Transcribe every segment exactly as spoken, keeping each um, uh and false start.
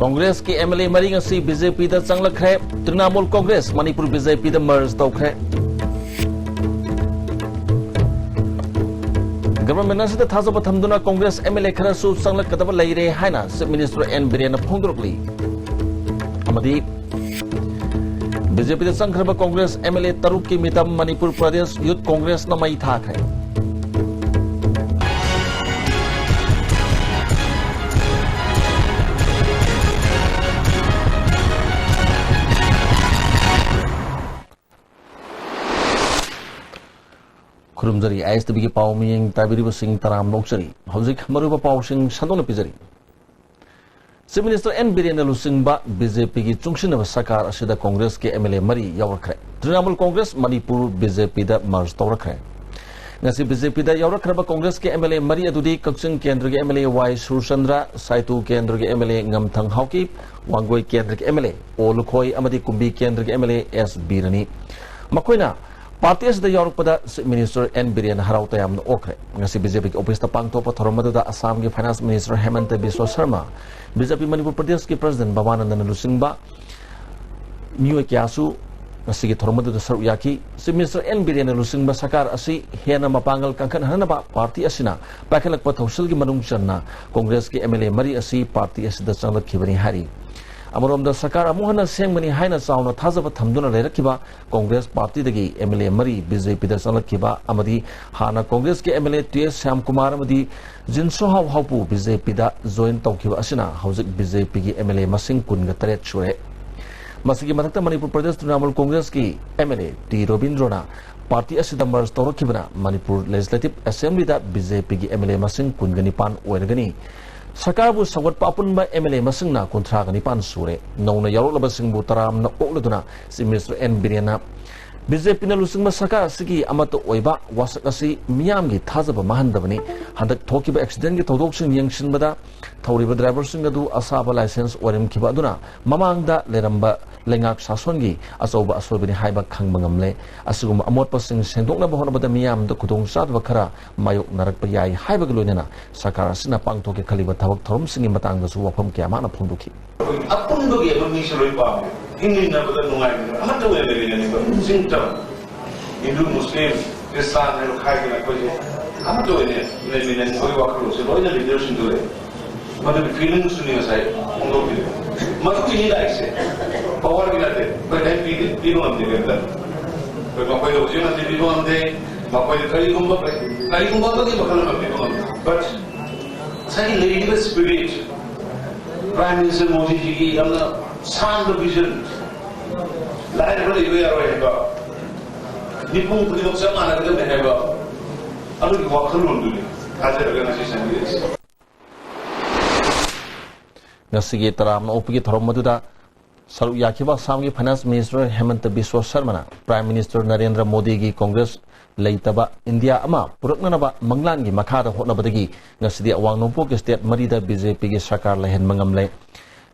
ꯀꯣꯡꯒ꯭ꯔꯦꯁꯀꯤ M L A ꯃꯔꯤ ꯉꯁꯤ B J ꯄꯤꯗ ꯆꯪꯂꯛꯈ꯭ꯔꯦ꯫ ꯇ꯭ꯔꯤꯅꯥꯃꯨꯜ ꯀꯣꯡꯒ꯭ꯔꯦꯁ ꯃꯅꯤꯄꯨꯔ ꯕꯤ ꯖꯦ ꯄꯤꯗ ꯃꯔꯖ ꯇꯧꯈ꯭ꯔꯦ꯫ ꯒꯚꯔꯟꯃꯦꯟꯠ ꯑꯁꯤꯗ ꯊꯥꯖꯕ ꯊꯝꯗꯨꯅ ꯀꯣꯡꯒ꯭ꯔꯦꯁ ꯑꯦꯝ ꯑꯦꯜ ꯑꯦ ꯈꯔꯁꯨ ꯆꯪꯂꯛꯀꯗꯕ ꯂꯩꯔꯦ ꯍꯥꯏꯅ ꯆꯤꯐ ꯃꯤꯅꯤꯁꯇꯔ ꯑꯦꯟ ꯕꯤꯔꯦꯟꯅ ꯐꯣꯡꯗꯣꯔꯛꯂꯤ꯫ ꯑꯃꯗꯤ ꯕꯤ ꯖꯦ ꯄꯤꯗ ꯆꯪꯈ꯭ꯔꯕ ꯀꯣꯡꯒ꯭ꯔꯦꯁ ꯑꯦꯝ ꯑꯦꯜ ꯑꯦ ꯇꯔꯨꯛꯀꯤ ꯃꯤꯇꯝ ꯃꯅꯤꯄꯨꯔ ꯄ꯭ꯔꯗꯦꯁ ꯌꯨꯠ ꯀꯣꯡꯒ꯭ꯔꯦꯁꯅ ꯃꯩ ꯊꯥꯈ꯭ꯔꯦ꯫ ꯈꯨꯔꯨꯝꯖꯔꯤ, ꯑꯥꯏ ꯑꯦꯁ ꯇꯤ ꯚꯤꯒꯤ ꯄꯥꯎ ꯃꯤꯠꯌꯦꯡ ꯇꯥꯕꯤꯔꯤꯕꯁꯤꯡ ꯇꯔꯥꯝꯅ ꯑꯣꯛꯆꯔꯤ꯫ ꯍꯧꯖꯤꯛ ꯃꯔꯨꯑꯣꯏꯕ ꯄꯥꯎꯁꯤꯡ ꯁꯟꯗꯣꯛꯅ ꯄꯤꯖꯔꯤ꯫ ꯆꯤꯐ ꯃꯤꯅꯤꯁꯇꯔ ꯑꯦꯟ ꯕꯤꯔꯦꯟꯅ ꯂꯨꯆꯤꯡꯕ ꯕꯤ ꯖꯦ ꯄꯤꯒꯤ ꯆꯨꯡꯁꯤꯟꯅꯕ ꯁꯔꯀꯥꯔ ꯑꯁꯤꯗ ꯀꯣꯡꯒ꯭ꯔꯦꯁꯀꯤ ꯑꯦꯝ ꯑꯦꯜ ꯑꯦ ꯃꯔꯤ ꯌꯥꯎꯔꯛꯈ꯭ꯔꯦ꯫ ꯇ꯭ꯔꯤꯅꯥꯃꯨꯜ ꯀꯣꯡꯒ꯭ꯔꯦꯁ ꯃꯅꯤꯄꯨꯔ ꯕꯤ ꯖꯦ ꯄꯤꯗ ꯃꯔꯖ ꯇꯧꯔꯛꯈ꯭ꯔꯦ꯫ ꯉꯁꯤ ꯕꯤ ꯖꯦ ꯄꯤꯗ ꯌꯥꯎꯔꯛꯈ꯭ꯔꯕ ꯀꯣꯡꯒ꯭ꯔꯦꯁꯀꯤ ꯑꯦꯝ ꯑꯦꯜ ꯑꯦ ꯃꯔꯤ ꯑꯗꯨꯗꯤ ꯀꯛꯆꯤꯡ ꯀꯦꯟꯗ꯭ꯔꯒꯤ ꯑꯦꯝ ꯑꯦꯜ ꯑꯦ ꯋꯥꯏ ꯁꯨꯔꯆꯟꯗ꯭ꯔ, ꯁꯥꯏꯇꯨ ꯀꯦꯟꯗ꯭ꯔꯒꯤ ꯑꯦꯝ ꯑꯦꯜ ꯑꯦ ꯉꯝꯊꯪ ꯍꯥꯎꯀꯤꯞ, ꯋꯥꯡꯒꯣꯏ ꯀꯦꯟꯗ꯭ꯔꯒꯤ ꯑꯦꯝ ꯑꯦꯜ ꯑꯦ ꯑꯣ ꯂꯨꯈꯣꯏ ꯑꯃꯗꯤ ꯀꯨꯝꯕꯤ ꯀꯦꯟꯗ꯭ꯔꯒꯤ ꯑꯦꯝ ꯑꯦꯜ ꯑꯦ ꯑꯦꯁ ꯕꯤꯔꯅꯤ꯫ ꯃꯈꯣꯏꯅ ꯄꯥꯔꯇꯤ ꯑꯁꯤꯗ ꯌꯥꯎꯔꯛꯄꯗ ꯆꯤꯐ ꯃꯤꯅꯤꯁꯇꯔ ꯑꯦꯟ ꯕꯤꯔꯦꯟ ꯍꯔꯥꯎ ꯇꯌꯥꯝꯅ ꯑꯣꯛꯈ꯭ꯔꯦ꯫ ꯉꯁꯤ ꯕꯤ ꯖꯦ ꯄꯤꯒꯤ ꯑꯣꯐꯤꯁꯇ ꯄꯥꯡꯊꯣꯛꯄ ꯊꯧꯔꯝ ꯑꯗꯨꯗ ꯑꯁꯥꯝꯒꯤ finance minister Hemanta Biswa Sarma, B J P Manipur ꯄ꯭ꯔꯗꯦꯁꯀꯤ ꯄ꯭ꯔꯁꯤꯗꯦꯟ ꯚꯕꯥꯅꯟꯗꯅ ꯂꯨꯆꯤꯡꯕ ꯃꯤꯑꯣꯏ ꯀꯌꯥꯁꯨ ꯉꯁꯤꯒꯤ ꯊꯧꯔꯝ ꯑꯗꯨꯗ ꯁꯔꯨꯛ ꯌꯥꯈꯤ꯫ ꯆꯤꯐ ꯃꯤꯅꯤꯁꯇꯔ ꯑꯦꯟ ꯕꯤꯔꯦꯟꯅ ꯂꯨꯆꯤꯡꯕ ꯁꯔꯀꯥꯔ ꯑꯁꯤ ꯍꯦꯟꯅ ꯃꯄꯥꯡꯒꯜ ꯀꯟꯈꯠꯍꯟꯅꯕ ꯄꯥꯔꯇꯤ ꯑꯁꯤꯅ ꯄꯥꯏꯈꯠꯂꯛꯄ ꯊꯧꯁꯤꯜꯒꯤ ꯃꯅꯨꯡ ꯆꯟꯅ ꯀꯣꯡꯒ꯭ꯔꯦꯁꯀꯤ ꯑꯦꯝ ꯑꯦꯜ ꯑꯦ ꯃꯔꯤ ꯑꯁꯤ ꯄꯥꯔꯇꯤ ꯑꯁꯤꯗ ꯆꯪꯂꯛꯈꯤꯕꯅꯤ ꯍꯥꯏꯔꯤ꯫ ꯑꯃꯔꯣꯝꯗ ꯁꯔꯀꯥꯔ ꯑꯃꯨꯛ ꯍꯟꯅ ꯁꯦꯝꯒꯅꯤ ꯍꯥꯏꯅ ꯆꯥꯎꯅ ꯊꯥꯖꯕ ꯊꯝꯗꯨꯅ ꯂꯩꯔꯛꯈꯤꯕ ꯀꯣꯡꯒ꯭ꯔꯦꯁ ꯄꯥꯔꯇꯤꯗꯒꯤ ꯑꯦꯝ ꯑꯦꯜ ꯑꯦ ꯃꯔꯤ ꯕꯤ ꯖꯦ ꯄꯤꯗ ꯆꯪꯂꯛꯈꯤꯕ ꯑꯃꯗꯤ ꯍꯥꯟꯅ ꯀꯣꯡꯒ꯭ꯔꯦꯁꯀꯤ M L A T S Shyamkumar ꯑꯃꯗꯤ ꯖꯤꯟꯁꯣꯍꯥꯎ ꯍꯥꯎꯄꯨ ꯕꯤ ꯖꯦ ꯄꯤꯗ ꯖꯣꯏꯟ ꯇꯧꯈꯤꯕ ꯑꯁꯤꯅ ꯍꯧꯖꯤꯛ ꯕꯤ ꯖꯦ ꯄꯤꯒꯤ ꯑꯦꯝ ꯑꯦꯜ ꯑꯦ ꯃꯁꯤꯡ ꯀꯨꯟꯒ ꯇꯔꯦꯠ ꯁꯨꯔꯦ꯫ ꯃꯁꯤꯒꯤ ꯃꯊꯛꯇ ꯃꯅꯤꯄꯨꯔ ꯄ꯭ꯔꯗꯦꯁ ꯇ꯭ꯔꯤꯅꯥꯃꯨꯜ ꯀꯣꯡꯒ꯭ꯔꯦꯁꯀꯤ ꯑꯦꯝ ꯑꯦꯜ ꯑꯦ ꯇꯤ ꯔꯣꯕꯤꯟꯗ꯭ꯔꯣꯅ ꯄꯥꯔꯇꯤ ꯑꯁꯤꯗ ꯃꯔꯖ ꯇꯧꯔꯛꯈꯤꯕꯅ ꯃꯅꯤꯄꯨꯔ ꯂꯦꯖꯤꯁꯂꯦꯇꯤꯚ ꯑꯦꯁꯦꯝꯕ꯭ꯂꯤꯗ ꯕꯤ ꯖꯦ ꯄꯤꯒꯤ ꯑꯦꯝ ꯑꯦꯜ ꯑꯦ ꯃꯁꯤꯡ ꯀꯨꯟꯒ ꯅꯤꯄꯥꯟ ꯑꯣꯏꯔꯒꯅꯤ꯫ ꯁꯔꯀꯥꯔꯕꯨ ꯁꯧꯒꯠꯄ ꯑꯄꯨꯟꯕ ꯑꯦꯝ ꯑꯦꯜ ꯑꯦ ꯃꯁꯤꯡꯅ ꯀꯨꯟꯊ꯭ꯔꯥꯒ ꯅꯤꯄꯥꯟ ꯁꯨꯔꯦ꯫ ꯅꯧꯅ ꯌꯥꯎꯔꯛꯂꯕꯁꯤꯡꯕꯨ ꯇꯔꯥꯝꯅ ꯑꯣꯛꯂꯗꯨꯅ ꯆꯤꯐ ꯃꯤꯅꯤꯁꯇꯔ ꯑꯦꯟ ꯕꯤꯔꯦꯟꯅ ꯕꯤ ꯖꯦ ꯄꯤꯅ ꯂꯨꯆꯤꯡꯕ ꯁꯔꯀꯥꯔ ꯑꯁꯤꯒꯤ ꯑꯃꯠꯇ ꯑꯣꯏꯕ ꯋꯥꯁꯛ ꯑꯁꯤ ꯃꯤꯌꯥꯝꯒꯤ ꯊꯥꯖꯕ ꯃꯥꯡꯍꯟꯗꯕꯅꯤ꯫ ꯍꯟꯗꯛ ꯊꯣꯛꯈꯤꯕ ꯑꯦꯛꯁꯤꯗꯦꯟꯒꯤ ꯊꯧꯗꯣꯛꯁꯤꯡ ꯌꯦꯡꯁꯤꯟꯕꯗ ꯊꯧꯔꯤꯕ ꯗ꯭ꯔꯥꯏꯚꯔꯁꯤꯡ ꯑꯗꯨ ꯑꯁꯥꯕ ꯂꯥꯏꯁꯦꯟꯁ ꯑꯣꯏꯔꯝꯈꯤꯕ ꯑꯗꯨꯅ ꯃꯃꯥꯡꯗ ꯂꯩꯔꯝꯕ ꯂꯩꯉꯥꯛ ꯁꯥꯁꯣꯟꯒꯤ ꯑꯆꯧꯕ ꯑꯁꯣꯏꯕꯅꯤ ꯍꯥꯏꯕ ꯈꯪꯕ ꯉꯝꯂꯦ꯫ ꯑꯁꯤꯒꯨꯝꯕ ꯑꯃꯣꯠꯄꯁꯤꯡ ꯁꯦꯡꯗꯣꯛꯅꯕ ꯍꯣꯠꯅꯕꯗ ꯃꯤꯌꯥꯝꯗ ꯈꯨꯗꯣꯡꯆꯥꯗꯕ ꯈꯔ ꯃꯥꯌꯣꯛꯅꯔꯛꯄ ꯌꯥꯏ ꯍꯥꯏꯕꯒ ꯂꯣꯏꯅꯅ ꯁꯔꯀꯥꯔ ꯑꯁꯤꯅ ꯄꯥꯡꯊꯣꯛꯀꯦ ꯈꯜꯂꯤꯕ ꯊꯕꯛ ꯊꯧꯔꯝꯁꯤꯡꯒꯤ ꯃꯇꯥꯡꯗꯁꯨ ꯋꯥꯐꯝ ꯀꯌꯥ ꯃꯥꯅ ꯐꯣꯡꯗꯣꯛꯈꯤ꯫ ꯑꯩꯈꯣꯏ ꯑꯄꯨꯟꯕꯒꯤ ꯑꯃ ꯃꯤꯁꯨ ꯂꯣꯏ ꯄꯥꯝꯃꯦ꯫ ꯍꯤꯡꯃꯤꯟꯅꯕꯗ ꯅꯨꯡꯉꯥꯏꯃꯤꯟꯅꯕ ꯑꯃꯠꯇ ꯑꯣꯏꯅ ꯂꯩꯃꯤꯟꯅꯅꯤꯡꯕ ꯄꯨꯛꯅꯤꯡ ꯆꯪ꯫ ꯍꯤꯟꯗꯨ, ꯃꯨꯁꯂꯤꯝ, ꯈ꯭ꯔꯤꯁꯇꯥꯟ ꯍꯥꯏꯕ ꯈꯥꯏꯗꯅ ꯑꯩꯈꯣꯏꯁꯦ ꯑꯃꯠꯇ ꯑꯣꯏꯅ ꯂꯩꯃꯤꯟꯅꯅꯤꯡꯕꯒꯤ ꯋꯥꯈꯜꯂꯣꯟꯁꯦ ꯂꯣꯏꯅ ꯂꯤꯗꯔꯁꯤꯡꯗꯨ ꯂꯩ꯫ ꯃꯗꯨꯒꯤ ꯐꯤꯂꯤꯡꯁꯇꯨꯅꯤ ꯉꯁꯥꯏ ꯐꯣꯡꯗꯣꯛꯄꯤꯔꯦ꯫ ꯃꯗꯨꯒꯤꯅꯤ ꯂꯥꯛꯏꯁꯦ꯫ ꯄꯋꯥꯔꯒꯤ ꯅꯠꯇꯦ꯫ ꯑꯩꯈꯣꯏ ꯀꯔꯤꯝ ꯄꯤꯗꯦ, ꯄꯤꯕ ꯉꯝꯗꯦ ꯀꯔꯤꯝꯇ꯫ ꯑꯩꯈꯣꯏ ꯃꯈꯣꯏꯗ ꯍꯧꯖꯤꯛ ꯍꯧꯖꯤꯛ ꯄꯤꯕ ꯉꯝꯗꯦ꯫ ꯃꯈꯣꯏꯗ ꯀꯔꯤꯒꯨꯝꯕ, ꯀꯔꯤꯒꯨꯝꯕ ꯑꯃꯒꯤ ꯃꯈꯜ ꯑꯃ ꯄꯤꯕ ꯉꯝꯗꯦ꯫ But ꯉꯁꯥꯏꯒꯤ ꯂꯩꯔꯤꯕ ꯁ꯭ꯄꯤꯔꯤꯠ, ꯄ꯭ꯔꯥꯏꯝ ꯃꯤꯅꯤꯁꯇꯔ ꯃꯣꯗꯤꯖꯤꯒꯤ ꯌꯥꯝꯅ ꯁꯥꯟꯕ ꯚꯤꯖꯟ, ꯂꯥꯏꯔꯕ ꯂꯩꯕ ꯌꯥꯔꯣꯏ ꯍꯥꯏꯕ, ꯃꯤꯄꯨꯝ ꯈꯨꯗꯤꯡꯃꯛ ꯆꯞ ꯃꯥꯟꯅꯒꯗꯕꯅꯤ ꯍꯥꯏꯕ, ꯑꯗꯨꯒꯤ ꯋꯥꯈꯜꯂꯣꯟꯗꯨꯅꯤ ꯊꯥꯖꯔꯒ ꯉꯁꯤ ꯆꯪꯕꯤꯔꯛꯏꯁꯦ꯫ ꯉꯁꯤꯒꯤ ꯇꯔꯥꯝꯅ ꯑꯣꯛꯄꯒꯤ ꯊꯧꯔꯝ ꯑꯗꯨꯗ ꯁꯔꯨꯛ ꯌꯥꯈꯤꯕ ꯑꯁꯥꯝꯒꯤ ꯐꯥꯏꯅꯥꯟꯁ ꯃꯤꯅꯤꯁꯇꯔ ꯍꯦꯃꯟꯇ ꯕꯤꯁ꯭ꯋ ꯁꯔꯃꯅ ꯄ꯭ꯔꯥꯏꯝ ꯃꯤꯅꯤꯁꯇꯔ ꯅꯔꯦꯟꯗ꯭ꯔ ꯃꯣꯗꯤꯒꯤ ꯀꯣꯡꯒ꯭ꯔꯦꯁ ꯂꯩꯇꯕ ꯏꯟꯗꯤꯌꯥ ꯑꯃ ꯄꯨꯔꯛꯅꯅꯕ ꯃꯪꯂꯥꯟꯒꯤ ꯃꯈꯥꯗ ꯍꯣꯠꯅꯕꯗꯒꯤ ꯉꯁꯤꯗꯤ ꯑꯋꯥꯡ ꯅꯣꯡꯄꯣꯛꯀꯤ ꯁ꯭ꯇꯦꯠ ꯃꯔꯤꯗ ꯕꯤ ꯖꯦ ꯄꯤꯒꯤ ꯁꯔꯀꯥꯔ ꯂꯩꯍꯟꯕ ꯉꯝꯂꯦ꯫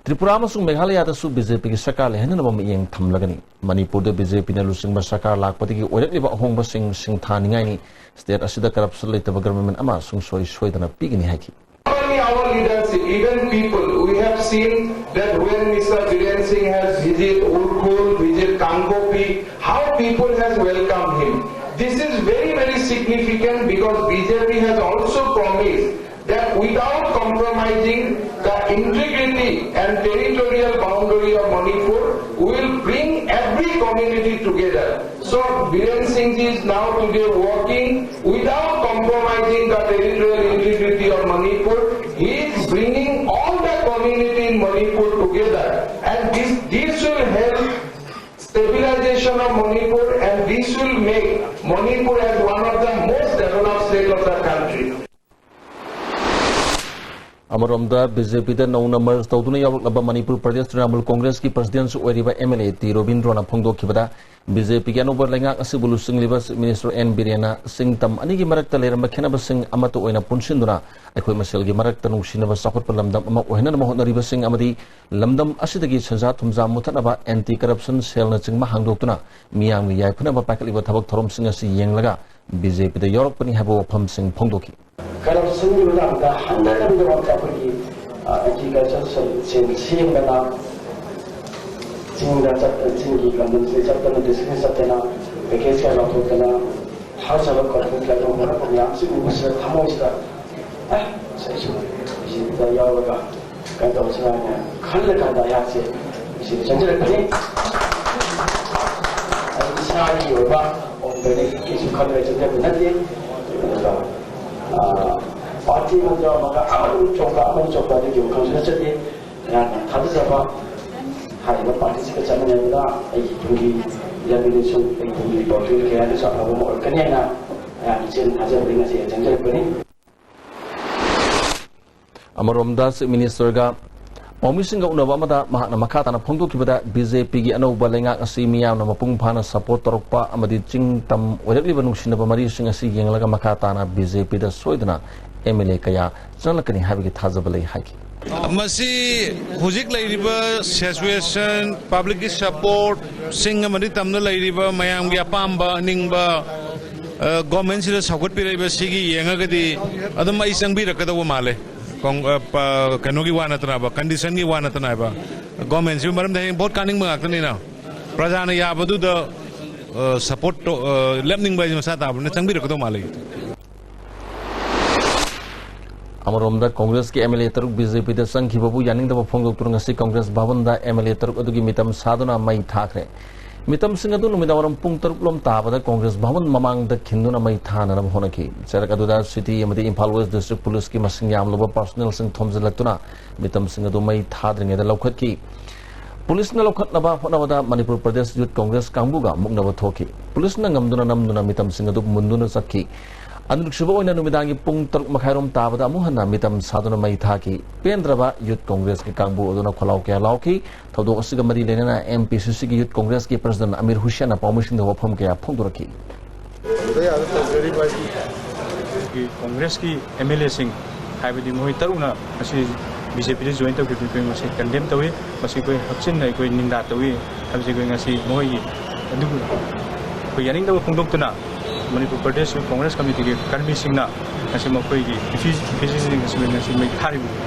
ꯇ꯭ꯔꯤꯄꯨꯔꯥ ꯑꯃꯁꯨꯡ ꯃꯦꯘꯥꯂꯌꯥꯗꯁꯨ ꯕꯤ ꯖꯦ ꯄꯤꯒꯤ ꯁꯔꯀꯥꯔ ꯂꯩꯍꯟꯅꯅꯕ ꯃꯤꯠꯌꯦꯡ ꯊꯝꯂꯒꯅꯤ꯫ ꯃꯅꯤꯄꯨꯔꯗ ꯕꯤ ꯖꯦ ꯄꯤꯅ ꯂꯨꯆꯤꯡꯕ ꯁꯔꯀꯥꯔ ꯂꯥꯛꯄꯗꯒꯤ ꯑꯣꯏꯔꯛꯂꯤꯕ ꯑꯍꯣꯡꯕꯁꯤꯡ ꯁꯤꯡꯊꯥꯅꯤꯡꯉꯥꯏꯅꯤ꯫ ꯁ꯭ꯇꯦꯠ ꯑꯁꯤꯗ ꯀꯔꯞꯁꯟ ꯂꯩꯇꯕ ꯒꯕꯔꯟꯃꯦꯟꯠ ꯑꯃ ꯁꯨꯡꯁꯣꯏ ꯁꯣꯏꯗꯅ ꯄꯤꯒꯅꯤ ꯍꯥꯏꯈꯤ꯫ Not only our leadership, even people, we have seen that when Mister Biren Singh has visited Ukhrul, visited Kangpokpi, how people has welcomed him. This is very, very significant because B J P has also promised that without compromising the integrity and territorial boundary of Manipur, we will bring every community together. So Biren Singh ji is now today working without compromising the territorial integrity of Manipur. He is bringing all the community in Manipur together, and this, this will help stabilization of Manipur, and this will make Manipur as one of the most developed state of the country. ꯑꯃꯔꯣꯝꯗ, B J ꯄꯤꯗ ꯅꯧꯅ ꯃꯔꯖ ꯇꯧꯗꯨꯅ ꯌꯥꯎꯔꯛꯂꯕ ꯃꯅꯤꯄꯨꯔ ꯄ꯭ꯔꯗꯦꯁ ꯇ꯭ꯔꯤꯅꯥꯃꯨꯜ ꯀꯣꯡꯒ꯭ꯔꯦꯁꯀꯤ ꯄ꯭ꯔꯁꯤꯗꯦꯟꯁꯨ ꯑꯣꯏꯔꯤꯕ M L A T ꯔꯣꯕꯤꯟꯗ꯭ꯔꯣꯅ ꯐꯣꯡꯗꯣꯛꯈꯤꯕꯗ, B J ꯄꯤꯒꯤ ꯑꯅꯧꯕ ꯂꯩꯉꯥꯛ ꯑꯁꯤꯕꯨ ꯂꯨꯆꯤꯡꯂꯤꯕ ꯆꯤꯐ ꯃꯤꯅꯤꯁꯇꯔ ꯑꯦꯟ ꯕꯤꯔꯦꯟꯅ ꯆꯤꯡ ꯇꯝ ꯑꯅꯤꯒꯤ ꯃꯔꯛꯇ ꯂꯩꯔꯝꯕ ꯈꯦꯠꯅꯕꯁꯤꯡ ꯑꯃꯠꯇ ꯑꯣꯏꯅ ꯄꯨꯟꯁꯤꯟꯗꯨꯅ ꯑꯩꯈꯣꯏ ꯃꯁꯦꯜꯒꯤ ꯃꯔꯛꯇ ꯅꯨꯡꯁꯤꯅꯕ ꯆꯥꯎꯈꯠꯄ ꯂꯝꯗꯝ ꯑꯃ ꯑꯣꯏꯍꯟꯅꯕ ꯍꯣꯠꯅꯔꯤꯕꯁꯤꯡ ꯑꯃꯗꯤ ꯂꯝꯗꯝ ꯑꯁꯤꯗꯒꯤ ꯁꯦꯟꯖꯥ ꯊꯨꯝꯖꯥ ꯃꯨꯊꯠꯅꯕ, ꯑꯦꯟꯇꯤ ꯀꯔꯞꯁꯟ ꯁꯦꯜꯅꯆꯤꯡꯕ ꯍꯥꯡꯗꯣꯛꯇꯨꯅ ꯃꯤꯌꯥꯝꯒꯤ ꯌꯥꯏꯐꯅꯕ ꯄꯥꯏꯈꯠꯂꯤꯕ ꯊꯕꯛ ꯊꯧꯔꯝꯁꯤꯡ ꯑꯁꯤ ꯌꯦꯡꯂꯒ ꯕꯤ ꯖꯦ ꯄꯤꯗ ꯌꯥꯎꯔꯛꯄꯅꯤ ꯍꯥꯏꯕ ꯋꯥꯐꯝꯁꯤꯡ ꯐꯣꯡꯗꯣꯛꯈꯤ꯫ ꯀꯔꯞꯁꯟꯒꯤ ꯃꯇꯥꯡꯗ ꯍꯟꯊꯅꯕꯒꯤꯗꯃꯛꯇ ꯑꯩꯈꯣꯏꯒꯤ, ꯑ, ꯑꯦꯟꯇꯤ ꯀꯔꯞꯁꯟ ꯁꯦꯜ, ꯁꯦꯜ ꯁꯦꯝꯗꯅ, ꯆꯤꯡꯗ ꯆꯠ-, ꯆꯤꯡꯒꯤ ꯂꯝꯗꯝꯁꯤꯗ ꯆꯠꯇꯅ, ꯗꯤꯁꯇ꯭ꯔꯤꯛꯇ ꯆꯠꯇꯅ, ꯄꯦꯀꯦꯖ ꯀꯌꯥ ꯂꯥꯎꯊꯣꯛꯇꯅ, ꯍꯥꯎꯁ ꯑꯣꯐ ꯀꯔꯞꯁꯟ ꯀꯌꯥ ꯇꯧꯕ ꯍꯣꯠꯅꯔꯛꯄ ꯃꯌꯥꯝꯁꯤ ꯎꯕꯁꯤꯗ ꯊꯃꯣꯏꯁꯤꯗ, "ꯑꯦ, ꯑꯩꯁꯨ ꯃꯁꯤꯗ ꯌꯥꯎꯔꯒ ꯀꯩꯅꯣ ꯇꯧꯁꯤꯔꯥ" ꯍꯥꯏꯅ ꯈꯜꯂꯀꯥꯟꯗ ꯑꯩꯍꯥꯛꯁꯦ ꯃꯁꯤꯗ ꯆꯪꯁꯤꯜꯂꯛꯄꯅꯤ꯫ ꯑꯩ ꯏꯁꯥꯒꯤ ꯑꯣꯏꯕ ꯑꯣꯏꯕꯅꯤ ꯀꯩꯁꯨ ꯈꯜꯂꯒ ꯆꯪꯖꯕ ꯅꯠꯇꯦ꯫ ꯑꯗꯨꯒ, ꯑ, ꯄꯥꯔꯇꯤ ꯑꯃꯗ ꯑꯃꯒ ꯑꯃꯃꯨꯛ ꯆꯣꯛꯄ, ꯑꯃꯃꯨꯛ ꯆꯣꯛꯄ ꯑꯗꯨꯒꯤ ꯋꯥꯈꯜꯁꯨ ꯅꯠꯆꯗꯦ꯫ ꯑꯩꯍꯥꯛꯅ ꯊꯥꯖꯖꯕ ꯍꯥꯏꯔꯤꯕ ꯄꯥꯔꯇꯤꯁꯤꯒ ꯆꯠꯃꯤꯟꯅꯕꯗ ꯑꯩꯒꯤ ꯇꯨꯡꯒꯤ ꯂꯝꯕꯤꯗꯁꯨ, ꯑꯩꯒꯤ ꯇꯨꯡꯒꯤ ꯄꯥꯎꯖꯦꯜ ꯀꯌꯥꯗꯁꯨ ꯑꯐꯕ ꯑꯃ ꯑꯣꯏꯔꯛꯀꯅꯤ ꯍꯥꯏꯅ ꯑꯩꯍꯥꯛꯅ ꯆꯦꯠꯅ ꯊꯥꯖꯕꯗꯒꯤ ꯉꯁꯤ ꯑꯩ ꯆꯪꯖꯔꯛꯄꯅꯤ꯫ ꯑꯃꯔꯣꯝꯗ, ꯆꯤꯐ ꯃꯤꯅꯤꯁꯇꯔꯒ ꯄꯥꯎꯃꯤꯁꯤꯡꯒ ꯎꯅꯕ ꯑꯃꯗ ꯃꯍꯥꯛꯅ ꯃꯈꯥ ꯇꯥꯅ ꯐꯣꯡꯗꯣꯛꯈꯤꯕꯗ, ꯕꯤ ꯖꯦ ꯄꯤꯒꯤ ꯑꯅꯧꯕ ꯂꯩꯉꯥꯛ ꯑꯁꯤ ꯃꯤꯌꯥꯝꯅ ꯃꯄꯨꯡ ꯐꯥꯅ ꯁꯄꯣꯔꯠ ꯇꯧꯔꯛꯄ ꯑꯃꯗꯤ ꯆꯤꯡ ꯇꯝ ꯑꯣꯏꯔꯛꯂꯤꯕ ꯅꯨꯡꯁꯤꯅꯕ ꯃꯔꯤꯁꯤꯡ ꯑꯁꯤ ꯌꯦꯡꯂꯒ ꯃꯈꯥ ꯇꯥꯅ ꯕꯤ ꯖꯦ ꯄꯤꯗ ꯁꯣꯏꯗꯅ ꯑꯦꯝ ꯑꯦꯜ ꯑꯦ ꯀꯌꯥ ꯆꯪꯂꯛꯀꯅꯤ ꯍꯥꯏꯕꯒꯤ ꯊꯥꯖꯕ ꯂꯩ ꯍꯥꯏꯈꯤ꯫ ꯃꯁꯤ ꯍꯧꯖꯤꯛ ꯂꯩꯔꯤꯕ ꯁꯤꯆꯨꯋꯦꯁꯟ, ꯄꯕ꯭ꯂꯤꯛꯀꯤ ꯁꯄꯣꯔꯠꯁꯤꯡ ꯑꯃꯗꯤ ꯇꯝꯗ ꯂꯩꯔꯤꯕ ꯃꯌꯥꯝꯒꯤ ꯑꯄꯥꯝꯕ ꯑꯅꯤꯡꯕ, ꯑ, ꯒꯣꯔꯃꯦꯟꯁꯤꯗ ꯁꯧꯒꯠꯄꯤꯔꯛꯏꯕ ꯁꯤꯒꯤ ꯌꯦꯡꯉꯒꯗꯤ ꯑꯗꯨꯝ ꯑꯩ ꯆꯪꯕꯤꯔꯛꯀꯗꯧꯕ ꯃꯥꯜꯂꯦ꯫ ꯀꯣꯡ-, ꯑ, ꯄ-, ꯀꯩꯅꯣꯒꯤ ꯋꯥ ꯅꯠꯇꯅꯕ, ꯀꯟꯗꯤꯁꯟꯒꯤ ꯋꯥ ꯅꯠꯇꯅ ꯍꯥꯏꯕ꯫ ꯒꯣꯔꯃꯦꯟꯁꯤꯕꯨ ꯃꯔꯝꯗꯤ ꯍꯌꯦꯡ ꯚꯣꯠ ꯀꯥꯅꯤꯡꯕ ꯉꯥꯛꯇꯅꯤꯅ ꯄ꯭ꯔꯖꯥꯅ ꯌꯥꯕꯗꯨꯗ, ꯑ, ꯁꯄꯣꯔꯠ ꯇꯧ-, ꯑ, ꯂꯦꯞꯅꯤꯡꯕ ꯍꯥꯏꯁꯦ ꯃꯁꯥ ꯇꯥꯕꯅꯤꯅ ꯆꯪꯕꯤꯔꯛꯀꯗꯧ ꯃꯥꯜꯂꯦ꯫ ꯑꯃꯔꯣꯝꯗ, ꯀꯣꯡꯒ꯭ꯔꯦꯁꯀꯤ ꯑꯦꯝ ꯑꯦꯜ ꯑꯦ ꯇꯔꯨꯛ ꯕꯤ ꯖꯦ ꯄꯤꯗ ꯆꯪꯈꯤꯕꯕꯨ ꯌꯥꯅꯤꯡꯗꯕ ꯐꯣꯡꯗꯣꯛꯇꯨꯅ ꯉꯁꯤ ꯀꯣꯡꯒ꯭ꯔꯦꯁ ꯚꯕꯟꯗ ꯑꯦꯝ ꯑꯦꯜ ꯑꯦ ꯇꯔꯨꯛ ꯑꯗꯨꯒꯤ ꯃꯤꯇꯝ ꯁꯥꯗꯨꯅ ꯃꯩ ꯊꯥꯈ꯭ꯔꯦ꯫ ꯃꯤꯇꯝꯁꯤꯡ ꯑꯗꯨ ꯅꯨꯃꯤꯗꯥꯡꯋꯥꯏꯔꯝ ꯄꯨꯡ ꯇꯔꯨꯛ ꯂꯣꯝ ꯇꯥꯕꯗ ꯀꯣꯡꯒ꯭ꯔꯦꯁ ꯚꯕꯟ ꯃꯃꯥꯡꯗ ꯈꯤꯟꯗꯨꯅ ꯃꯩ ꯊꯥꯅꯅꯕ ꯍꯣꯠꯅꯈꯤ꯫ ꯆꯩꯔꯛ ꯑꯗꯨꯗ ꯁꯤꯇꯤ ꯑꯃꯗꯤ ꯏꯝꯐꯥꯜ ꯋꯦꯁ ꯗꯤꯁꯇ꯭ꯔꯤꯛ ꯄꯨꯂꯤꯁꯀꯤ ꯃꯁꯤꯡ ꯌꯥꯝꯂꯕ ꯄꯥꯔꯁꯣꯅꯦꯜꯁꯤꯡ ꯊꯣꯝꯖꯤꯜꯂꯛꯇꯨꯅ ꯃꯤꯇꯝꯁꯤꯡ ꯑꯗꯨ ꯃꯩ ꯊꯥꯗ꯭ꯔꯤꯉꯩꯗ ꯂꯧꯈꯠꯈꯤ꯫ ꯄꯨꯂꯤꯁꯅ ꯂꯧꯈꯠꯅꯕ ꯍꯣꯠꯅꯕꯗ ꯃꯅꯤꯄꯨꯔ ꯄ꯭ꯔꯗꯦꯁ ꯌꯨꯠ ꯀꯣꯡꯒ꯭ꯔꯦꯁ ꯀꯥꯡꯕꯨꯒ ꯃꯨꯛꯅꯕ ꯊꯣꯛꯈꯤ꯫ ꯄꯨꯂꯤꯁꯅ ꯉꯝꯗꯨꯅ ꯅꯝꯗꯨꯅ ꯃꯤꯇꯝꯁꯤꯡ ꯑꯗꯨ ꯃꯨꯟꯗꯨꯅ ꯆꯠꯈꯤ꯫ ꯑꯅꯤꯔꯛꯁꯨꯕ ꯑꯣꯏꯅ ꯅꯨꯃꯤꯗꯥꯡꯒꯤ ꯄꯨꯡ ꯇꯔꯨꯛ ꯃꯈꯥꯏꯔꯣꯝ ꯇꯥꯕꯗ ꯑꯃꯨꯛ ꯍꯟꯅ ꯃꯤꯇꯝ ꯁꯥꯗꯨꯅ ꯃꯩ ꯊꯥꯈꯤ꯫ ꯄꯦꯟꯗ꯭ꯔꯕ ꯌꯨꯠ ꯀꯣꯡꯒ꯭ꯔꯦꯁꯀꯤ ꯀꯥꯡꯕꯨ ꯑꯗꯨꯅ ꯈꯣꯜꯂꯥꯎ ꯀꯌꯥ ꯂꯥꯎꯈꯤ꯫ ꯊꯧꯗꯣꯛ ꯑꯁꯤꯒ ꯃꯔꯤ ꯂꯩꯅꯅ ꯑꯦꯝ ꯄꯤ ꯁꯤ ꯁꯤꯒꯤ ꯌꯨꯠ ꯀꯣꯡꯒ꯭ꯔꯦꯁꯀꯤ ꯄ꯭ꯔꯁꯤꯗꯦꯟ ꯑꯃꯤꯔ ꯍꯨꯁꯦꯟꯅ ꯄꯥꯎꯃꯤꯁꯤꯡꯗ ꯋꯥꯐꯝ ꯀꯌꯥ ꯐꯣꯡꯗꯣꯔꯛꯈꯤ꯫ ꯑꯩꯈꯣꯏꯒꯤ ꯀꯣꯡꯒ꯭ꯔꯦꯁꯀꯤ ꯑꯦꯝ ꯑꯦꯜ ꯑꯦꯁꯤꯡ, ꯍꯥꯏꯕꯗꯤ ꯃꯈꯣꯏ ꯇꯔꯨꯛꯅ ꯉꯁꯤ ꯕꯤ ꯖꯦ ꯄꯤꯗ ꯖꯣꯏꯟ ꯇꯧꯈꯤꯕꯗꯨ ꯑꯩꯈꯣꯏ ꯃꯁꯤ ꯀꯟꯗꯦꯝ ꯇꯧꯏ꯫ ꯃꯁꯤ ꯑꯩꯈꯣꯏ ꯍꯛꯆꯤꯟꯅ ꯑꯩꯈꯣꯏ ꯅꯤꯟꯗꯥ ꯇꯧꯏ꯫ ꯍꯥꯏꯕꯁꯤ ꯑꯩꯈꯣꯏ ꯉꯁꯤ ꯃꯈꯣꯏꯒꯤ ꯑꯗꯨꯕꯨ ꯑꯩꯈꯣꯏ ꯌꯥꯅꯤꯡꯗꯕ ꯐꯣꯡꯗꯣꯛꯇꯨꯅ ꯃꯅꯤꯄꯨꯔ ꯄ꯭ꯔꯗꯦꯁ ꯌꯨꯠ ꯀꯣꯡꯒ꯭ꯔꯦꯁ ꯀꯃꯤꯇꯤꯒꯤ ꯀꯔꯃꯤꯁꯤꯡꯅ ꯉꯁꯤ ꯃꯈꯣꯏꯒꯤ ꯏꯐꯤ-, ꯏꯐꯤꯁꯤꯁꯤꯡ ꯑꯁꯤ ꯉꯁꯤ ꯃꯩ ꯊꯥꯔꯤꯕꯅꯤ꯫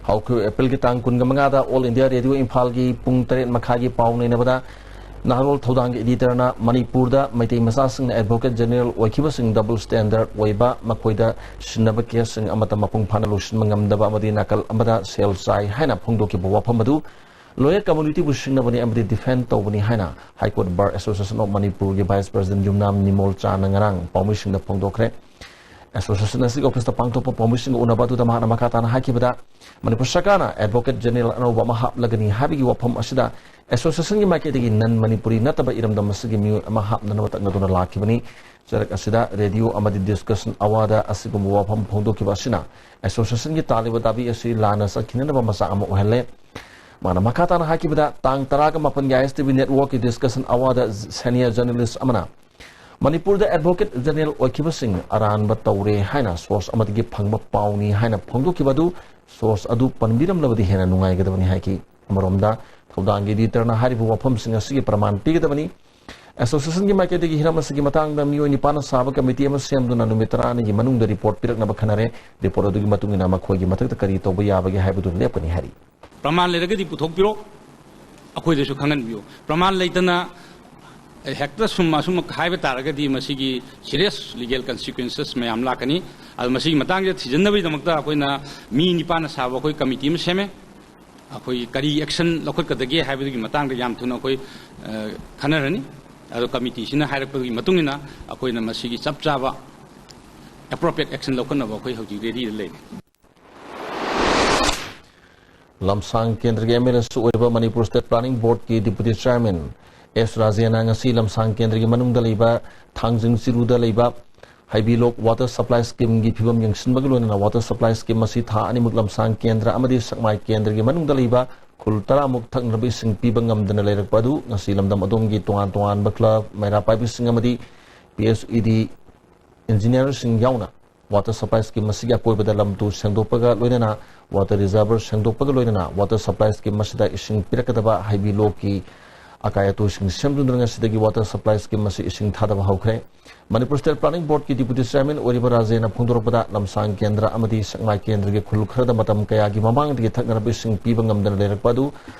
ꯍꯧꯈꯤꯕ ꯑꯦꯄ꯭ꯔꯤꯜꯒꯤ ꯇꯥꯡ ꯀꯨꯟꯒ ꯃꯉꯥꯗ ꯑꯣꯜ ꯏꯟꯗꯤꯌꯥ ꯔꯦꯗꯤꯑꯣ ꯏꯝꯐꯥꯜꯒꯤ ꯄꯨꯡ ꯇꯔꯦꯠ ꯃꯈꯥꯏꯒꯤ ꯄꯥꯎ ꯅꯩꯅꯕꯗ ꯅꯍꯥꯔꯣꯜ ꯊꯧꯗꯥꯡꯒꯤ ꯏꯗꯤꯇꯔꯅ ꯃꯅꯤꯄꯨꯔꯗ ꯃꯩꯇꯩ ꯃꯆꯥꯁꯤꯡꯅ ꯑꯦꯗꯚꯣꯀꯦꯠ ꯖꯦꯅꯦꯔꯦꯜ ꯑꯣꯏꯈꯤꯕꯁꯤꯡ ꯗꯕꯜ ꯁ꯭ꯇꯦꯟꯗꯔꯗ ꯑꯣꯏꯕ, ꯃꯈꯣꯏꯗ ꯁꯤꯟꯅꯕ ꯀꯦꯁꯁꯤꯡ ꯑꯃꯠꯇ ꯃꯄꯨꯡ ꯐꯥꯅ ꯂꯣꯏꯁꯤꯟꯕ ꯉꯝꯗꯕ ꯑꯃꯗꯤ ꯅꯥꯀꯜ ꯑꯃꯗ ꯁꯦꯜ ꯆꯥꯏ ꯍꯥꯏꯅ ꯐꯣꯡꯗꯣꯛꯈꯤꯕ ꯋꯥꯐꯝ ꯑꯗꯨ ꯂꯣꯌꯔ ꯀꯝꯃ꯭ꯌꯨꯅꯤꯇꯤꯕꯨ ꯁꯤꯡꯅꯕꯅꯤ ꯑꯃꯗꯤ ꯗꯤꯐꯦꯟ ꯇꯧꯕꯅꯤ ꯍꯥꯏꯅ high court bar association of ꯃꯅꯤꯄꯨꯔꯒꯤ ꯚꯥꯏꯁ ꯄ꯭ꯔꯁꯤꯗꯦꯟ ꯌꯨꯝꯅꯥꯝ ꯅꯤꯃꯣꯜ ꯆꯥꯅ ꯉꯔꯥꯡ ꯄꯥꯎꯃꯤꯁꯤꯡꯗ ꯐꯣꯡꯗꯣꯛꯈ꯭ꯔꯦ꯫ ꯑꯦꯁꯣꯁꯤꯌꯦꯁꯟ ꯑꯁꯤꯒꯤ ꯑꯣꯐꯤꯁꯇ ꯄꯥꯡꯊꯣꯛꯄ ꯄꯥꯎꯃꯤꯁꯤꯡꯒ ꯎꯅꯕ ꯑꯗꯨꯗ ꯃꯍꯥꯛꯅ ꯃꯈꯥ ꯇꯥꯅ ꯍꯥꯏꯈꯤꯕꯗ, ꯃꯅꯤꯄꯨꯔ ꯁꯔꯀꯥꯔꯅ ꯑꯦꯗꯚꯣꯀꯦꯠ ꯖꯦꯅꯦꯔꯦꯜ ꯑꯅꯧꯕ ꯑꯃ ꯍꯥꯞꯂꯒꯅꯤ ꯍꯥꯏꯕꯒꯤ ꯋꯥꯐꯝ ꯑꯁꯤꯗ ꯑꯦꯁꯣꯁꯤꯌꯦꯁꯟꯒꯤ ꯃꯥꯏꯀꯩꯗꯒꯤ ꯅꯟ ꯃꯅꯤꯄꯨꯔꯤ ꯅꯠꯇꯕ ꯏꯔꯝꯗꯝ ꯑꯁꯤꯒꯤ ꯃꯤꯑꯣꯏ ꯑꯃ ꯍꯥꯞꯅꯅꯕ ꯇꯛꯅꯗꯨꯅ ꯂꯥꯛꯈꯤꯕꯅꯤ꯫ ꯆꯔꯛ ꯑꯁꯤꯗ ꯔꯦꯗꯤꯑꯣ ꯑꯃꯗꯤ ꯗꯤꯁꯀꯁꯟ ꯑꯋꯥꯔꯗ ꯑꯁꯤꯒꯨꯝꯕ ꯋꯥꯐꯝ ꯐꯣꯡꯗꯣꯛꯈꯤꯕ ꯑꯁꯤꯅ ꯑꯦꯁꯣꯁꯤꯌꯦꯁꯟꯒꯤ ꯇꯥꯜꯂꯤꯕ ꯗꯥꯕꯤ ꯑꯁꯤ ꯂꯥꯟꯅ ꯆꯠꯈꯤꯅꯅꯕ ꯃꯆꯥꯛ ꯑꯃ ꯑꯣꯏꯍꯜꯂꯦ꯫ ꯃꯥꯅ ꯃꯈꯥ ꯇꯥꯅ ꯍꯥꯏꯈꯤꯕꯗ, ꯇꯥꯡ ꯇꯔꯥꯒ ꯃꯥꯄꯟꯒꯤ ꯑꯥꯏ ꯑꯦꯁ ꯇꯤ ꯚꯤ ꯅꯦꯠꯋꯥꯔꯛꯀꯤ ꯗꯤꯁꯀꯁꯟ ꯑꯋꯥꯔꯗ ꯁꯦꯅꯤꯌꯔ ꯖꯔꯅꯦꯂꯤꯁ ꯑꯃꯅ ꯃꯅꯤꯄꯨꯔꯗ ꯑꯦꯗꯚꯣꯀꯦꯠ ꯖꯦꯅꯦꯔꯦꯜ ꯑꯣꯏꯈꯤꯕꯁꯤꯡ ꯑꯔꯥꯟꯕ ꯇꯧꯔꯦ ꯍꯥꯏꯅ ꯁꯣꯔꯁ ꯑꯃꯗꯒꯤ ꯐꯪꯕ ꯄꯥꯎꯅꯤ ꯍꯥꯏꯅ ꯐꯣꯡꯗꯣꯛꯈꯤꯕ ꯑꯗꯨ ꯁꯣꯔꯁ ꯑꯗꯨ ꯄꯟꯕꯤꯔꯝꯂꯕꯗꯤ ꯍꯦꯟꯅ ꯅꯨꯡꯉꯥꯏꯒꯗꯕꯅꯤ ꯍꯥꯏꯈꯤ꯫ ꯑꯃꯔꯣꯝꯗ, ꯊꯧꯗꯥꯡꯒꯤ ꯏꯗꯤꯇꯔꯅ ꯍꯥꯏꯔꯤꯕ ꯋꯥꯐꯝꯁꯤꯡ ꯑꯁꯤꯒꯤ ꯄ꯭ꯔꯃꯥꯟ ꯄꯤꯒꯗꯕꯅꯤ꯫ ꯑꯦꯁꯣꯁꯤꯌꯦꯁꯟꯒꯤ ꯃꯥꯏꯀꯩꯗꯒꯤ ꯍꯤꯔꯝ ꯑꯁꯤꯒꯤ ꯃꯇꯥꯡꯗ ꯃꯤꯑꯣꯏ ꯅꯤꯄꯥꯟꯅ ꯁꯥꯕ ꯀꯃꯤꯇꯤ ꯑꯃ ꯁꯦꯝꯗꯨꯅ ꯅꯨꯃꯤꯠ ꯇꯔꯥꯅꯤꯒꯤ ꯃꯅꯨꯡꯗ ꯔꯤꯄꯣꯔꯠ ꯄꯤꯔꯛꯅꯕ ꯈꯟꯅꯔꯦ꯫ ꯔꯤꯄꯣꯔꯠ ꯑꯗꯨꯒꯤ ꯃꯇꯨꯡ ꯏꯟꯅ ꯃꯈꯣꯏꯒꯤ ꯃꯊꯛꯇ ꯀꯔꯤ ꯇꯧꯕ ꯌꯥꯕꯒꯦ ꯍꯥꯏꯕꯗꯨ ꯂꯦꯞꯀꯅꯤ ꯍꯥꯏꯔꯤ꯫ ꯄ꯭ꯔꯃꯥꯟ ꯂꯩꯔꯒꯗꯤ ꯄꯨꯊꯣꯛꯄꯤꯔꯣ, ꯑꯩꯈꯣꯏꯗꯁꯨ ꯈꯪꯍꯟꯕꯤꯌꯨ꯫ ꯄ꯭ꯔꯃꯥꯟ ꯂꯩꯇꯅ ꯍꯦꯛꯇ ꯁꯨꯝ ꯑꯁꯨꯝ ꯍꯥꯏꯕ ꯇꯥꯔꯒꯗꯤ ꯃꯁꯤꯒꯤ ꯁꯤꯔꯤꯌꯁ ꯂꯤꯒꯦꯜ ꯀꯟꯁꯤꯀ꯭ꯋꯦꯟꯁꯦꯁ ꯃꯌꯥꯝ ꯂꯥꯛꯀꯅꯤ꯫ ꯑꯗꯣ ꯃꯁꯤꯒꯤ ꯃꯇꯥꯡꯗ ꯊꯤꯖꯤꯟꯅꯕꯒꯤꯗꯃꯛꯇ ꯑꯩꯈꯣꯏꯅ ꯃꯤ ꯅꯤꯄꯥꯟꯅ ꯁꯥꯕ ꯑꯩꯈꯣꯏ ꯀꯃꯤꯇꯤ ꯑꯃ ꯁꯦꯝꯃꯦ꯫ ꯑꯩꯈꯣꯏꯒꯤ ꯀꯔꯤ ꯑꯦꯛꯁꯟ ꯂꯧꯈꯠꯀꯗꯒꯦ ꯍꯥꯏꯕꯗꯨꯒꯤ ꯃꯇꯥꯡꯗ ꯌꯥꯝ ꯊꯨꯅ ꯑꯩꯈꯣꯏ, ꯑ, ꯈꯟꯅꯔꯅꯤ꯫ ꯑꯗꯣ ꯀꯃꯤꯇꯤꯁꯤꯅ ꯍꯥꯏꯔꯛꯄꯒꯤ ꯃꯇꯨꯡ ꯏꯟꯅ ꯑꯩꯈꯣꯏꯅ ꯃꯁꯤꯒꯤ ꯆꯞ ꯆꯥꯕ ꯑꯦꯄ꯭ꯔꯣꯄ꯭ꯔꯤꯌꯦꯠ ꯑꯦꯛꯁꯟ ꯂꯧꯈꯠꯅꯕ ꯑꯩꯈꯣꯏ ꯍꯧꯖꯤꯛ ꯔꯦꯗꯤꯗ ꯂꯩꯔꯤ꯫ ꯂꯝꯁꯥꯡ ꯀꯦꯟꯗ꯭ꯔꯒꯤ ꯑꯦꯝ ꯑꯦꯜ ꯑꯦꯁꯨ ꯑꯣꯏꯔꯤꯕ ꯃꯅꯤꯄꯨꯔ ꯁ꯭ꯇꯦꯠ ꯄ꯭ꯂꯥꯅꯤꯡ ꯕꯣꯔꯗꯀꯤ ꯗꯤꯄꯨꯇꯤ ꯆꯤꯌꯥꯔꯃꯦꯟ ꯑꯦꯁ ꯔꯥꯖꯦꯅ ꯉꯁꯤ ꯂꯝꯁꯥꯡ ꯀꯦꯟꯗ꯭ꯔꯒꯤ ꯃꯅꯨꯡꯗ ꯂꯩꯕ ꯊꯥꯡꯖꯤꯡ ꯆꯤꯔꯨꯗ ꯂꯩꯕ ꯍꯩꯕꯤꯂꯣꯛ water supply schemeꯒꯤ ꯐꯤꯕꯝ ꯌꯦꯡꯁꯤꯟꯕꯒꯤ ꯂꯣꯏꯅꯅ water supply scheme ꯑꯁꯤ ꯊꯥ ꯑꯅꯤꯃꯨꯛ ꯂꯝꯁꯥꯡ ꯀꯦꯟꯗ꯭ꯔ ꯑꯃꯗꯤ ꯁꯦꯛꯃꯥꯏ ꯀꯦꯟꯗ꯭ꯔꯒꯤ ꯃꯅꯨꯡꯗ ꯂꯩꯕ ꯈꯨꯜ ꯇꯔꯥꯃꯨꯛ ꯊꯛꯅꯕ ꯏꯁꯤꯡ ꯄꯤꯕ ꯉꯝꯗꯅ ꯂꯩꯔꯛꯄ ꯑꯗꯨ ꯉꯁꯤ ꯂꯝꯗꯝ ꯑꯗꯣꯝꯒꯤ ꯇꯣꯉꯥꯟ ꯇꯣꯉꯥꯟꯕ club ꯃꯩꯔꯥ ꯄꯥꯏꯕꯤꯁꯤꯡ ꯑꯃꯗꯤ P H E D engineerꯁꯤꯡ ꯌꯥꯎꯅ water supply scheme ꯑꯁꯤꯒꯤ ꯑꯀꯣꯏꯕꯗ ꯂꯝ ꯇꯨ ꯁꯦꯡꯗꯣꯛꯄꯒ ꯂꯣꯏꯅꯅ water reservoir ꯁꯦꯡꯗꯣꯛꯄꯒ ꯂꯣꯏꯅꯅ water supply scheme ꯑꯁꯤꯗ ꯏꯁꯤꯡ ꯄꯤꯔꯛꯀꯗꯕ ꯍꯩꯕꯤꯂꯣꯛꯀꯤ ꯑꯀꯥꯏ ꯑꯇꯣꯏꯁꯤꯡ ꯁꯦꯝꯗꯨꯅ ꯉꯁꯤꯗꯒꯤ water supply scheme ꯑꯁꯤ ꯏꯁꯤꯡ ꯊꯥꯗꯕ ꯍꯧꯈ꯭ꯔꯦ꯫ Manipur State Planning Boardꯀꯤ Deputy Chairman ꯑꯣꯏꯔꯤꯕ ꯔꯥꯖꯦꯅ ꯐꯣꯡꯗꯣꯔꯛꯄꯗ, ꯂꯝꯁꯥꯡ ꯀꯦꯟꯗ꯭ꯔ ꯑꯃꯗꯤ ꯁꯦꯛꯃꯥꯏ ꯀꯦꯟꯗ꯭ꯔꯒꯤ ꯈꯨꯜ ꯈꯔꯗ ꯃꯇꯝ ꯀꯌꯥꯒꯤ ꯃꯃꯥꯡꯗꯒꯤ ꯊꯛꯅꯅꯕ ꯏꯁꯤꯡ ꯄꯤꯕ ꯉꯝꯗꯅ ꯂꯩꯔꯛꯄ ꯑꯗꯨ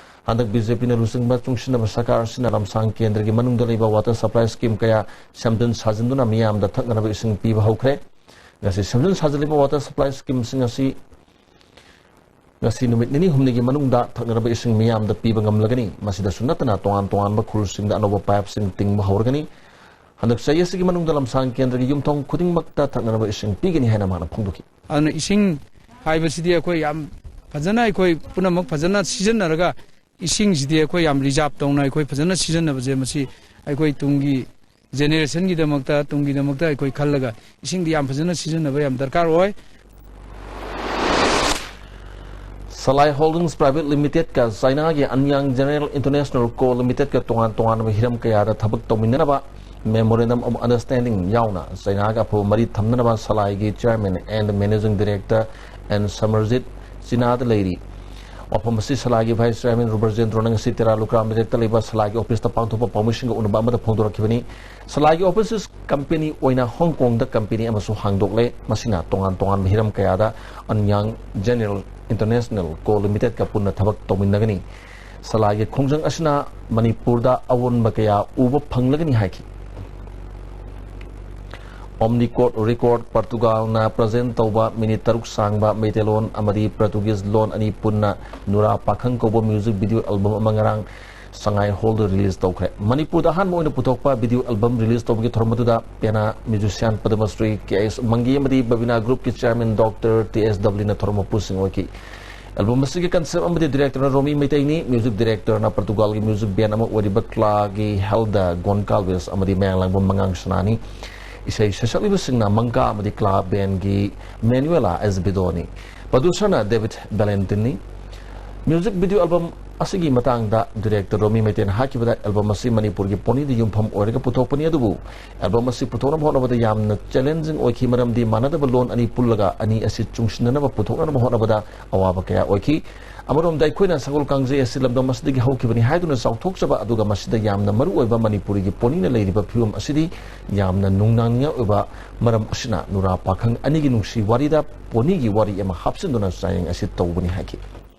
ꯍꯟꯗꯛ BJPꯅ ꯂꯨꯆꯤꯡꯕ ꯆꯨꯡꯁꯤꯟꯅꯕ ꯁꯔꯀꯥꯔ ꯑꯁꯤꯅ ꯂꯝꯁꯥꯡ ꯀꯦꯟꯗ꯭ꯔꯒꯤ ꯃꯅꯨꯡꯗ ꯂꯩꯕ water supply scheme ꯀꯌꯥ ꯁꯦꯝꯖꯤꯟ ꯁꯥꯖꯤꯟꯗꯨꯅ ꯃꯤꯌꯥꯝꯗ ꯊꯛꯅꯅꯕ ꯏꯁꯤꯡ ꯄꯤꯕ ꯍꯧꯈ꯭ꯔꯦ꯫ ꯉꯁꯤ ꯁꯦꯝꯖꯤꯟ ꯁꯥꯖꯤꯜꯂꯤꯕ water supply schemeꯁꯤꯡ ꯑꯁꯤ ꯉꯁꯤ ꯅꯨꯃꯤꯠ ꯅꯤꯅꯤ ꯍꯨꯝꯅꯤꯒꯤ ꯃꯅꯨꯡꯗ ꯊꯛꯅꯅꯕ ꯏꯁꯤꯡ ꯃꯤꯌꯥꯝꯗ ꯄꯤꯕ ꯉꯝꯂꯒꯅꯤ꯫ ꯃꯁꯤꯗꯁꯨ ꯅꯠꯇꯅ ꯇꯣꯉꯥꯟ ꯇꯣꯉꯥꯟꯕ ꯈꯨꯜꯁꯤꯡꯗ ꯑꯅꯧꯕ pipeꯁꯤꯡ ꯇꯤꯡꯕ ꯍꯧꯔꯒꯅꯤ꯫ ꯍꯟꯗꯛ ꯆꯍꯤ ꯑꯁꯤꯒꯤ ꯃꯅꯨꯡꯗ ꯂꯝꯁꯥꯡ ꯀꯦꯟꯗ꯭ꯔꯒꯤ ꯌꯨꯝꯊꯣꯡ ꯈꯨꯗꯤꯡꯃꯛꯇ ꯊꯛꯅꯅꯕ ꯏꯁꯤꯡ ꯄꯤꯒꯅꯤ ꯍꯥꯏꯅ ꯃꯥꯅ ꯐꯣꯡꯗꯣꯛꯈꯤ꯫ ꯑꯗꯨꯅ ꯏꯁꯤꯡ ꯍꯥꯏꯕꯁꯤꯗꯤ ꯑꯩꯈꯣꯏ ꯌꯥꯝ ꯐꯖꯅ, ꯑꯩꯈꯣꯏ ꯄꯨꯝꯅꯃꯛ ꯐꯖꯅ ꯁꯤꯖꯤꯟꯅꯔꯒ, ꯏꯁꯤꯡꯁꯤꯗꯤ ꯑꯩꯈꯣꯏ ꯌꯥꯝ reserve ꯇꯧꯅ ꯑꯩꯈꯣꯏ ꯐꯖꯅ ꯁꯤꯖꯤꯟꯅꯕꯁꯦ, ꯃꯁꯤ ꯑꯩꯈꯣꯏ ꯇꯨꯡꯒꯤ generationꯒꯤꯗꯃꯛꯇ, ꯇꯨꯡꯒꯤꯗꯃꯛꯇ ꯑꯩꯈꯣꯏ ꯈꯜꯂꯒ ꯏꯁꯤꯡꯗꯤ ꯌꯥꯝ ꯐꯖꯅ ꯁꯤꯖꯤꯟꯅꯕ ꯌꯥꯝ ꯗꯔꯀꯥꯔ ꯑꯣꯏ꯫ Salai Holdings Private Limitedꯀ ꯆꯥꯏꯅꯥꯒꯤ ꯑꯟꯌꯥꯡ General International Co Limitedꯀ ꯇꯣꯉꯥꯟ ꯇꯣꯉꯥꯟꯕ ꯍꯤꯔꯝ ꯀꯌꯥꯗ ꯊꯕꯛ ꯇꯧꯃꯤꯟꯅꯅꯕ Memorandum of Understanding ꯌꯥꯎꯅ ꯆꯥꯏꯅꯥꯒ ꯑꯐꯕ ꯃꯔꯤ ꯊꯝꯅꯅꯕ ꯁꯂꯥꯏꯒꯤ Chairman and Managing Director N Samarjit ꯆꯤꯅꯥꯗ ꯂꯩꯔꯤ꯫ ꯋꯥꯐꯝ ꯑꯁꯤ ꯁꯂꯥꯏꯒꯤ Vice Chairman ꯔꯨꯕꯔꯖꯦꯟꯗ꯭ꯔꯣꯅ ꯉꯁꯤ ꯇꯦꯔꯥ ꯂꯨꯀ꯭ꯔꯥꯝ ꯂꯩꯔꯛꯇ ꯂꯩꯕ ꯁꯂꯥꯏꯒꯤ officeꯇ ꯄꯥꯡꯊꯣꯛꯄ ꯄꯥꯎꯃꯤꯁꯤꯡꯒ ꯎꯅꯕ ꯑꯃꯗ ꯐꯣꯡꯗꯣꯔꯛꯈꯤꯕꯅꯤ꯫ ꯁꯂꯥꯏꯒꯤ offices company ꯑꯣꯏꯅ ꯍꯣꯡ ꯀꯣꯡꯗ company ꯑꯃꯁꯨ ꯍꯥꯡꯗꯣꯛꯂꯦ꯫ ꯃꯁꯤꯅ ꯇꯣꯉꯥꯟ ꯇꯣꯉꯥꯟꯕ ꯍꯤꯔꯝ ꯀꯌꯥꯗ ꯑꯟꯌꯥꯡ General International Co Limitedꯀ ꯄꯨꯟꯅ ꯊꯕꯛ ꯇꯧꯃꯤꯟꯅꯒꯅꯤ꯫ ꯁꯂꯥꯏꯒꯤ ꯈꯣꯡꯖꯪ ꯑꯁꯤꯅ ꯃꯅꯤꯄꯨꯔꯗ ꯑꯑꯣꯟꯕ ꯀꯌꯥ ꯎꯕ ꯐꯪꯂꯒꯅꯤ ꯍꯥꯏꯈꯤ꯫ Omnicode Record Portugalꯅ present ꯇꯧꯕ minute ꯇꯔꯨꯛ ꯁꯥꯡꯕ ꯃꯩꯇꯩꯂꯣꯟ ꯑꯃꯗꯤ Portuguese ꯂꯣꯟ ꯑꯅꯤ ꯄꯨꯟꯅ ꯅꯨꯔꯥ ꯄꯥꯈꯪ ꯀꯧꯕ music video album ꯑꯃ ꯉꯔꯥꯡ ꯁꯉꯥꯏ ꯍꯣꯜꯗ release ꯇꯧꯈ꯭ꯔꯦ꯫ ꯃꯅꯤꯄꯨꯔꯗ ꯑꯍꯥꯟꯕ ꯑꯣꯏꯅ ꯄꯨꯊꯣꯛꯄ video album release ꯇꯧꯕꯒꯤ ꯊꯧꯔꯝ ꯑꯗꯨꯗ ꯄꯦꯅꯥ musician ꯄꯗꯃꯁ꯭ꯔꯤ ꯀꯦ ꯑꯦꯁ ꯃꯪꯒꯤ ꯑꯃꯗꯤ ꯕꯕꯤꯅꯥ groupꯀꯤ chairman Doctor ꯇꯤ ꯑꯦꯁ ꯗꯕ꯭ꯂꯤꯎꯅ ꯊꯧꯔꯝ ꯃꯄꯨꯁꯤꯡ ꯑꯣꯏꯈꯤ꯫ ꯑꯦꯜꯕꯝ ꯑꯁꯤꯒꯤ ꯀꯟꯁꯦꯞ ꯑꯃꯗꯤ ꯗꯤꯔꯦꯛꯇꯔꯅ ꯔꯣꯃꯤ ꯃꯩꯇꯩꯅꯤ꯫ ꯃ꯭ꯌꯨꯖꯤꯛ ꯗꯤꯔꯦꯛꯇꯔꯅ ꯄꯣꯔꯇꯨꯒꯥꯜꯒꯤ ꯃ꯭ꯌꯨꯖꯤꯛ ꯕꯦꯟ ꯑꯃ ꯑꯣꯏꯔꯤꯕ ꯀ꯭ꯂꯥꯒꯤ ꯍꯦꯜꯗ ꯒꯣꯟꯀꯥꯜꯕꯦꯁ ꯑꯃꯗꯤ ꯃꯌꯥꯡꯂꯥꯡꯕꯝ ꯃꯉꯥꯡ ꯁꯅꯥꯅꯤ꯫ ꯏꯁꯩ ꯁꯩꯁꯛꯂꯤꯕꯁꯤꯡꯅ ꯃꯪꯀꯥ ꯑꯃꯗꯤ ꯀ꯭ꯂꯥ ꯕꯦꯟꯒꯤ ꯃꯦꯅꯨꯑꯦꯂꯥ ꯑꯦꯁꯕꯤꯗꯣꯅꯤ꯫ ꯄ꯭ꯔꯗ꯭ꯌꯨꯁꯔꯅ ꯗꯦꯕꯤꯗ ꯕꯦꯂꯦꯟꯇꯤꯟꯅꯤ꯫ ꯃ꯭ꯌꯨꯖꯤꯛ ꯚꯤꯗꯤꯑꯣ ꯑꯦꯜꯕꯝ ꯑꯁꯤꯒꯤ ꯃꯇꯥꯡꯗ ꯗꯤꯔꯦꯛꯇꯔ ꯔꯣꯃꯤ ꯃꯩꯇꯩꯅ ꯍꯥꯏꯈꯤꯕꯗ, ꯑꯦꯜꯕꯝ ꯑꯁꯤ ꯃꯅꯤꯄꯨꯔꯒꯤ ꯄꯣꯅꯤꯗ ꯌꯨꯝꯐꯝ ꯑꯣꯏꯔꯒ ꯄꯨꯊꯣꯛꯄꯅꯤ, ꯑꯗꯨꯕꯨ ꯑꯦꯜꯕꯝ ꯑꯁꯤ ꯄꯨꯊꯣꯛꯅꯕ ꯍꯣꯠꯅꯕꯗ ꯌꯥꯝꯅ ꯆꯦꯂꯦꯟꯖꯤꯡ ꯑꯣꯏꯈꯤ, ꯃꯔꯝꯗꯤ ꯃꯥꯟꯅꯗꯕ ꯂꯣꯟ ꯑꯅꯤ ꯄꯨꯜꯂꯒ ꯑꯅꯤ ꯑꯁꯤ ꯆꯨꯡꯁꯤꯟꯅꯅꯕ ꯄꯨꯊꯣꯛꯅꯅꯕ ꯍꯣꯠꯅꯕꯗ ꯑꯋꯥꯕ ꯀꯌꯥ ꯑꯣꯏꯈꯤ꯫ ꯑꯃꯔꯣꯝꯗ ꯑꯩꯈꯣꯏꯅ ꯁꯒꯣꯜ ꯀꯥꯡꯖꯩ ꯑꯁꯤ ꯂꯝꯗꯝ ꯑꯁꯤꯗꯒꯤ ꯍꯧꯈꯤꯕꯅꯤ ꯍꯥꯏꯗꯨꯅ ꯆꯥꯎꯊꯣꯛꯆꯕ, ꯑꯗꯨꯒ ꯃꯁꯤꯗ ꯌꯥꯝꯅ ꯃꯔꯨ ꯑꯣꯏꯕ ꯃꯅꯤꯄꯨꯔꯤꯒꯤ ꯄꯣꯅꯤꯅ ꯂꯩꯔꯤꯕ ꯐꯤꯕꯝ ꯑꯁꯤꯗꯤ ꯌꯥꯝꯅ ꯅꯨꯡꯅꯥꯡꯅꯤꯡꯉꯥꯏ ꯑꯣꯏꯕ ꯃꯔꯝ ꯑꯁꯤꯅ ꯅꯨꯔꯥ ꯄꯥꯈꯪ ꯑꯅꯤꯒꯤ ꯅꯨꯡꯁꯤ ꯋꯥꯔꯤꯗ ꯄꯣꯅꯤꯒꯤ ꯋꯥꯔꯤ ꯑꯃ ꯍꯥꯞꯆꯤꯟꯗꯨꯅ ꯆꯥꯌꯦꯡ ꯑꯁꯤ ꯇꯧꯕꯅꯤ ꯍꯥꯏꯈꯤ꯫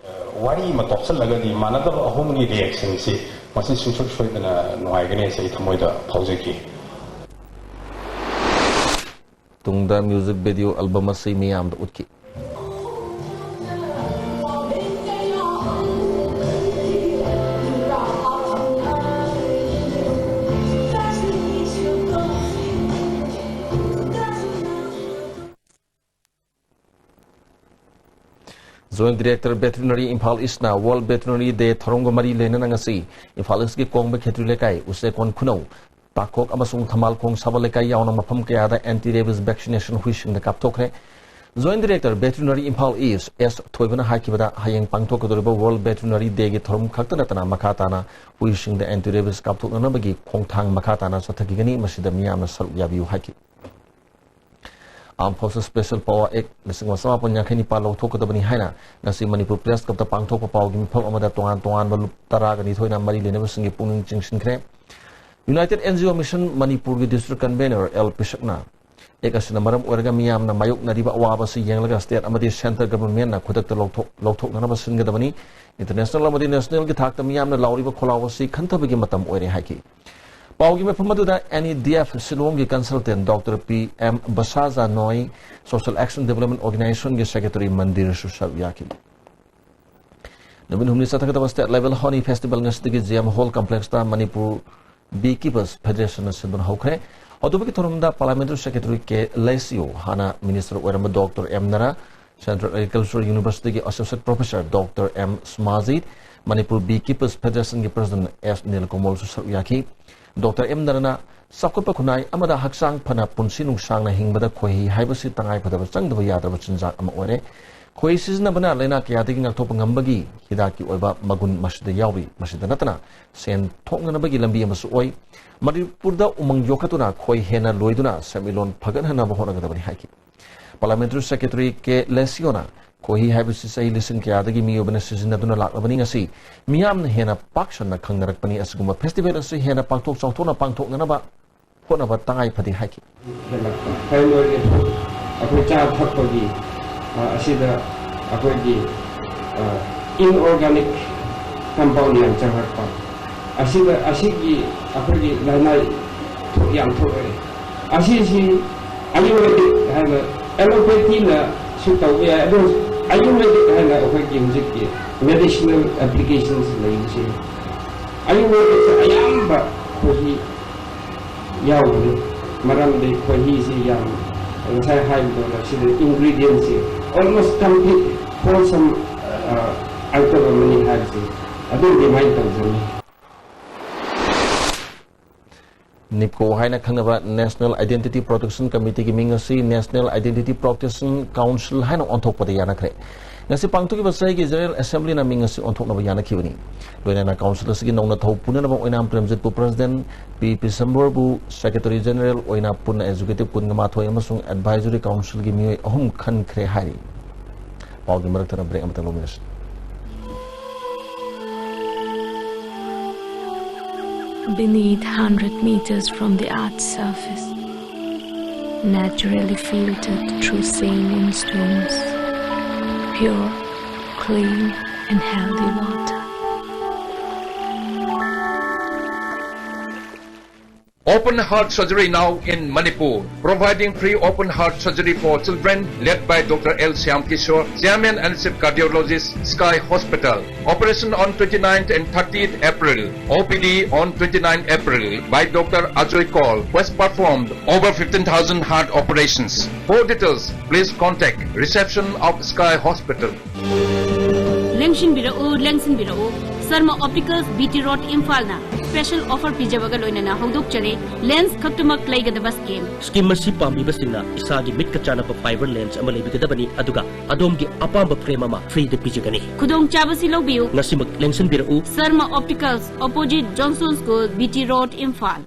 ꯋꯥꯔꯤ ꯑꯃ ꯇꯣꯞꯁꯤꯜꯂꯒꯗꯤ ꯃꯥꯟꯅꯗꯕ ꯑꯍꯨꯝꯒꯤ ꯔꯤꯌꯦꯛꯁꯟꯁꯤ ꯃꯁꯤ ꯁꯨꯡꯁꯣꯏ ꯁꯣꯏꯗꯅ ꯅꯨꯡꯉꯥꯏꯒꯅꯤ ꯍꯥꯏꯁꯦ ꯑꯩ ꯊꯃꯣꯏꯗ ꯐꯥꯎꯖꯈꯤ꯫ ꯇꯨꯡꯗ ꯃ꯭ꯌꯨꯖꯤꯛ ꯚꯤꯗꯤꯑꯣ ꯑꯦꯜꯕꯝ ꯑꯁꯤ ꯃꯤꯌꯥꯝꯗ ꯎꯠꯈꯤ꯫ Joint Director Veterinary Imphal East ꯅ World Veterinary Day ꯊꯧꯔꯝꯒ ꯃꯔꯤ ꯂꯩꯅꯅ ꯉꯁꯤ ꯏꯝꯐꯥꯜ ꯏꯁꯀꯤ ꯀꯣꯡꯕ ꯈꯦꯇ꯭ꯔꯤ ꯂꯩꯀꯥꯏ, ꯎꯆꯦꯛꯀꯣꯟ ꯈꯨꯅꯧ, ꯇꯥꯈꯣꯛ ꯑꯃꯁꯨꯡ ꯊꯝꯕꯥꯜꯈꯣꯡ ꯁꯥꯕ ꯂꯩꯀꯥꯏ ꯌꯥꯎꯅ ꯃꯐꯝ ꯀꯌꯥꯗ anti rabies vaccination ꯍꯨꯏꯁꯤꯡꯗ ꯀꯥꯞꯊꯣꯛꯈ꯭ꯔꯦ꯫ Joint Director Veterinary Imphal East ꯑꯦꯁ ꯊꯣꯏꯕꯅ ꯍꯥꯏꯈꯤꯕꯗ, ꯍꯌꯦꯡ ꯄꯥꯡꯊꯣꯛꯀꯗꯧꯔꯤꯕ World Veterinary Day ꯒꯤ ꯊꯧꯔꯝ ꯈꯛꯇ ꯅꯠꯇꯅ ꯃꯈꯥ ꯇꯥꯅ ꯍꯨꯏꯁꯤꯡꯗ anti rabies ꯀꯥꯞꯊꯣꯛꯅꯅꯕꯒꯤ ꯈꯣꯡꯊꯥꯡ ꯃꯈꯥ ꯇꯥꯅ ꯆꯠꯊꯈꯤꯒꯅꯤ, ꯃꯁꯤꯗ ꯃꯤꯌꯥꯝꯅ ꯁꯔꯨꯛ ꯌꯥꯕꯤꯌꯨ ꯍꯥꯏꯈꯤ꯫ Armed Forces Special Power Act ꯂꯤꯁꯤꯡ ꯑꯃ ꯆꯃꯥꯄꯟ ꯌꯥꯡꯈꯩ ꯅꯤꯄꯥꯜ ꯂꯧꯊꯣꯛꯀꯗꯕꯅꯤ ꯍꯥꯏꯅ ꯉꯁꯤ ꯃꯅꯤꯄꯨꯔ Press Club ꯇ ꯄꯥꯡꯊꯣꯛꯄ ꯄꯥꯎꯒꯤ ꯃꯤꯐꯝ ꯑꯃꯗ ꯇꯣꯉꯥꯟ ꯇꯣꯉꯥꯟꯕ ꯂꯨꯞ ꯇꯔꯥꯒ ꯅꯤꯊꯣꯏꯅ ꯃꯔꯤ ꯂꯩꯅꯕꯁꯤꯡꯒꯤ ꯄꯨꯛꯅꯤꯡ ꯆꯤꯡꯁꯤꯟꯈ꯭ꯔꯦ꯫ United N G O Mission ꯃꯅꯤꯄꯨꯔꯒꯤ District Convener ꯑꯦꯜ ꯄꯤꯁꯛꯅ ꯑꯦꯛ ꯑꯁꯤꯅ ꯃꯔꯝ ꯑꯣꯏꯔꯒ ꯃꯤꯌꯥꯝꯅ ꯃꯥꯌꯣꯛꯅꯔꯤꯕ ꯑꯋꯥꯕ ꯑꯁꯤ ꯌꯦꯡꯂꯒ state ꯑꯃꯗꯤ centre government ꯅ ꯈꯨꯗꯛꯇ ꯂꯧꯊꯣꯛ-, ꯂꯧꯊꯣꯛꯅꯅꯕ ꯁꯤꯟꯒꯗꯕꯅꯤ꯫ International ꯑꯃꯗꯤ national ꯒꯤ ꯊꯥꯛꯇ ꯃꯤꯌꯥꯝꯅ ꯂꯥꯎꯔꯤꯕ ꯈꯣꯜꯂꯥꯎ ꯑꯁꯤ ꯈꯟꯊꯕꯒꯤ ꯃꯇꯝ ꯑꯣꯏꯔꯦ ꯍꯥꯏꯈꯤ꯫ ꯄꯥꯎꯒꯤ ꯃꯐꯝ ꯑꯗꯨꯗ N E D F ꯁꯤꯂꯣꯡꯒꯤ consultant Doctor P M Basaja ꯅꯣꯏ, Social Action Development Organization ꯒꯤ Secretary ꯃꯟꯗꯤꯔꯁꯨ ꯁꯔꯨꯛ ꯌꯥꯈꯤ꯫ ꯅꯨꯃꯤꯠ ꯍꯨꯝꯅꯤ ꯆꯠꯊꯒꯗꯕ State Level Honey Festival ꯉꯁꯤꯗꯒꯤ J M Hall Complex ꯇ ꯃꯅꯤꯄꯨꯔ Beekeepers Federation ꯅ ꯁꯤꯟꯗꯨꯅ ꯍꯧꯈ꯭ꯔꯦ꯫ ꯑꯗꯨꯒꯤ ꯊꯧꯔꯝꯗ Parliamentary Secretary ꯀꯦ ꯂꯩꯁꯤꯌꯨ, ꯍꯥꯟꯅ Minister ꯑꯣꯏꯔꯝꯕ Doctor M ꯅꯔꯥ, Central Agricultural University-ꯒꯤ Associate Professor Doctor M Smajit, Manipur Beekeepers Federation-ꯒꯤ President S Nilkamalꯁꯨ ꯁꯔꯨꯛ ꯌꯥꯈꯤ꯫ Doctor M ꯅꯔꯅ ꯆꯥꯎꯈꯠꯄ ꯈꯨꯟꯅꯥꯏ ꯑꯃꯗ ꯍꯛꯆꯥꯡ ꯐꯅ ꯄꯨꯟꯁꯤ ꯅꯨꯡꯁꯥꯡꯅ ꯍꯤꯡꯕꯗ ꯈꯣꯏꯍꯤ ꯍꯥꯏꯕꯁꯤ ꯇꯉꯥꯏꯐꯗꯕ ꯆꯪꯗꯕ ꯌꯥꯗ꯭ꯔꯕ ꯆꯤꯟꯖꯥꯛ ꯑꯃ ꯑꯣꯏꯔꯦ꯫ ꯈꯣꯏꯍꯤ ꯁꯤꯖꯤꯟꯅꯕꯅ ꯂꯥꯏꯅꯥ ꯀꯌꯥꯗꯒꯤ ꯉꯥꯛꯊꯣꯛꯄ ꯉꯝꯕꯒꯤ ꯍꯤꯗꯥꯛꯀꯤ ꯑꯣꯏꯕ ꯃꯒꯨꯟ ꯃꯁꯤꯗ ꯌꯥꯎꯔꯤ꯫ ꯃꯁꯤꯗ ꯅꯠꯇꯅ ꯁꯦꯟ ꯊꯣꯛꯅꯅꯕꯒꯤ ꯂꯝꯕꯤ ꯑꯃꯁꯨ ꯑꯣꯏ꯫ ꯃꯅꯤꯄꯨꯔꯗ ꯎꯃꯪ ꯌꯣꯛꯈꯠꯇꯨꯅ ꯈꯣꯏ ꯍꯦꯟꯅ ꯂꯣꯏꯗꯨꯅ ꯁꯦꯟꯃꯤꯠꯂꯣꯟ ꯐꯒꯠꯍꯟꯅꯕ ꯍꯣꯠꯅꯒꯗꯕꯅꯤ ꯍꯥꯏꯈꯤ꯫ Parliamentary Secretary ꯀꯦ ꯂꯦꯁꯤꯑꯣꯅ ꯈꯣꯏꯍꯤ ꯍꯥꯏꯕꯁꯤ ꯆꯍꯤ ꯂꯤꯁꯤꯡ ꯀꯌꯥꯗꯒꯤ ꯃꯤꯑꯣꯏꯕꯅ ꯁꯤꯖꯤꯟꯅꯗꯨꯅ ꯂꯥꯛꯂꯕꯅꯤ꯫ ꯉꯁꯤ ꯃꯤꯌꯥꯝꯅ ꯍꯦꯟꯅ ꯄꯥꯛ ꯁꯟꯅ ꯈꯪꯅꯔꯛꯄꯅꯤ꯫ ꯑꯁꯤꯒꯨꯝꯕ festival ꯑꯁꯤ ꯍꯦꯟꯅ ꯄꯥꯛꯊꯣꯛ ꯆꯥꯎꯊꯣꯛꯅ ꯄꯥꯡꯊꯣꯛꯅꯅꯕ ꯍꯣꯠꯅꯕ ꯇꯉꯥꯏ ꯐꯗꯦ ꯍꯥꯏꯈꯤ꯫ ꯍꯦꯜꯂꯛꯄ ꯀꯔꯤ ꯑꯣꯏꯒꯦ? ꯑꯩꯈꯣꯏ ꯆꯥ ꯊꯛꯄꯒꯤ, ꯑ, ꯑꯁꯤꯗ ꯑꯩꯈꯣꯏꯒꯤ, ꯑ, inorganic compound ꯌꯥꯝ ꯆꯪꯂꯛꯄ, ꯑꯁꯤꯗ, ꯑꯁꯤꯒꯤ ꯑꯩꯈꯣꯏꯒꯤ ꯂꯥꯏꯅꯥ ꯊꯣꯛ-, ꯌꯥꯝ ꯊꯣꯛꯑꯦ꯫ ꯑꯁꯤꯁꯤ Ayurvedic ꯍꯥꯏꯅ, allopathyꯅꯁꯨ ꯇꯧꯕ ꯌꯥꯏ, ꯑꯗꯨ Ayurvedic ꯍꯥꯏꯅ ꯑꯩꯈꯣꯏꯒꯤ ꯍꯧꯖꯤꯛꯀꯤ medicinal applications ꯂꯩꯕꯁꯦ, Ayurvedicꯁꯦ ꯑꯌꯥꯝꯕ ꯑꯩꯈꯣꯏꯒꯤ ꯌꯥꯎꯕꯅꯤ꯫ ꯃꯔꯝꯗꯤ ꯈꯣꯏꯍꯤꯁꯤ ꯌꯥꯝ, ꯉꯁꯥꯏ ꯍꯥꯏꯕꯗꯧꯅ, ꯁꯤꯗ ingredientꯁꯤ almost complete wholesome, ꯑ, item ꯑꯃꯅꯤ ꯍꯥꯏꯕꯁꯤ ꯑꯗꯨꯝ remind ꯇꯧꯖꯅꯤꯡꯏ꯫ NIPCO ꯍꯥꯏꯅ ꯈꯪꯅꯕ National Identity Protection Committeeꯒꯤ ꯃꯤꯡ ꯑꯁꯤ National Identity Protection Council ꯍꯥꯏꯅ ꯑꯣꯟꯊꯣꯛꯄꯗ ꯌꯥꯅꯈ꯭ꯔꯦ꯫ ꯉꯁꯤ ꯄꯥꯡꯊꯣꯛꯈꯤꯕ ꯆꯍꯤꯒꯤ General Assemblyꯅ ꯃꯤꯡ ꯑꯁꯤ ꯑꯣꯟꯊꯣꯛꯅꯕ ꯌꯥꯅꯈꯤꯕꯅꯤ꯫ ꯂꯣꯏꯅꯅ council ꯑꯁꯤꯒꯤ ꯅꯧꯅ ꯊꯧ ꯄꯨꯅꯅꯕ ꯑꯣꯏꯅꯥꯝ ꯄ꯭ꯔꯦꯝꯖꯤꯠꯄꯨ President, ꯄꯤ ꯄꯤꯁꯝꯕꯔꯕꯨ Secretary General ꯑꯣꯏꯅ ꯄꯨꯟꯅ Executive ꯀꯨꯟꯒ ꯃꯥꯊꯣꯏ ꯑꯃꯁꯨꯡ Advisory Councilꯒꯤ ꯃꯤꯑꯣꯏ ꯑꯍꯨꯝ ꯈꯟꯈ꯭ꯔꯦ ꯍꯥꯏꯔꯤ꯫ ꯄꯥꯎꯒꯤ ꯃꯔꯛ ꯊꯠꯅ break ꯑꯃꯇꯪ ꯂꯧꯃꯤꯟꯅꯁꯤ꯫ Beneath, hundred meters from the earth's surface, naturally filtered through saline streams, pure, clean, and healthy water. Open heart surgery now in Manipur, providing free open heart surgery for children, led by Doctor L Shyam Kishore, Chairman and Chief Cardiologist, Sky Hospital. Operation on twenty-ninth and thirtieth April. O P D on twenty-ninth April by Doctor Ajoy Kaul, who has performed over fifteen thousand heart operations. For details, please contact reception of Sky Hospital. ꯂꯦꯡꯁꯤꯟꯕꯤꯔꯛꯎ, ꯂꯦꯡꯁꯤꯟꯕꯤꯔꯛꯎ꯫ Sarma opticals, B T road, ꯏꯝꯐꯥꯜꯅ special offer ꯄꯤꯖꯕꯒ ꯂꯣꯏꯅꯅ ꯍꯧꯗꯣꯛꯆꯔꯤ lens ꯈꯛꯇꯃꯛ ꯂꯩꯒꯗꯕ scheme. Scheme ꯑꯁꯤ ꯄꯥꯝꯕꯤꯕꯁꯤꯡꯅ ꯏꯁꯥꯒꯤ ꯃꯤꯠꯀ ꯆꯥꯟꯅꯕ ꯐꯥꯏꯕꯔ ꯂꯦꯟꯁ ꯑꯃ ꯂꯩꯕꯤꯒꯗꯕꯅꯤ, ꯑꯗꯨꯒ ꯑꯗꯣꯝꯒꯤ ꯑꯄꯥꯝꯕ ꯐ꯭ꯔꯦꯝ ꯑꯃ ꯐ꯭ꯔꯤꯗ ꯄꯤꯖꯒꯅꯤ꯫ ꯈꯨꯗꯣꯡꯆꯥꯕꯁꯤ ꯂꯧꯕꯤꯌꯨ꯫ ꯉꯁꯤꯃꯛ ꯂꯦꯡꯁꯤꯟꯕꯤꯔꯛꯎ꯫ Sarma opticals, opposite Johnson school, B T road, Imphal.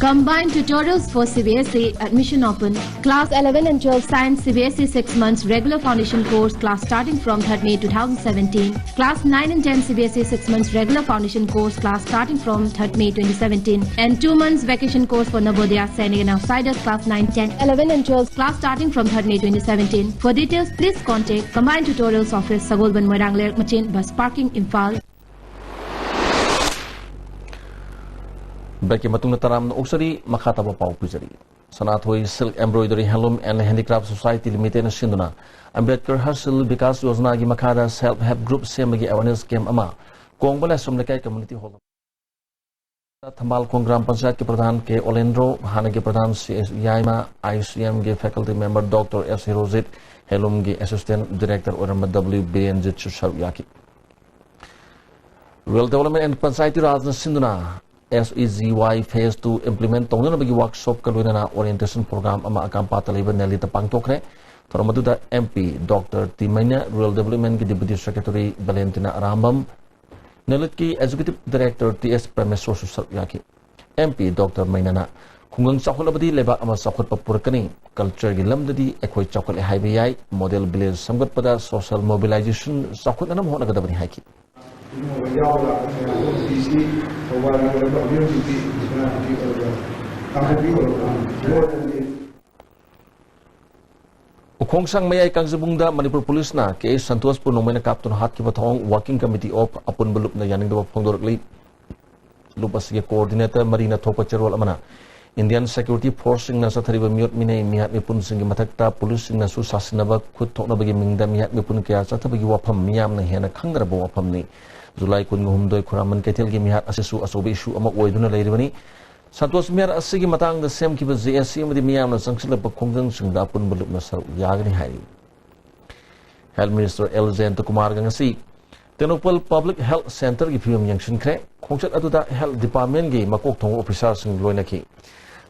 Combined tutorials for C B S E, admission open. Class eleven and twelve science, C B S E six months regular foundation course, class starting from third May two thousand seventeen. Class nine and ten, C B S E six months regular foundation course, class starting from third May twenty seventeen. And two months vacation course for Navodaya, Sainik and outsiders, class nine, ten, eleven and twelve, class starting from third May twenty seventeen. For details, please contact Combined Tutorials Office, Sagolband, Moirang Leirak Machin, Bus Parking, Imphal. ꯕ꯭ꯔꯦꯛꯀꯤ ꯃꯇꯨꯡꯗ ꯇꯔꯥꯝꯅ ꯑꯣꯛꯆꯔꯤ꯫ ꯃꯈꯥ ꯇꯥꯕ ꯄꯥꯎ ꯄꯤꯖꯔꯤ꯫ ꯁꯅꯥꯊꯣꯏ Silk Embroidery Handloom and Handicraft Society Limitedꯅ ꯁꯤꯟꯗꯨꯅ ꯑꯝꯕꯦꯗꯀꯔ ꯍꯔꯁꯤꯜ ꯕꯤꯀꯥꯁ ꯌꯣꯖꯅꯥꯒꯤ ꯃꯈꯥꯗ Self Help Group ꯁꯦꯝꯕꯒꯤ awareness camp ꯑꯃ ꯀꯣꯡꯕ ꯂꯥꯏꯁ꯭ꯔꯝ ꯂꯩꯀꯥꯏ community hall, ꯊꯝꯕꯥꯜꯈꯣꯡ ꯒ꯭ꯔꯥꯝ ꯄꯟꯆꯥꯌꯠꯀꯤ ꯄ꯭ꯔꯙꯥꯟ ꯀꯦ ꯑꯣꯂꯦꯟꯗ꯭ꯔꯣ, ꯍꯥꯟꯅꯒꯤ ꯄ꯭ꯔꯙꯥꯟ C S Yaima, I C ꯑꯦꯝꯒꯤ faculty member Doctor ꯑꯦꯁ ꯍꯤꯔꯣꯖꯤꯠ, ꯍꯦꯟꯂꯨꯝꯒꯤ assistant director ꯑꯣꯏꯔꯝꯕ ꯗꯕ꯭ꯂꯤꯎ ꯕꯤꯔꯦꯟꯖꯤꯠꯁꯨ ꯁꯔꯨꯛ ꯌꯥꯈꯤ꯫ Rural Development and Panchayati Rajꯅ ꯁꯤꯟꯗꯨꯅ S E G Y Phase two implement ꯇꯧꯅꯅꯕꯒꯤ workshopꯀ ꯂꯣꯏꯅꯅ orientation program ꯑꯃ ꯑꯀꯥꯝꯄꯥꯠꯇ ꯂꯩꯕ ꯅꯦꯂꯤꯠꯇ ꯄꯥꯡꯊꯣꯛꯈ꯭ꯔꯦ꯫ ꯊꯧꯔꯝ ꯑꯗꯨꯗ M P Doctor ꯇꯤ ꯃꯩꯅ, Rural Developmentꯀꯤ Deputy Secretary ꯚꯦꯂꯦꯟꯇꯤꯅꯥ ꯑꯔꯥꯝꯕꯝ, ꯅꯦꯂꯤꯠꯀꯤ Executive Director ꯇꯤ ꯑꯦꯁ ꯄ꯭ꯔꯃꯦꯁꯣꯔꯁꯨ ꯁꯔꯨꯛ ꯌꯥꯈꯤ꯫ M P Doctor ꯃꯩꯅꯅ ꯈꯨꯡꯒꯪ ꯆꯥꯎꯈꯠꯂꯕꯗꯤ ꯂꯩꯕꯥꯛ ꯑꯃ ꯆꯥꯎꯈꯠꯄ ꯄꯨꯔꯛꯀꯅꯤ, cultureꯒꯤ ꯂꯝꯗꯗꯤ ꯑꯩꯈꯣꯏ ꯆꯥꯎꯈꯠꯂꯦ ꯍꯥꯏꯕ ꯌꯥꯏ, model village ꯁꯦꯝꯒꯠꯄꯗ social mobilization ꯆꯥꯎꯈꯠꯅꯅꯕ ꯍꯣꯠꯅꯒꯗꯕꯅꯤ ꯍꯥꯏꯈꯤ꯫ ꯌꯥꯎꯔꯒ ꯃꯌꯥꯝ ꯍꯧꯖꯤꯛꯁꯤ ꯊꯧꯕꯥꯜꯒꯤ ꯑꯣꯏꯔꯕ ꯃꯤꯑꯣꯏꯁꯤꯡꯁꯤ ꯁꯦꯅꯥꯄꯇꯤ ꯑꯣꯏꯔꯕ ꯀꯥꯡꯄꯣꯛꯄꯤ ꯑꯣꯏꯔꯕ ꯂꯣꯏꯅꯗꯤ ꯎꯈꯣꯡꯁꯥꯡ ꯃꯌꯥꯏ ꯀꯥꯡꯖꯤꯕꯨꯡꯗ ꯃꯅꯤꯄꯨꯔ ꯄꯨꯂꯤꯁꯅ ꯀꯦ ꯑꯦꯁ ꯁꯟꯇꯣꯁꯄꯨ ꯅꯣꯡꯃꯩꯅ ꯀꯥꯞꯇꯨꯅ ꯍꯥꯠꯈꯤꯕ ꯊꯧꯑꯣꯡ Working Committee of ꯑꯄꯨꯟꯕ ꯂꯨꯞꯅ ꯌꯥꯅꯤꯡꯗꯕ ꯐꯣꯡꯗꯣꯔꯛꯂꯤ꯫ ꯂꯨꯞ ꯑꯁꯤꯒꯤ ꯀꯣꯑꯣꯔꯗꯤꯅꯦꯇꯔ ꯃꯔꯤꯅ ꯊꯣꯛꯄ ꯆꯦꯔꯣꯜ ꯑꯃꯅ Indian security forceꯁꯤꯡꯅ ꯆꯠꯊꯔꯤꯕ ꯃꯤꯑꯣꯠ ꯃꯤꯅꯩ ꯃꯤꯍꯥꯠ ꯃꯤꯄꯨꯟꯁꯤꯡꯒꯤ ꯃꯊꯛꯇ ꯄꯨꯂꯤꯁꯁꯤꯡꯅꯁꯨ ꯁꯥꯁꯤꯟꯅꯕ ꯈꯨꯠ ꯊꯣꯛꯅꯕꯒꯤ ꯃꯤꯡꯗ ꯃꯤꯍꯥꯠ ꯃꯤꯄꯨꯟ ꯀꯌꯥ ꯆꯠꯊꯕꯒꯤ ꯋꯥꯐꯝ ꯃꯤꯌꯥꯝꯅ ꯍꯦꯟꯅ ꯈꯪꯅꯔꯕ ꯋꯥꯐꯝꯅꯤ꯫ ꯖꯨꯂꯥꯏ ꯀꯨꯟꯒ ꯍꯨꯝꯗꯣꯏ ꯈꯨꯔꯥꯃꯟ ꯀꯩꯊꯦꯜꯒꯤ ꯃꯤꯍꯥꯠ ꯑꯁꯤꯁꯨ ꯑꯆꯧꯕ ꯏꯁꯨ ꯑꯃ ꯑꯣꯏꯗꯨꯅ ꯂꯩꯔꯤꯕꯅꯤ꯫ ꯁꯟꯇꯣꯁ ꯃꯤꯍꯥꯠ ꯑꯁꯤꯒꯤ ꯃꯇꯥꯡꯗ ꯁꯦꯝꯈꯤꯕ ꯖꯦ ꯑꯦꯁ ꯁꯤ ꯑꯃꯗꯤ ꯃꯤꯌꯥꯝꯅ ꯆꯪꯁꯤꯜꯂꯛꯄ ꯈꯣꯡꯖꯪꯁꯤꯡꯗ ꯑꯄꯨꯟꯕ ꯂꯨꯞꯅ ꯁꯔꯨꯛ ꯌꯥꯒꯅꯤ ꯍꯥꯏꯔꯤ꯫ ꯍꯦꯜꯊ ꯃꯤꯅꯤꯁꯇꯔ ꯑꯦꯜ ꯖꯌꯟꯇꯀꯨꯃꯥꯔꯒ ꯉꯁꯤ ꯇꯦꯡꯅꯧꯄꯜ ꯄꯕ꯭ꯂꯤꯛ ꯍꯦꯜꯊ ꯁꯦꯟꯇꯔꯒꯤ ꯐꯤꯕꯝ ꯌꯦꯡꯁꯤꯟꯈ꯭ꯔꯦ꯫ ꯈꯣꯡꯆꯠ ꯑꯗꯨꯗ ꯍꯦꯜꯊ ꯗꯤꯄꯥꯔꯠꯃꯦꯟꯒꯤ ꯃꯀꯣꯛ ꯊꯣꯡꯕ ꯑꯣꯐꯤꯁꯥꯔꯁꯤꯡ ꯂꯣꯏꯅꯈꯤ꯫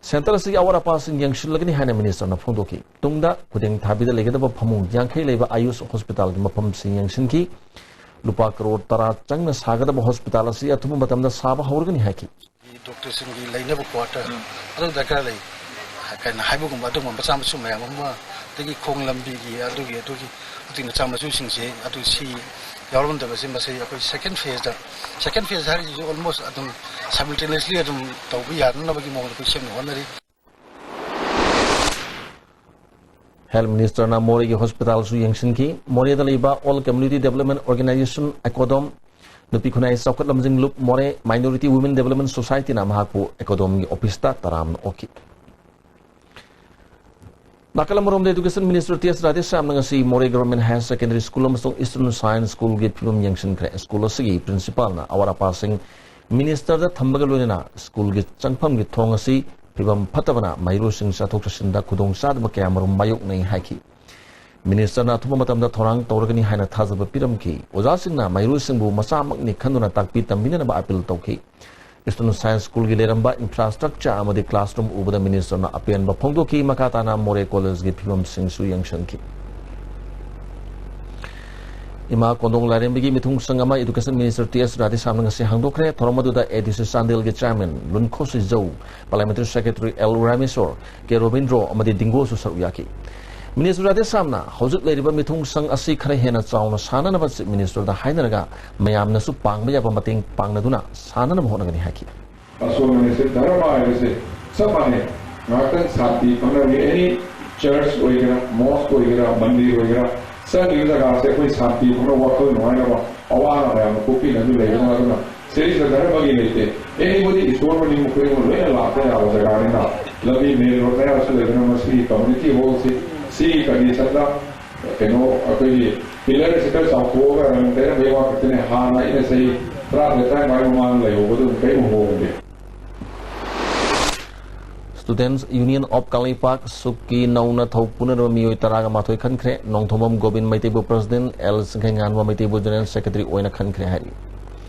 ꯁꯦꯟꯇꯔ ꯑꯁꯤꯒꯤ ꯑꯋꯥꯠ ꯑꯄꯥꯁꯤꯡ ꯌꯦꯡꯁꯤꯜꯂꯒꯅꯤ ꯍꯥꯏꯅ ꯃꯤꯅꯤꯁꯇꯔꯅ ꯐꯣꯡꯗꯣꯛꯈꯤ꯫ ꯇꯨꯡꯗ ꯈꯨꯗꯦꯡ ꯊꯥꯕꯤꯗ ꯂꯩꯒꯗꯕ ꯐꯃꯨꯡ ꯌꯥꯡꯈꯩ ꯂꯩꯕ ꯑꯌꯨꯁ ꯍꯣꯁꯄꯤꯇꯥꯜꯒꯤ ꯃꯐꯝꯁꯤꯡ ꯌꯦꯡꯁꯤꯟꯈꯤ꯫ ꯂꯨꯄꯥ ꯀꯔꯣꯔ ꯇꯔꯥ ꯆꯪꯅ ꯁꯥꯒꯗꯕ ꯍꯣꯁꯄꯤꯇꯥꯜ ꯑꯁꯤ ꯑꯊꯨꯕ ꯃꯇꯝꯗ ꯁꯥꯕ ꯍꯧꯔꯒꯅꯤ ꯍꯥꯏꯈꯤ꯫ ꯗꯣꯛꯇꯔꯁꯤꯡꯒꯤ ꯂꯩꯅꯕ ꯀ꯭ꯋꯥꯇꯔ ꯑꯗꯨ ꯗꯔꯀꯥꯔ ꯂꯩ ꯀꯥꯏꯅ ꯍꯥꯏꯕꯒꯨꯝꯕ ꯑꯗꯨꯒꯨꯝꯕ ꯃꯆꯥ ꯃꯁꯨ ꯃꯌꯥꯝ ꯑꯃ, ꯑꯗꯒꯤ ꯈꯣꯡ ꯂꯝꯕꯤꯒꯤ ꯑꯗꯨꯒꯤ ꯑꯗꯨꯒꯤ ꯑꯗꯨꯒꯤ ꯃꯆꯥ ꯃꯁꯨꯁꯤꯡꯁꯦ ꯑꯗꯨ ꯁꯤ ꯌꯥꯎꯔꯝꯗꯕꯁꯦ ꯃꯁꯤ ꯑꯩꯈꯣꯏ ꯁꯦꯀꯦꯟ ꯐꯦꯖꯇ, ꯁꯦꯀꯦꯟ ꯐꯦꯖ ꯍꯥꯏꯔꯤꯁꯤꯁꯨ ꯑꯣꯜꯃꯣꯁ ꯑꯗꯨꯝ ꯁꯥꯏꯃꯜꯇꯦꯅꯤꯌꯁꯂꯤ ꯑꯗꯨꯝ ꯇꯧꯕ ꯌꯥꯅꯅꯕꯒꯤ ꯃꯑꯣꯡꯗ ꯑꯩꯈꯣꯏ ꯁꯦꯝꯅ ꯍꯣꯠꯅꯔꯤ꯫ ꯍꯦꯜꯊ ꯃꯤꯅꯤꯁꯇꯔꯅ ꯃꯣꯔꯦꯒꯤ ꯍꯣꯁꯄꯤꯇꯥꯜꯁꯨ ꯌꯦꯡꯁꯤꯟꯈꯤ꯫ ꯃꯣꯔꯦꯗ ꯂꯩꯕ ꯑꯣꯜ ꯀꯝꯃ꯭ꯌꯨꯅꯤꯇꯤ ꯗꯦꯕꯂꯞꯃꯦꯟ ꯑꯣꯔꯒꯅꯥꯏꯖꯦꯁꯟ, ꯑꯦꯀꯣꯗꯣꯝ, ꯅꯨꯄꯤ ꯈꯨꯟꯅꯥꯏ ꯆꯥꯎꯈꯠ ꯂꯝꯖꯤꯡ ꯂꯨꯞ, ꯃꯣꯔꯦ ꯃꯥꯏꯅꯣꯔꯤꯇꯤ ꯋꯨꯃꯦꯟ ꯗꯦꯕꯂꯞꯃꯦꯟ ꯁꯣꯁꯥꯏꯇꯤꯅ ꯃꯍꯥꯛꯄꯨ ꯑꯦꯀꯣꯗꯣꯝꯒꯤ ꯑꯣꯐꯤꯁꯇ ꯇꯔꯥꯝꯅ ꯑꯣꯛꯈꯤ꯫ ꯅꯥꯀꯜ ꯑꯃꯔꯣꯝꯗ, ꯏꯗꯨꯀꯦꯁꯟ ꯃꯤꯅꯤꯁꯇꯔ ꯇꯤ ꯑꯦꯁ ꯔꯥꯙꯦꯁ꯭ꯌꯥꯝꯅ ꯉꯁꯤ ꯃꯣꯔꯦ ꯒꯚꯔꯟꯃꯦꯟꯠ ꯍꯥꯌꯔ ꯁꯦꯀꯦꯟꯗꯔꯤ ꯁ꯭ꯀꯨꯜ ꯑꯃꯁꯨꯡ ꯏꯁꯇꯔꯟ ꯁꯥꯏꯟꯁ ꯁ꯭ꯀꯨꯜꯒꯤ ꯐꯤꯕꯝ ꯌꯦꯡꯁꯤꯟꯈ꯭ꯔꯦ꯫ ꯁ꯭ꯀꯨꯜ ꯑꯁꯤꯒꯤ ꯄ꯭ꯔꯤꯟꯁꯤꯄꯥꯜꯅ ꯑꯋꯥꯠ ꯑꯄꯥꯁꯤꯡ ꯃꯤꯅꯤꯁꯇꯔꯗ ꯊꯝꯕꯒ ꯂꯣꯏꯅꯅ ꯁ꯭ꯀꯨꯜꯒꯤ ꯆꯪꯐꯝꯒꯤ ꯊꯣꯡ ꯑꯁꯤ ꯐꯤꯕꯝ ꯐꯠꯇꯕꯅ ꯃꯍꯩꯔꯣꯏꯁꯤꯡ ꯆꯠꯊꯣꯛ ꯆꯠꯁꯤꯟꯗ ꯈꯨꯗꯣꯡꯆꯥꯗꯕ ꯀꯌꯥꯃꯔꯨꯝ ꯃꯥꯌꯣꯛꯅꯩ ꯍꯥꯏꯈꯤ꯫ ꯃꯤꯅꯤꯁꯇꯔꯅ ꯑꯊꯨꯕ ꯃꯇꯝꯗ ꯊꯧꯔꯥꯡ ꯇꯧꯔꯒꯅꯤ ꯍꯥꯏꯅ ꯊꯥꯖꯕ ꯄꯤꯔꯝꯈꯤ꯫ ꯑꯣꯖꯥꯁꯤꯡꯅ ꯃꯍꯩꯔꯣꯏꯁꯤꯡꯕꯨ ꯃꯆꯥꯃꯛꯅꯤ ꯈꯟꯗꯨꯅ ꯇꯥꯛꯄꯤ ꯇꯝꯕꯤꯅꯅꯕ ꯑꯥꯄꯤꯜ ꯇꯧꯈꯤ꯫ ꯏꯁꯇꯔꯟ ꯁꯥꯏꯟꯁ ꯁ꯭ꯀꯨꯜꯒꯤ ꯂꯩꯔꯝꯕ ꯏꯟꯐ꯭ꯔꯥꯁ꯭ꯇ꯭ꯔꯛꯆꯔ ꯑꯃꯗꯤ ꯀ꯭ꯂꯥꯁꯔꯨꯝ ꯎꯕꯗ ꯃꯤꯅꯤꯁꯇꯔꯅ ꯑꯄꯦꯟꯕ ꯐꯣꯡꯗꯣꯛꯈꯤ꯫ ꯃꯈꯥ ꯇꯥꯅ ꯃꯣꯔꯦ ꯀꯣꯂꯦꯖꯒꯤ ꯐꯤꯕꯝꯁꯤꯡꯁꯨ ꯌꯦꯡꯁꯤꯟꯈꯤ꯫ ꯏꯃꯥ ꯀꯣꯟꯗꯣꯡ ꯂꯥꯏꯔꯦꯝꯕꯤꯒꯤ ꯃꯤꯊꯨꯡ ꯁꯪ ꯑꯃ ꯏꯗꯨꯀꯦꯁꯟ ꯃꯤꯅꯤꯁꯇꯔ ꯇꯤ ꯑꯦꯁ ꯔꯥꯙꯦꯁ꯭ꯌꯥꯝꯅ ꯉꯁꯤ ꯍꯥꯡꯗꯣꯛꯈ꯭ꯔꯦ꯫ ꯊꯧꯔꯝ ꯑꯗꯨꯗ ꯑꯦ ꯗꯤ ꯁꯤ ꯆꯥꯟꯗꯦꯜꯒꯤ chairman ꯂꯨꯟꯈꯣꯁꯤ ꯖꯧ, parliamentary secretary L Rameshwor, ꯀꯦ ꯔꯣꯕꯤꯟꯗ꯭ꯔꯣ ꯑꯃꯗꯤ ꯗꯤꯡꯒꯣꯁꯨ ꯁꯔꯨꯛ ꯌꯥꯈꯤ꯫ ꯃꯤꯅꯤꯁꯇꯔ ꯔꯥꯙꯦꯁ꯭ꯌꯥꯝꯅ ꯍꯧꯖꯤꯛ ꯂꯩꯔꯤꯕ ꯃꯤꯊꯨꯡ ꯁꯪ ꯑꯁꯤ ꯈꯔ ꯍꯦꯟꯅ ꯆꯥꯎꯅ ꯁꯥꯅꯅꯕ ꯆꯤꯐ ꯃꯤꯅꯤꯁꯇꯔꯗ ꯍꯥꯏꯅꯔꯒ ꯃꯌꯥꯝꯅꯁꯨ ꯄꯥꯡꯕ ꯌꯥꯕ ꯃꯇꯦꯡ ꯄꯥꯡꯅꯗꯨꯅ ꯁꯥꯅꯅꯕ ꯍꯣꯠꯅꯒꯅꯤ ꯍꯥꯏꯈꯤ꯫ ꯑꯁꯣꯝꯅ ꯁꯤ ꯙꯔꯃ ꯍꯥꯏꯕꯁꯦ ꯆꯞ ꯃꯥꯟꯅꯩ꯫ ꯉꯥꯏꯍꯥꯛꯇꯪ ꯁꯥꯟꯇꯤ ꯐꯪꯅꯕꯒꯤ ꯑꯦꯅꯤ ꯆꯔꯆ ꯑꯣꯏꯒꯦꯔꯥ, ꯃꯣꯁꯛ ꯑꯣꯏꯒꯦꯔꯥ, ꯃꯟꯗꯤꯔ ꯑꯣꯏꯒꯦꯔꯥ, ꯆꯪꯉꯤꯕ ꯖꯒꯥꯁꯦ ꯑꯩꯈꯣꯏ ꯁꯥꯟꯇꯤ ꯐꯪꯅꯕ, ꯋꯥꯈꯜ ꯅꯨꯡꯉꯥꯏꯅꯕ, ꯑꯋꯥ ꯑꯅꯥ ꯃꯌꯥꯝꯗꯣ ꯀꯣꯛꯄꯤꯅꯕ ꯂꯩꯗꯅ, ꯑꯗꯨꯅ ꯁꯤꯗꯩꯁꯤꯗ ꯙꯔꯃꯒꯤ ꯂꯩꯇꯦ꯫ ꯑꯦꯅꯤꯕꯣꯗꯤ, ꯏꯁꯣꯔ ꯃꯅꯤꯡ ꯃꯈꯣꯏ ꯑꯃ ꯂꯣꯏꯅ ꯂꯥꯛꯄ ꯌꯥꯕ ꯖꯒꯥꯅꯤꯅ, ꯂꯝꯕꯤ ꯃꯦꯟ ꯔꯣꯗ ꯃꯌꯥꯁꯨ ꯂꯩꯕꯅ, ꯃꯁꯤꯒꯤ ꯀꯝꯃ꯭ꯌꯨꯅꯤꯇꯤ ꯍꯣꯜꯁꯤ ꯁꯤꯒꯤ ꯀꯟꯗꯤꯁꯟꯗ ꯀꯩꯅꯣ ꯑꯩꯈꯣꯏꯒꯤ ꯄꯤꯂꯔ ꯑꯁꯤ ꯈꯔ ꯆꯥꯎꯊꯣꯛꯑꯒ ꯔꯪ ꯇꯩꯔꯝꯕꯒꯤ ꯋꯥ ꯈꯛꯇꯅꯤ꯫ ꯍꯥꯟꯅ ꯑꯩꯅ ꯆꯍꯤ ꯇꯔꯥꯇꯔꯦꯠ ꯇꯔꯥꯅꯤꯄꯥꯟ ꯃꯃꯥꯡꯗ ꯂꯩꯍꯧꯕꯗꯨ ꯑꯗꯨꯝ ꯀꯔꯤꯝ ꯍꯣꯡꯗꯦ꯫ Students Union of ꯀꯪꯂꯩꯄꯥꯛ, ꯁꯨꯛꯀꯤ ꯅꯧꯅ ꯊꯧ ꯄꯨꯅꯅꯕ ꯃꯤꯑꯣꯏ ꯇꯔꯥꯒ ꯃꯥꯊꯣꯏ ꯈꯟꯈ꯭ꯔꯦ꯫ ꯅꯣꯡꯊꯣꯝꯕꯝ ꯒꯣꯕꯤꯟ ꯃꯩꯇꯩꯕꯨ President, ꯑꯦꯜ ꯁꯤꯡꯈꯩꯉꯥꯟꯕ ꯃꯩꯇꯩꯕꯨ General Secretary ꯑꯣꯏꯅ ꯈꯟꯈ꯭ꯔꯦ ꯍꯥꯏꯔꯤ꯫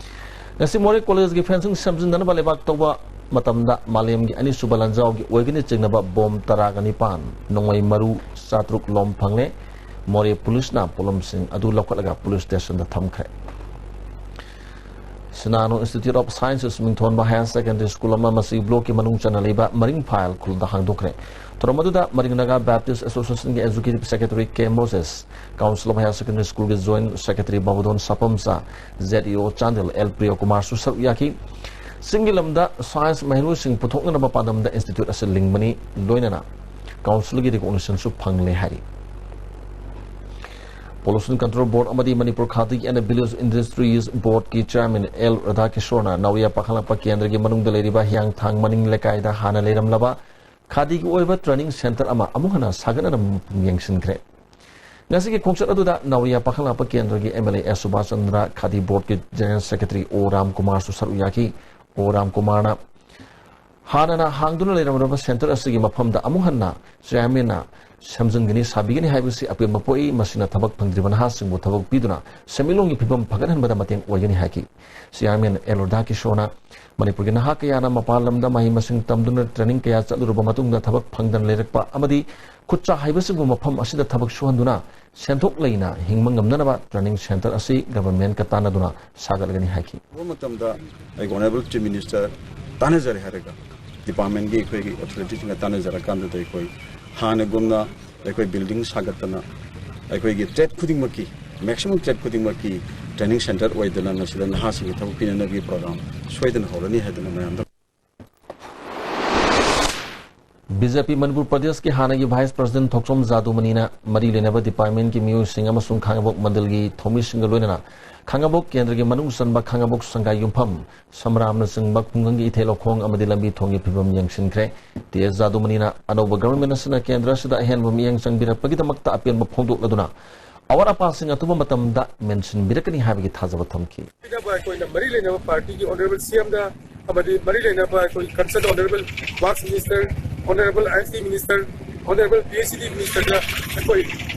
ꯉꯁꯤ ꯃꯣꯔꯦ ꯀꯣꯂꯦꯖꯀꯤ fencing ꯁꯦꯝꯖꯤꯟꯅꯅꯕ ꯂꯩꯕꯥꯛ ꯇꯧꯕ ꯃꯇꯝꯗ ꯃꯥꯂꯦꯝꯒꯤ ꯑꯅꯤꯁꯨꯕ ꯂꯥꯟꯖꯥꯎꯒꯤ ꯑꯣꯏꯒꯅꯤ ꯆꯤꯡꯅꯕ ꯕꯣꯝ ꯇꯔꯥꯒ ꯅꯤꯄꯥꯟ, ꯅꯣꯡꯃꯩ ꯃꯔꯨ ꯆꯥꯇ꯭ꯔꯨꯛ ꯂꯣꯝ ꯐꯪꯂꯦ꯫ ꯃꯣꯔꯦ ꯄꯨꯂꯤꯁꯅ ꯄꯣꯠꯂꯝꯁꯤꯡ ꯑꯗꯨ ꯂꯧꯈꯠꯂꯒ ꯄꯨꯂꯤꯁ ꯁ꯭ꯇꯦꯁꯟꯗ ꯊꯝꯈ꯭ꯔꯦ꯫ ꯁꯤꯅꯥꯅꯨ Institute of Sciences ꯃꯤꯡꯊꯣꯟꯕ higher secondary school ꯑꯃ ꯃꯁꯤꯒꯤ blockꯀꯤ ꯃꯅꯨꯡ ꯆꯟꯅ ꯂꯩꯕ ꯃꯔꯤꯡꯐꯥꯏꯜ ꯈꯨꯜꯗ ꯍꯥꯡꯗꯣꯛꯈ꯭ꯔꯦ꯫ ꯊꯧꯔꯝ ꯑꯗꯨꯗ ꯃꯔꯤꯡ ꯅꯥꯒꯥ Baptist Associationꯒꯤ executive secretary K Moses, council of higher secondary schoolꯒꯤ joint secretary Babudon Sapamcha, Z E O Chandel L ꯄ꯭ꯔꯤꯌꯣ ꯀꯨꯃꯥꯔꯁꯨ ꯁꯔꯨꯛ ꯌꯥꯈꯤ꯫ ꯆꯤꯡꯒꯤ ꯂꯝꯗ science ꯃꯍꯩꯔꯣꯏꯁꯤꯡ ꯄꯨꯊꯣꯛꯅꯅꯕ ꯄꯥꯟꯗꯝꯗ institute ꯑꯁꯤ ꯂꯤꯡꯕꯅꯤ, ꯂꯣꯏꯅꯅ councilꯒꯤ recognitionꯁꯨ ꯐꯪꯂꯦ ꯍꯥꯏꯔꯤ꯫ Pollution Control Board ꯑꯃꯗꯤ ꯃꯅꯤꯄꯨꯔ ꯈꯥꯗꯤ and Village Industries Boardꯀꯤ chairman ꯑꯦꯜ ꯔꯥꯙꯥꯀꯤꯁꯣꯔꯅ ꯅꯥꯎꯔꯤꯌꯥ ꯄꯥꯈꯪꯂꯛꯄ ꯀꯦꯟꯗ꯭ꯔꯒꯤ ꯃꯅꯨꯡꯗ ꯂꯩꯔꯤꯕ ꯍꯤꯌꯥꯡꯊꯥꯡ ꯃꯅꯤꯡ ꯂꯩꯀꯥꯏꯗ ꯍꯥꯟꯅ ꯂꯩꯔꯝꯂꯕ ꯈꯥꯗꯤꯒꯤ ꯑꯣꯏꯕ training centre ꯑꯃ ꯑꯃꯨꯛ ꯍꯟꯅ ꯁꯥꯒꯠꯅꯅꯕ ꯃꯄꯨꯡ ꯌꯦꯡꯁꯤꯟꯈ꯭ꯔꯦ꯫ ꯉꯁꯤꯒꯤ ꯈꯣꯡꯆꯠ ꯑꯗꯨꯗ ꯅꯥꯎꯔꯤꯌꯥ ꯄꯥꯈꯪꯂꯥꯛꯄ ꯀꯦꯟꯗ꯭ꯔꯒꯤ ꯑꯦꯝ ꯑꯦꯜ ꯑꯦ ꯑꯦꯁ ꯁꯨꯕꯥꯁ ꯆꯟꯗ꯭ꯔ, ꯈꯥꯗꯤ ꯕꯣꯔꯗꯀꯤ ꯖꯦꯅꯔꯦꯜ ꯁꯦꯀ꯭ꯔꯦꯇꯔꯤ ꯑꯣ ꯔꯥꯝ ꯀꯨꯃꯥꯔꯁꯨ ꯁꯔꯨꯛ ꯌꯥꯈꯤ꯫ ꯑꯣ ꯔꯥꯝ ꯀꯨꯃꯥꯔꯅ ꯍꯥꯟꯅꯅ ꯍꯥꯡꯗꯨꯅ ꯂꯩꯔꯝꯂꯕ ꯁꯦꯟꯇꯔ ꯑꯁꯤꯒꯤ ꯃꯐꯝꯗ ꯑꯃꯨꯛ ꯍꯟꯅ ꯆꯤꯌꯥꯔꯃꯦꯟꯅ ꯁꯦꯝꯖꯤꯟꯒꯅꯤ, ꯁꯥꯕꯤꯒꯅꯤ ꯍꯥꯏꯕꯁꯤ ꯑꯄꯦꯟꯕ ꯄꯣꯛꯏ꯫ ꯃꯁꯤꯅ ꯊꯕꯛ ꯐꯪꯗ꯭ꯔꯤꯕ ꯅꯍꯥꯁꯤꯡꯕꯨ ꯊꯕꯛ ꯄꯤꯗꯨꯅ ꯁꯦꯟꯃꯤꯠꯂꯣꯟꯒꯤ ꯐꯤꯕꯝ ꯐꯒꯠꯍꯟꯕꯗ ꯃꯇꯦꯡ ꯑꯣꯏꯒꯅꯤ ꯍꯥꯏꯈꯤ꯫ ꯆꯤꯌꯥꯔꯃꯦꯟ ꯑꯦꯜ ꯔꯥꯙꯥꯀꯤꯁꯣꯔꯅ ꯃꯅꯤꯄꯨꯔꯒꯤ ꯅꯍꯥ ꯀꯌꯥꯅ ꯃꯄꯥꯟ ꯂꯝꯗ ꯃꯍꯩ ꯃꯁꯤꯡ ꯇꯝꯗꯨꯅ ꯇ꯭ꯔꯦꯅꯤꯡ ꯀꯌꯥ ꯆꯠꯂꯨꯔꯕ ꯃꯇꯨꯡꯗ ꯊꯕꯛ ꯐꯪꯗꯅ ꯂꯩꯔꯛꯄ ꯑꯃꯗꯤ ꯈꯨꯠꯁꯥ ꯍꯩꯕꯁꯤꯡꯕꯨ ꯃꯐꯝ ꯑꯁꯤꯗ ꯊꯕꯛ ꯁꯨꯍꯟꯗꯨꯅ ꯁꯦꯟꯊꯣꯛ ꯂꯩꯅ ꯍꯤꯡꯕ ꯉꯝꯅꯅꯕ ꯇ꯭ꯔꯦꯅꯤꯡ ꯁꯦꯟꯇꯔ ꯑꯁꯤ ꯒꯚꯔꯟꯃꯦꯟꯠꯀ ꯇꯥꯟꯅꯗꯨꯅ ꯁꯥꯒꯠꯂꯒꯅꯤ ꯍꯥꯏꯈꯤ꯫ ꯇꯧꯕ ꯃꯇꯝꯗ ꯑꯩꯒꯤ ꯑꯣꯅꯔꯦꯕꯜ ꯆꯤꯐ ꯃꯤꯅꯤꯁꯇꯔ ꯇꯥꯟꯅꯖꯔꯦ ꯍꯥꯏꯔꯒ ꯗꯤꯄꯥꯔꯠꯃꯦꯟꯠꯀꯤ ꯑꯩꯈꯣꯏꯒꯤ ꯑꯣꯊꯣꯔꯤꯇꯤꯁꯤꯡꯒ ꯇꯥꯟꯅꯖꯔꯀꯥꯟꯗꯨꯗ ꯑꯩꯈꯣꯏ ꯍꯥꯟꯅꯒꯨꯝꯅ ꯑꯩꯈꯣꯏ ꯕꯤꯜꯗꯤꯡ ꯁꯥꯒꯠꯇꯅ ꯑꯩꯈꯣꯏꯒꯤ ꯇ꯭ꯔꯦꯗ ꯈꯨꯗꯤꯡꯃꯛꯀꯤ, ꯃꯦꯛꯁꯤꯃꯝ ꯇ꯭ꯔꯦꯗ ꯈꯨꯗꯤꯡꯃꯛꯀꯤ ꯇ꯭ꯔꯦꯅꯤꯡ ꯁꯦꯟꯇꯔ ꯑꯣꯏꯗꯅ ꯃꯁꯤꯗ ꯅꯍꯥꯁꯤꯡꯒꯤ ꯊꯕꯛ ꯄꯤꯅꯅꯕꯒꯤ ꯄ꯭ꯔꯣꯒ꯭ꯔꯥꯝ ꯁꯣꯏꯗꯅ ꯍꯧꯔꯅꯤ ꯍꯥꯏꯗꯅ ꯃꯌꯥꯝꯗ ꯕꯤ ꯖꯦ ꯄꯤ ꯃꯅꯤꯄꯨꯔ ꯄ꯭ꯔꯗꯦꯁꯀꯤ ꯍꯥꯟꯅꯒꯤ ꯚꯥꯏꯁ ꯄ꯭ꯔꯁꯤꯗꯦꯟꯠ ꯊꯣꯛꯆꯣꯝ ꯖꯥꯗꯨꯃꯅꯤꯅ ꯃꯔꯤ ꯂꯩꯅꯕ ꯗꯤꯄꯥꯔꯠꯃꯦꯟꯠꯀꯤ ꯃꯤꯑꯣꯏꯁꯤꯡ ꯑꯃꯁꯨꯡ ꯈꯥꯉꯕꯣꯛ ꯃꯟꯗꯜꯒꯤ ꯊꯧꯃꯤꯁꯤꯡꯒ ꯂꯣꯏꯅꯅ ꯈꯥꯉꯕꯣꯛ ꯀꯦꯟꯗ꯭ꯔꯒꯤ ꯃꯅꯨꯡ ꯆꯟꯕ ꯈꯥꯉꯕꯣꯛ ꯁꯪꯒꯥꯏ ꯌꯨꯝꯐꯝ, ꯁꯝꯔꯥꯝꯅꯆꯤꯡꯕ ꯈꯨꯡꯒꯪꯒꯤ ꯏꯊꯩ ꯂꯧꯈꯣꯡ ꯑꯃꯗꯤ ꯂꯝꯕꯤ ꯊꯣꯡꯒꯤ ꯐꯤꯕꯝ ꯌꯦꯡꯁꯤꯟꯈ꯭ꯔꯦ꯫ ꯇꯤ ꯑꯦꯁ ꯖꯥꯗꯨꯃꯅꯤꯅ ꯑꯅꯧꯕ ꯒꯚꯔꯟꯃꯦꯟꯠ ꯑꯁꯤꯅ ꯀꯦꯟꯗ꯭ꯔ ꯑꯁꯤꯗ ꯑꯍꯦꯟꯕ ꯃꯤꯠꯌꯦꯡ ꯆꯪꯕꯤꯔꯛꯄꯒꯤꯗꯃꯛꯇ ꯑꯄꯦꯟꯕ ꯐꯣꯡꯗꯣꯛꯂꯗꯨꯅ ꯑꯋꯥꯠ ꯑꯄꯥꯁꯤꯡ ꯑꯊꯨꯕ ꯃꯇꯝꯗ ꯃꯦꯟꯁꯤꯟꯕꯤꯔꯛꯀꯅꯤ ꯍꯥꯏꯕꯒꯤ ꯊꯥꯖꯕ ꯊꯝꯈꯤ꯫ ꯂꯩꯅꯕ ꯑꯩꯈꯣꯏꯅ ꯃꯔꯤ ꯂꯩꯅꯕ ꯄꯥꯔꯇꯤꯒꯤ ꯑꯣꯅꯔꯦꯕꯜ ꯁꯤ ꯑꯦꯝꯗ ꯑꯃꯗꯤ ꯃꯔꯤ ꯂꯩꯅꯕ ꯑꯩꯈꯣꯏ concern honourable works minister, honourable I S T minister, honourable P H D ꯃꯤꯅꯤꯁꯇꯔꯗ ꯑꯩꯈꯣꯏ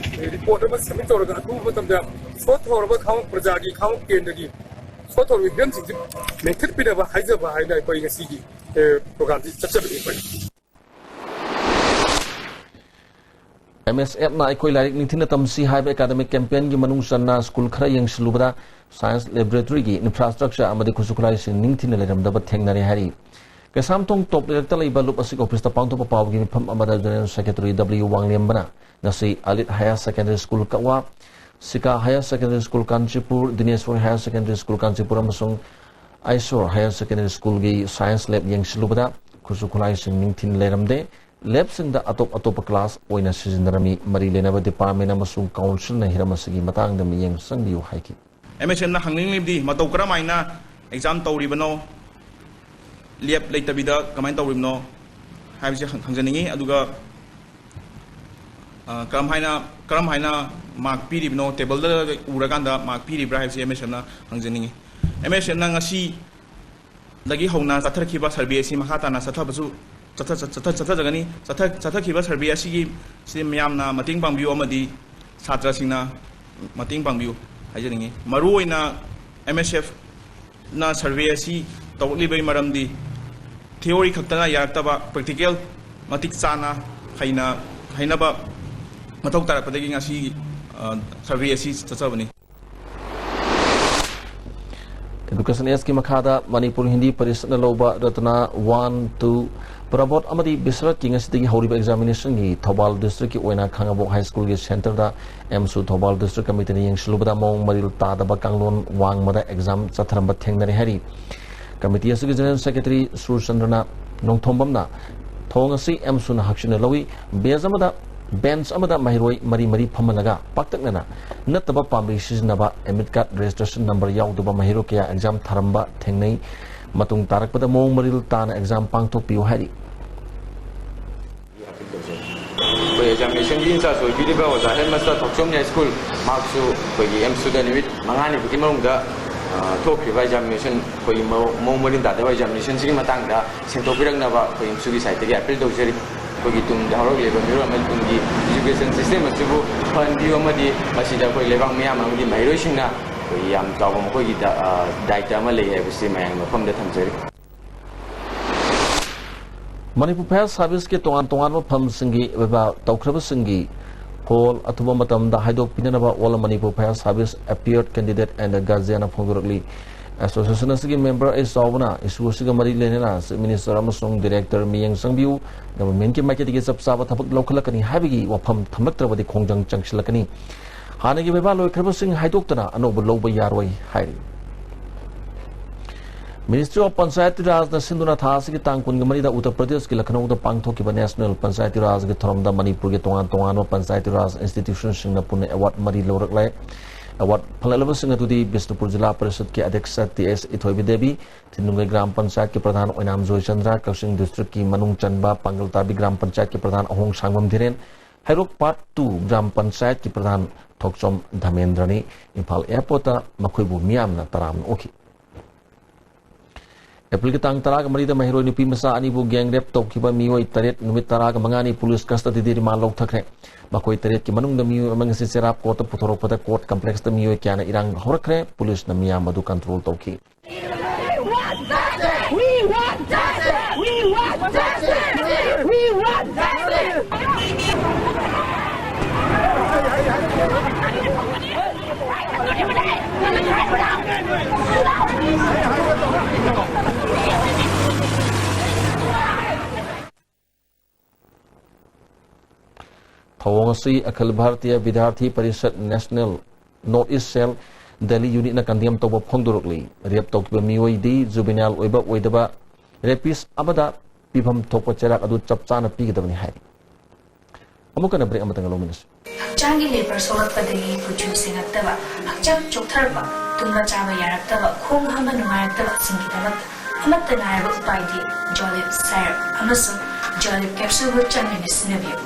ꯔꯤꯄꯣꯔꯠ ꯑꯃ ꯁꯕꯃꯤꯠ ꯇꯧꯔꯒ ꯑꯊꯨꯕ ꯃꯇꯝꯗ ꯁꯣꯠꯊꯍꯧꯔꯕ ꯈꯥꯉꯕꯣꯛ ꯄ꯭ꯔꯖꯥꯒꯤ ꯈꯥꯉꯕꯣꯛ ꯀꯦꯟꯗ꯭ꯔꯒꯤ ꯁꯣꯠꯊꯍꯧꯔꯕ ꯐꯤꯕꯝꯁꯤꯡꯁꯤ ꯃꯦꯟꯈꯠꯄꯤꯅꯕ ꯍꯥꯏꯖꯕ ꯍꯥꯏꯅ ꯑꯩꯈꯣꯏ ꯉꯁꯤꯒꯤ, ꯑꯦ, ꯄ꯭ꯔꯣꯒ꯭ꯔꯥꯝꯁꯤ ꯆꯠꯆꯕꯅꯤ ꯑꯩꯈꯣꯏ꯫ ꯑꯦꯝ ꯑꯦꯁ ꯑꯦꯐꯅ ꯑꯩꯈꯣꯏ ꯂꯥꯏꯔꯤꯛ ꯅꯤꯡꯊꯤꯅ ꯇꯝꯁꯤ ꯍꯥꯏꯕ ꯑꯦꯀꯥꯗꯃꯤꯛ ꯀꯦꯝꯄꯦꯟꯒꯤ ꯃꯅꯨꯡ ꯆꯟꯅ ꯁ꯭ꯀꯨꯜ ꯈꯔ ꯌꯦꯡꯁꯤꯜꯂꯨꯕꯗ ꯁꯥꯏꯟꯁ ꯂꯦꯕꯣꯔꯦꯇꯔꯤꯒꯤ ꯏꯟꯐ꯭ꯔꯥꯁ꯭ꯇ꯭ꯔꯛꯆꯔ ꯑꯃꯗꯤ ꯈꯨꯠꯁꯨ ꯈꯨꯠꯂꯥꯏꯁꯤꯡ ꯅꯤꯡꯊꯤꯅ ꯂꯩꯔꯝꯗꯕ ꯊꯦꯡꯅꯔꯦ ꯍꯥꯏꯔꯤ꯫ ꯀꯩꯁꯥꯝꯊꯣꯡ ꯇꯣꯞ ꯂꯩꯔꯛꯇ ꯂꯩꯕ ꯂꯨꯞ ꯑꯁꯤꯒꯤ ꯑꯣꯐꯤꯁꯇ ꯄꯥꯡꯊꯣꯛꯄ ꯄꯥꯎꯒꯤ ꯃꯤꯐꯝ ꯑꯃꯗ ꯖꯦꯅꯔꯦꯜ ꯁꯦꯀ꯭ꯔꯦꯇꯔꯤ ꯗꯕ꯭ꯂꯤꯌꯨ ꯋꯥꯡꯂꯦꯝꯕꯅ ꯉꯁꯤ ꯑꯂꯤꯠ higher secondary school Kakwa, Sika higher secondary school Kanchipur, Dineshor higher secondary school Kanchipur ꯑꯃꯁꯨꯡ ꯑꯥꯏꯁꯣꯔ ꯍꯥꯌꯔ ꯁꯦꯀꯦꯟꯗꯔꯤ ꯁ꯭ꯀꯨꯜꯒꯤ ꯁꯥꯏꯟꯁ ꯂꯦꯕ ꯌꯦꯡꯁꯤꯜꯂꯨꯕꯗ ꯈꯨꯠꯁꯨ ꯈꯨꯠꯂꯥꯏꯁꯤꯡ ꯅꯤꯡꯊꯤꯅ ꯂꯩꯔꯝꯗꯦ꯫ ꯂꯦꯕꯁꯤꯡꯗ ꯑꯇꯣꯞ ꯑꯇꯣꯞꯄ ꯀ꯭ꯂꯥꯁ ꯑꯣꯏꯅ ꯁꯤꯖꯤꯟꯅꯔꯝꯃꯤ꯫ ꯃꯔꯤ ꯂꯩꯅꯕ ꯗꯤꯄꯥꯔꯠꯃꯦꯟ ꯑꯃꯁꯨꯡ ꯀꯥꯎꯟꯁꯤꯜꯅ ꯍꯤꯔꯝ ꯑꯁꯤꯒꯤ ꯃꯇꯥꯡꯗ ꯃꯤꯠꯌꯦꯡ ꯆꯪꯕꯤꯌꯨ ꯍꯥꯏꯈꯤ꯫ ꯑꯦꯝ ꯑꯦꯁ ꯑꯦꯝꯅ ꯍꯪꯅꯤꯡꯂꯤꯕꯗꯤ ꯃꯇꯧ ꯀꯔꯝ ꯍꯥꯏꯅ ꯑꯦꯛꯖꯥꯝ ꯇꯧꯔꯤꯕꯅꯣ, ꯂꯦꯕ ꯂꯩꯇꯕꯤꯗ ꯀꯃꯥꯏꯅ ꯇꯧꯔꯤꯕꯅꯣ ꯍꯥꯏꯕꯁꯦ ꯍꯪ-, ꯍꯪꯖꯅꯤꯡꯉꯤ꯫ ꯑꯗꯨꯒ, ꯑ, ꯀꯔꯝ ꯍꯥꯏꯅ, ꯀꯔꯝ ꯍꯥꯏꯅ ꯃꯥꯔꯛ ꯄꯤꯔꯤꯕꯅꯣ, ꯇꯦꯕꯜꯗ ꯎꯔꯀꯥꯟꯗ ꯃꯥꯔꯛ ꯄꯤꯔꯤꯕ꯭ꯔꯥ ꯍꯥꯏꯕꯁꯤ ꯑꯦꯝ ꯑꯦꯁ ꯑꯦꯝꯅ ꯍꯪꯖꯅꯤꯡꯉꯤ꯫ ꯑꯦꯝ ꯑꯦꯁ ꯑꯦꯝꯅ ꯉꯁꯤꯗꯒꯤ ꯍꯧꯅ ꯆꯠꯊꯔꯛꯈꯤꯕ ꯁꯔꯚꯦ ꯑꯁꯤ ꯃꯈꯥ ꯇꯥꯅ ꯆꯠꯊꯕꯁꯨ, ꯆꯠꯊ-, ꯆꯠꯊ-, ꯆꯠꯊꯖꯒꯅꯤ꯫ ꯆꯠꯊ-, ꯆꯠꯊꯈꯤꯕ ꯁꯔꯚꯦ ꯑꯁꯤꯒꯤ, ꯁꯤ ꯃꯌꯥꯝꯅ ꯃꯇꯦꯡ ꯄꯥꯡꯕꯤꯌꯨ ꯑꯃꯗꯤ ꯁꯥꯇ꯭ꯔꯁꯤꯡꯅ ꯃꯇꯦꯡ ꯄꯥꯡꯕꯤꯌꯨ ꯍꯥꯏꯖꯅꯤꯡꯉꯤ꯫ ꯃꯔꯨꯑꯣꯏꯅ ꯑꯦꯝ ꯑꯦꯁ ꯑꯦꯐꯅ ꯁꯔꯚꯦ ꯑꯁꯤ ꯇꯧꯔꯛꯂꯤꯕꯒꯤ ꯃꯔꯝꯗꯤ ꯊꯤꯑꯣꯔꯤ ꯈꯛꯇꯅ ꯌꯥꯔꯛꯇꯕ, ꯄ꯭ꯔꯦꯛꯇꯤꯀꯦꯜ ꯃꯇꯤꯛ ꯆꯥꯅ ꯍꯩꯅ, ꯍꯩꯅꯕ ꯃꯊꯧ ꯇꯥꯔꯛꯄꯗꯒꯤ ꯉꯁꯤ, ꯑ, ꯁꯔꯚꯦ ꯑꯁꯤ ꯆꯠꯆꯕꯅꯤ꯫ ꯑꯦꯗꯨꯀꯦꯁꯟ ꯑꯦꯖꯀꯤ ꯃꯈꯥꯗ ꯃꯅꯤꯄꯨꯔ ꯍꯤꯟꯗꯤ ꯄꯔꯤꯁꯠꯅ ꯂꯧꯕ ꯔꯇꯅꯥ ꯋꯥꯟ, ꯇꯨ, ꯄ꯭ꯔꯕꯣꯙ ꯑꯃꯗꯤ ꯕꯤꯁꯔꯠꯀꯤ ꯉꯁꯤꯗꯒꯤ ꯍꯧꯔꯤꯕ ꯑꯦꯛꯖꯥꯃꯤꯅꯦꯁꯟꯒꯤ ꯊꯧꯕꯥꯜ ꯗꯤꯁꯇ꯭ꯔꯤꯛꯀꯤ ꯑꯣꯏꯅ ꯈꯥꯉꯕꯣꯛ ꯍꯥꯏ ꯁ꯭ꯀꯨꯜꯒꯤ ꯁꯦꯟꯇꯔꯗ ꯑꯦꯝꯁꯨ ꯊꯧꯕꯥꯜ ꯗꯤꯁꯇ꯭ꯔꯤꯛ ꯀꯃꯤꯇꯤꯅ ꯌꯦꯡꯁꯤꯜꯂꯨꯕꯗ ꯃꯑꯣꯡ ꯃꯔꯤꯜ ꯇꯥꯗꯕ ꯀꯥꯡꯂꯣꯟ ꯋꯥꯡꯃꯗ ꯑꯦꯛꯖꯥꯝ ꯆꯠꯊꯔꯝꯕ ꯊꯦꯡꯅꯔꯦ ꯍꯥꯏꯔꯤ꯫ ꯀꯃꯤꯇꯤ ꯑꯁꯤꯒꯤ ꯖꯦꯅꯔꯦꯜ ꯁꯦꯀ꯭ꯔꯦꯇꯔꯤ ꯁꯨꯔꯆꯟꯗ꯭ꯔꯅ ꯅꯣꯡꯊꯣꯝꯕꯝꯅ ꯊꯧꯑꯣꯡ ꯑꯁꯤ ꯑꯦꯝꯁꯨꯅ ꯍꯛꯆꯤꯟꯅ ꯂꯧꯏ꯫ ꯕꯦꯟꯆ ꯑꯃꯗ, ꯕꯦꯟꯆ ꯑꯃꯗ ꯃꯍꯩꯔꯣꯏ ꯃꯔꯤ ꯃꯔꯤ ꯐꯝꯍꯜꯂꯒ ꯄꯥꯛꯇꯛꯅꯅ ꯅꯠꯇꯕ ꯄꯥꯝꯕꯩ ꯁꯤꯖꯤꯟꯅꯕ, admit card registration number ꯌꯥꯎꯗꯕ ꯃꯍꯩꯔꯣꯏ ꯀꯌꯥ exam ꯊꯥꯔꯝꯕ ꯊꯦꯡꯅꯩ꯫ ꯃꯇꯨꯡ ꯇꯥꯔꯛꯄꯗ ꯃꯑꯣꯡ ꯃꯔꯤꯜ ꯇꯥꯅ exam ꯄꯥꯡꯊꯣꯛꯄꯤꯌꯨ ꯍꯥꯏꯔꯤ꯫ ꯑꯩꯈꯣꯏ examinationꯒꯤ in charge ꯑꯣꯏꯕꯤꯔꯤꯕ ꯑꯣꯖꯥ headmaster ꯊꯣꯛꯆꯣꯝ ꯌꯥꯏꯁ꯭ꯀꯨꯜ, ꯃꯍꯥꯛꯁꯨ ꯑꯩꯈꯣꯏꯒꯤ ꯑꯦꯝꯁꯨꯗ ꯅꯨꯃꯤꯠ ꯃꯉꯥꯅꯤꯃꯨꯛꯀꯤ ꯃꯅꯨꯡꯗ, ꯑ, ꯊꯣꯛꯈ꯭ꯔꯤꯕ examination, ꯑꯩꯈꯣꯏꯒꯤ ꯃꯑꯣꯡ, ꯃꯑꯣꯡ ꯃꯔꯤꯟ ꯇꯥꯗꯕ examinationꯁꯤꯒꯤ ꯃꯇꯥꯡꯗ ꯁꯦꯡꯗꯣꯛꯄꯤꯔꯛꯅꯕ ꯑꯩꯈꯣꯏ ꯑꯦꯝꯁꯨꯒꯤ sideꯇꯒꯤ appeal ꯇꯧꯖꯔꯤ꯫ ꯑꯩꯈꯣꯏꯒꯤ ꯇꯨꯡꯗ ꯍꯧꯔꯛꯂꯤꯕ ꯃꯤꯔꯣꯜ ꯑꯃꯗꯤ ꯇꯨꯡꯒꯤ education system ꯑꯁꯤꯕꯨ ꯐꯍꯟꯕꯤꯌꯨ ꯑꯃꯗꯤ ꯃꯁꯤꯗ ꯑꯩꯈꯣꯏ ꯂꯩꯕꯥꯛ ꯃꯤꯌꯥꯝ ꯑꯃꯗꯤ ꯃꯍꯩꯔꯣꯏꯁꯤꯡꯅ ꯑꯩꯈꯣꯏ ꯌꯥꯝ ꯆꯥꯎꯕ ꯃꯈꯣꯏꯒꯤ ꯗ-, ꯑ, ꯗꯥꯏꯇ ꯑꯃ ꯂꯩ ꯍꯥꯏꯕꯁꯤ ꯃꯌꯥꯝꯒꯤ ꯃꯐꯝꯗ ꯊꯝꯖꯔꯤ꯫ ꯃꯅꯤꯄꯨꯔ Fire Serviceꯀꯤ ꯇꯣꯉꯥꯟ ꯇꯣꯉꯥꯟꯕ ꯐꯝꯁꯤꯡꯒꯤ ꯑꯣꯏꯕ ꯇꯧꯈ꯭ꯔꯕꯁꯤꯡꯒꯤ ꯐꯣꯜ ꯑꯊꯨꯕ ꯃꯇꯝꯗ ꯍꯥꯏꯗꯣꯛꯄꯤꯅꯅꯕ All Manipur Fire Service Appeared Candidate and Guardianꯅ ꯐꯣꯡꯗꯣꯔꯛꯂꯤ꯫ Association ꯑꯁꯤꯒꯤ member ꯑꯩ ꯆꯥꯎꯕꯅ issue ꯑꯁꯤꯒ ꯃꯔꯤ ꯂꯩꯅꯅ Chief Minister ꯑꯃꯁꯨꯡ Director ꯃꯤꯠꯌꯦꯡ ꯆꯪꯕꯤꯌꯨ, governmentꯀꯤ ꯃꯥꯏꯀꯩꯗꯒꯤ ꯆꯞ ꯆꯥꯕ ꯊꯕꯛ ꯂꯧꯈꯠꯂꯛꯀꯅꯤ ꯍꯥꯏꯕꯒꯤ ꯋꯥꯐꯝ ꯊꯝꯂꯛꯇ꯭ꯔꯕꯗꯤ ꯈꯣꯡꯖꯪ ꯆꯪꯁꯤꯜꯂꯛꯀꯅꯤ꯫ ꯍꯥꯟꯅꯒꯤ ꯕꯩꯕꯥ ꯂꯣꯏꯈ꯭ꯔꯕꯁꯤꯡ ꯍꯥꯏꯗꯣꯛꯇꯅ ꯑꯅꯧꯕ ꯂꯧꯕ ꯌꯥꯔꯣꯏ ꯍꯥꯏꯔꯤ꯫ Ministry of Panchayati Rajꯅ ꯁꯤꯟꯗꯨꯅ ꯊꯥ ꯑꯁꯤꯒꯤ ꯇꯥꯡ ꯀꯨꯟꯒ ꯃꯔꯤꯗ ꯎꯠꯇꯔ ꯄ꯭ꯔꯗꯦꯁꯀꯤ ꯂꯈꯅꯧꯗ ꯄꯥꯡꯊꯣꯛꯈꯤꯕ National Panchayati Rajꯒꯤ ꯊꯧꯔꯝꯗ ꯃꯅꯤꯄꯨꯔꯒꯤ ꯇꯣꯉꯥꯟ ꯇꯣꯉꯥꯟꯕ Panchayati Raj institutionꯁꯤꯡꯅ ꯄꯨꯟꯅ award ꯃꯔꯤ ꯂꯧꯔꯛꯂꯦ꯫ Award ꯐꯪꯂꯛꯂꯕꯁꯤꯡ ꯑꯗꯨꯗꯤ ꯕꯤꯁꯅꯨꯄꯨꯔ ꯖꯤꯂꯥ ꯄꯔꯤꯁꯠꯀꯤ ꯑꯗ꯭ꯌꯛꯁ ꯇꯤ ꯑꯦꯁ ꯏꯊꯣꯏꯕꯤ ꯗꯦꯕꯤ, ꯊꯤꯟꯅꯨꯡꯒꯩ ꯒ꯭ꯔꯥꯝ ꯄꯟꯆꯥꯌꯠꯀꯤ ꯄ꯭ꯔꯙꯥꯟ ꯑꯣꯏꯅꯥꯝ ꯖꯣꯏꯆꯟꯗ꯭ꯔ, ꯀꯛꯆꯤꯡ districtꯀꯤ ꯃꯅꯨꯡ ꯆꯟꯕ ꯄꯥꯡꯒꯜ ꯇꯥꯕꯤ ꯒ꯭ꯔꯥꯝ ꯄꯟꯆꯥꯌꯠꯀꯤ ꯄ꯭ꯔꯙꯥꯟ ꯑꯍꯣꯡ ꯁꯥꯡꯕꯝ ꯙꯤꯔꯦꯟ, ꯍꯩꯔꯣꯛ Part two ꯒ꯭ꯔꯥꯝ ꯄꯟꯆꯥꯌꯠꯀꯤ ꯄ꯭ꯔꯙꯥꯟ ꯊꯣꯛꯆꯣꯝ ꯙꯃꯦꯟꯗ꯭ꯔꯅꯤ꯫ ꯏꯝꯐꯥꯜ airportꯇ ꯃꯈꯣꯏꯕꯨ ꯃꯤꯌꯥꯝꯅ ꯇꯔꯥꯝꯅ ꯑꯣꯛꯈꯤ꯫ ꯑꯦꯄ꯭ꯔꯤꯜꯒꯤ ꯇꯥꯡ ꯇꯔꯥꯒ ꯃꯔꯤꯗ ꯃꯍꯩꯔꯣꯏ ꯅꯨꯄꯤ ꯃꯆꯥ ꯑꯅꯤꯕꯨ gang rape ꯇꯧꯈꯤꯕ ꯃꯤꯑꯣꯏ ꯇꯔꯦꯠ ꯅꯨꯃꯤꯠ ꯇꯔꯥꯒ ꯃꯉꯥꯅꯤ ꯄꯨꯂꯤꯁ custody ꯗ remand ꯂꯧꯊꯈ꯭ꯔꯦ꯫ ꯃꯈꯣꯏ ꯇꯔꯦꯠꯀꯤ ꯃꯅꯨꯡꯗ ꯃꯤꯑꯣꯏ ꯑꯃ ꯉꯁꯤ ꯆꯦꯔꯥꯞ courtꯇ ꯄꯨꯊꯣꯔꯛꯄꯗ court complexꯇ ꯃꯤꯑꯣꯏ ꯀꯌꯥꯅ ꯏꯔꯥꯡ ꯍꯧꯔꯛꯈ꯭ꯔꯦ꯫ ꯄꯨꯂꯤꯁꯅ ꯃꯤꯌꯥꯝ ꯑꯗꯨ control ꯇꯧꯈꯤ꯫ We want justice! We want justice! We want justice! ꯊꯧꯑꯣꯡ ꯑꯁꯤ ꯑꯈꯤꯜ Bharatiya ꯕꯤꯗ꯭ꯌꯥꯔꯊꯤ parishad National North East Cell Delhi unitꯅ condemn ꯇꯧꯕ ꯐꯣꯡꯗꯣꯔꯛꯂꯤ꯫ Rape ꯇꯧꯈꯤꯕ ꯃꯤꯑꯣꯏꯗꯤ juvenile ꯑꯣꯏꯕ ꯑꯣꯏꯗꯕ rapist ꯑꯃꯗ ꯄꯤꯐꯝ ꯊꯣꯛꯄ ꯆꯩꯔꯥꯛ ꯑꯗꯨ ꯆꯞ ꯆꯥꯅ ꯄꯤꯒꯗꯕꯅꯤ ꯍꯥꯏꯔꯤ꯫ ꯑꯃꯨꯛ ꯍꯟꯅ break ꯑꯃꯇꯪ ꯂꯧꯃꯤꯟꯅꯁꯤ꯫ ꯍꯛꯆꯥꯡꯒꯤ ꯂꯦꯕꯔ ꯁꯣꯛꯂꯛꯄꯗꯒꯤ ꯀꯨꯆꯨ ꯁꯦꯡꯉꯛꯇꯕ, ꯍꯛꯆꯥꯡ ꯆꯣꯛꯊꯔꯛꯄ, ꯇꯨꯝꯕ ꯆꯥꯕ ꯌꯥꯔꯛꯇꯕ, ꯈꯣꯡ ꯍꯥꯝꯕ ꯅꯨꯡꯉꯥꯏꯔꯛꯇꯕꯁꯤꯡꯒꯤꯗꯃꯛ ꯑꯃꯠꯇ ꯉꯥꯏꯔꯕ ꯎꯄꯥꯏꯗꯤ ꯖꯣꯂꯤꯞ ꯁꯥꯏꯔꯞ ꯑꯃꯁꯨꯡ ꯖꯣꯂꯤꯞ ꯀꯦꯞꯁꯨꯜꯕꯨ ꯆꯥꯡ ꯅꯥꯏꯅ ꯁꯤꯖꯤꯟꯅꯕꯤꯌꯨ꯫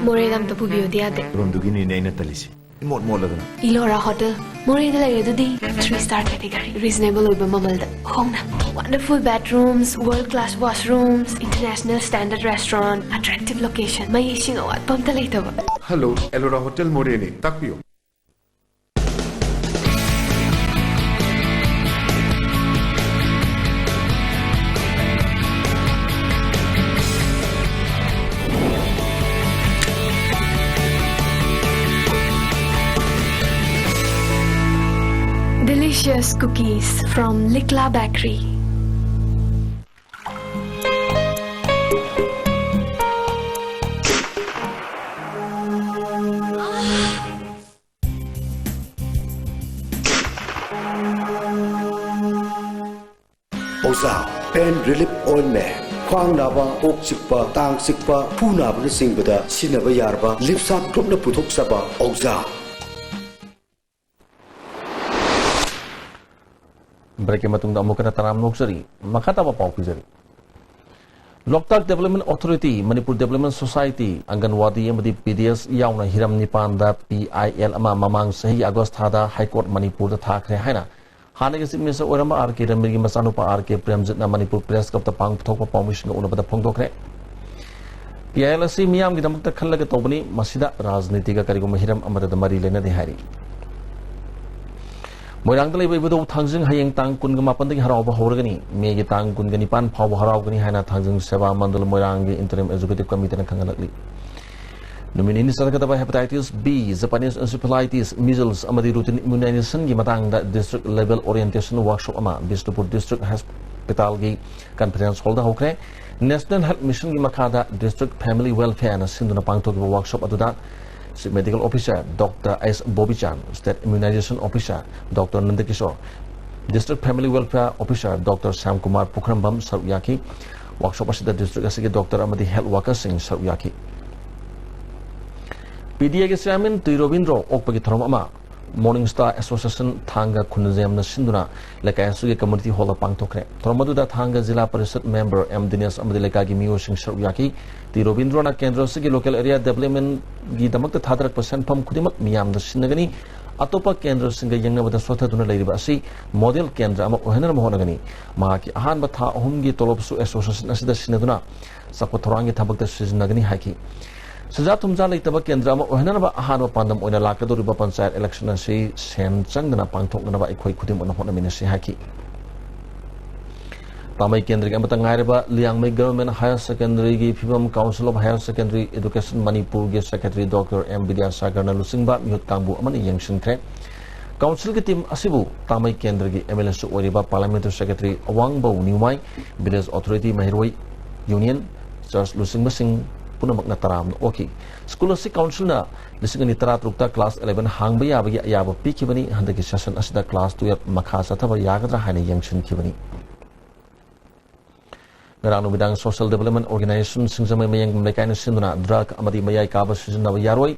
ꯃꯣꯔꯦꯗ ꯑꯝꯇ ꯄꯨꯕꯤꯌꯨꯗꯤ ꯌꯥꯗꯦ꯫ ꯔꯣꯝꯗꯨꯒꯤꯅꯤꯅꯦ ꯑꯩꯅ ꯇꯜꯂꯤꯁꯦ꯫ ꯏꯃꯣꯠ ꯃꯣꯠꯂꯗꯅ꯫ ꯏꯂꯣꯔꯥ ꯍꯣꯇꯦꯜ, ꯃꯣꯔꯦꯗ ꯂꯩꯔꯦ ꯑꯗꯨꯗꯤ꯫ Three star category, reasonable ꯑꯣꯏꯕ ꯃꯃꯜꯗ, ꯍꯣꯡꯅ꯫ Wonderful bedrooms, world class washrooms, international standard restaurant, attractive location, ꯃꯩ ꯏꯁꯤꯡ ꯑꯋꯥꯠꯄ ꯑꯝꯇ ꯂꯩꯇꯕ꯫ Hello, ꯑꯦꯂꯣꯔꯥ ꯍꯣꯇꯦꯜ ꯃꯣꯔꯦꯅꯤ, ꯇꯥꯛꯄꯤꯌꯨ꯫ Delicious cookies from Likla Bakery. ꯑꯣꯖꯥ, pain relief ointment, ꯈ꯭ꯋꯥꯡ ꯅꯥꯕ, ꯀꯣꯛ ꯆꯤꯛꯄ, ꯇꯥꯡ ꯆꯤꯛꯄ, ꯈꯨ ꯅꯥꯕꯅꯆꯤꯡꯕꯗ ꯁꯤꯖꯤꯟꯅꯕ ꯌꯥꯔꯕ ꯂꯤꯞꯁꯥꯞ ꯒ꯭ꯔꯨꯞꯅ ꯄꯨꯊꯣꯛꯆꯕ ꯑꯣꯖꯥ꯫ Breakꯀꯤ ꯃꯇꯨꯡꯗ ꯑꯃꯨꯛ ꯍꯟꯅ ꯇꯔꯥꯝꯅ ꯑꯣꯛꯆꯔꯤ꯫ ꯃꯈꯥ ꯇꯥꯕ ꯄꯥꯎ ꯄꯤꯖꯔꯤ꯫ ꯂꯣꯛꯇꯥꯛ Development Authority, Manipur Development Society, ꯑꯪꯒꯟꯋꯥꯗꯤ ꯑꯃꯗꯤ ꯄꯤ ꯗꯤ ꯑꯦꯁ ꯌꯥꯎꯅ ꯍꯤꯔꯝ ꯅꯤꯄꯥꯟꯗ ꯄꯤ ꯑꯥꯏ ꯑꯦꯜ ꯑꯃ ꯃꯃꯥꯡ ꯆꯍꯤ ꯑꯥꯒꯁ ꯊꯥꯗ ꯍꯥꯏ ꯀꯣꯔꯠ ꯃꯅꯤꯄꯨꯔꯗ ꯊꯥꯈ꯭ꯔꯦ ꯍꯥꯏꯅ ꯍꯥꯟꯅꯒꯤ Chief Minister ꯑꯣꯏꯔꯝꯕ ꯑꯥꯔ ꯀꯦ ꯔꯟꯕꯤꯔꯒꯤ ꯃꯆꯥꯅꯨꯄꯥ ꯑꯥꯔ ꯀꯦ ꯄ꯭ꯔꯦꯝꯖꯤꯠꯅ ꯃꯅꯤꯄꯨꯔ Press Clubꯇ ꯄꯥꯡꯊꯣꯛꯄ ꯄꯥꯎꯃꯤꯁꯤꯡꯒ ꯎꯅꯕꯗ ꯐꯣꯡꯗꯣꯛꯈ꯭ꯔꯦ꯫ ꯄꯤ ꯑꯥꯏ ꯑꯦꯜ ꯑꯁꯤ ꯃꯤꯌꯥꯝꯒꯤꯗꯃꯛꯇ ꯈꯜꯂꯒ ꯇꯧꯕꯅꯤ, ꯃꯁꯤꯗ ꯔꯥꯖꯅꯤꯇꯤꯒ ꯀꯔꯤꯒꯨꯝꯕ ꯍꯤꯔꯝ ꯑꯃꯠꯇꯗ ꯃꯔꯤ ꯂꯩꯅꯗꯦ ꯍꯥꯏꯔꯤ꯫ ꯃꯣꯏꯔꯥꯡꯗ ꯂꯩꯕ ꯏꯕꯨꯙꯧ ꯊꯥꯡꯖꯤꯡ ꯍꯌꯦꯡ ꯇꯥꯡ ꯀꯨꯟꯒ ꯃꯥꯄꯟꯗꯒꯤ ꯍꯔꯥꯎꯕ ꯍꯧꯔꯒꯅꯤ꯫ ꯃꯦꯒꯤ ꯇꯥꯡ ꯀꯨꯟꯒ ꯅꯤꯄꯥꯟ ꯐꯥꯎꯕ ꯍꯔꯥꯎꯒꯅꯤ ꯍꯥꯏꯅ ꯊꯥꯡꯖꯤꯡ ꯁꯦꯕꯥ ꯃꯟꯗꯜ ꯃꯣꯏꯔꯥꯡꯒꯤ Interim Executive Committeeꯅ ꯈꯪꯍꯜꯂꯛꯂꯤ꯫ ꯅꯨꯃꯤꯠ ꯅꯤꯅꯤ ꯆꯠꯊꯒꯗꯕ Hepatitis B, Japanese Encephalitis, Measles ꯑꯃꯗꯤ Routine Immunizationꯒꯤ ꯃꯇꯥꯡꯗ District Level Orientation Workshop ꯑꯃ ꯕꯤꯁꯅꯨꯄꯨꯔ District Hospitalꯒꯤ Conference Hallꯗ ꯍꯧꯈ꯭ꯔꯦ꯫ National Health Missionꯒꯤ ꯃꯈꯥꯗ District Family Welfareꯅ ꯁꯤꯟꯗꯨꯅ ꯄꯥꯡꯊꯣꯛꯈꯤꯕ workshop ꯑꯗꯨꯗ Chief Medical Officer Doctor S Bobichan, State Immunization Officer Doctor Nandakishore, District Family Welfare Officer Doctor Shyamkumar Pukhrambam ꯁꯔꯨꯛ ꯌꯥꯈꯤ꯫ Workshop ꯑꯁꯤꯗ district ꯑꯁꯤꯒꯤ doctor ꯑꯃꯗꯤ health workerꯁꯤꯡ ꯁꯔꯨꯛ ꯌꯥꯈꯤ꯫ PDAꯒꯤ chairman ꯇꯨꯏ ꯔꯣꯕꯤꯟꯗ꯭ꯔꯣ ꯑꯣꯛꯄꯒꯤ ꯊꯧꯔꯝ ꯑꯃ Morning Star Association ꯊꯥꯡꯒ ꯈꯨꯟꯖꯦꯝꯅ ꯁꯤꯟꯗꯨꯅ ꯂꯩꯀꯥꯏ ꯑꯁꯤꯒꯤ community hallꯗ ꯄꯥꯡꯊꯣꯛꯈ꯭ꯔꯦ꯫ ꯊꯧꯔꯝ ꯑꯗꯨꯗ ꯊꯥꯡꯒ ꯖꯤꯂꯥ ꯄꯔꯤꯁꯠ member M ꯗꯤꯅꯦꯁ ꯑꯃꯗꯤ ꯂꯩꯀꯥꯏꯒꯤ ꯃꯤꯑꯣꯏꯁꯤꯡ ꯁꯔꯨꯛ ꯌꯥꯈꯤ꯫ ꯇꯤ ꯔꯣꯕꯤꯟꯗ꯭ꯔꯣꯅ ꯀꯦꯟꯗ꯭ꯔ ꯑꯁꯤꯒꯤ local area developmentꯒꯤꯗꯃꯛꯇ ꯊꯥꯗꯔꯛꯄ ꯁꯦꯟꯐꯝ ꯈꯨꯗꯤꯡꯃꯛ ꯃꯤꯌꯥꯝꯗ ꯁꯤꯟꯅꯒꯅꯤ꯫ ꯑꯇꯣꯞꯄ ꯀꯦꯟꯗ꯭ꯔꯁꯤꯡꯒ ꯌꯦꯡꯅꯕꯗ ꯁꯣꯠꯊꯗꯨꯅ ꯂꯩꯔꯤꯕ ꯑꯁꯤ model ꯀꯦꯟꯗ꯭ꯔ ꯑꯃ ꯑꯣꯏꯍꯟꯅꯕ ꯍꯣꯠꯅꯒꯅꯤ꯫ ꯃꯍꯥꯛꯀꯤ ꯑꯍꯥꯟꯕ ꯊꯥ ꯑꯍꯨꯝꯒꯤ ꯇꯣꯂꯣꯞꯁꯨ association ꯑꯁꯤꯗ ꯁꯤꯟꯅꯗꯨꯅ ꯆꯥꯎꯈꯠ ꯊꯧꯔꯥꯡꯒꯤ ꯊꯕꯛꯇ ꯁꯤꯖꯤꯟꯅꯒꯅꯤ ꯍꯥꯏꯈꯤ꯫ ꯁꯦꯟꯖꯥ ꯊꯨꯝꯖꯥ ꯂꯩꯇꯕ ꯀꯦꯟꯗ꯭ꯔ ꯑꯃ ꯑꯣꯏꯍꯟꯅꯕ ꯑꯍꯥꯟꯕ ꯄꯥꯟꯗꯝ ꯑꯣꯏꯅ ꯂꯥꯛꯀꯗꯧꯔꯤꯕ ꯄꯟꯆꯥꯌꯠ election ꯑꯁꯤ ꯁꯦꯟ ꯆꯪꯗꯅ ꯄꯥꯡꯊꯣꯛꯅꯅꯕ ꯑꯩꯈꯣꯏ ꯈꯨꯗꯤꯡꯃꯛꯅ ꯍꯣꯠꯅꯃꯤꯟꯅꯁꯤ ꯍꯥꯏꯈꯤ꯫ ꯇꯥꯃꯩ ꯀꯦꯟꯗ꯭ꯔꯒꯤ ꯑꯃꯠꯇ ꯉꯥꯏꯔꯕ ꯂꯤꯌꯥꯡꯃꯩ Government Higher Secondaryꯒꯤ ꯐꯤꯕꯝ Council of Higher Secondary Education ꯃꯅꯤꯄꯨꯔꯒꯤ secretary Doctor M ꯕꯤꯗ꯭ꯌꯥꯁꯥꯒꯔꯅ ꯂꯨꯆꯤꯡꯕ ꯃꯤꯍꯨꯠ ꯀꯥꯡꯕꯨ ꯑꯃꯅ ꯌꯦꯡꯁꯤꯟꯈ꯭ꯔꯦ꯫ Councilꯒꯤ team ꯑꯁꯤꯕꯨ ꯇꯥꯃꯩ ꯀꯦꯟꯗ꯭ꯔꯒꯤ MLAꯁꯨ ꯑꯣꯏꯔꯤꯕ Parliamentary Secretary ꯑꯋꯥꯡꯕꯧ ꯅ꯭ꯌꯨꯃꯥꯏ, Village Authority ꯃꯍꯩꯔꯣꯏ Union, Church ꯂꯨꯆꯤꯡꯕꯁꯤꯡ ꯄꯨꯝꯅꯃꯛꯅ ꯇꯔꯥꯝꯅ ꯑꯣꯛꯈꯤ꯫ School ꯑꯁꯤ Councilꯅ ꯂꯤꯁꯤꯡ ꯑꯅꯤ ꯇꯔꯥꯇꯔꯨꯛꯇ class eleven ꯍꯥꯡꯕ ꯌꯥꯕꯒꯤ ꯑꯌꯥꯕ ꯄꯤꯈꯤꯕꯅꯤ꯫ ꯍꯟꯗꯛꯀꯤ session ꯑꯁꯤꯗ class twelve ꯃꯈꯥ ꯆꯠꯊꯕ ꯌꯥꯒꯗ꯭ꯔꯥ ꯍꯥꯏꯅ ꯌꯦꯡꯁꯤꯟꯈꯤꯕꯅꯤ꯫ ꯉꯔꯥꯡ ꯅꯨꯃꯤꯗꯥꯡ Social Development Organisation ꯁꯤꯡꯖꯃꯩ ꯃꯌꯦꯡꯕꯝ ꯂꯩꯀꯥꯏꯅ ꯁꯤꯟꯗꯨꯅ drug ꯑꯃꯗꯤ ꯃꯌꯥꯏ ꯀꯥꯕ ꯁꯤꯖꯤꯟꯅꯕ ꯌꯥꯔꯣꯏ,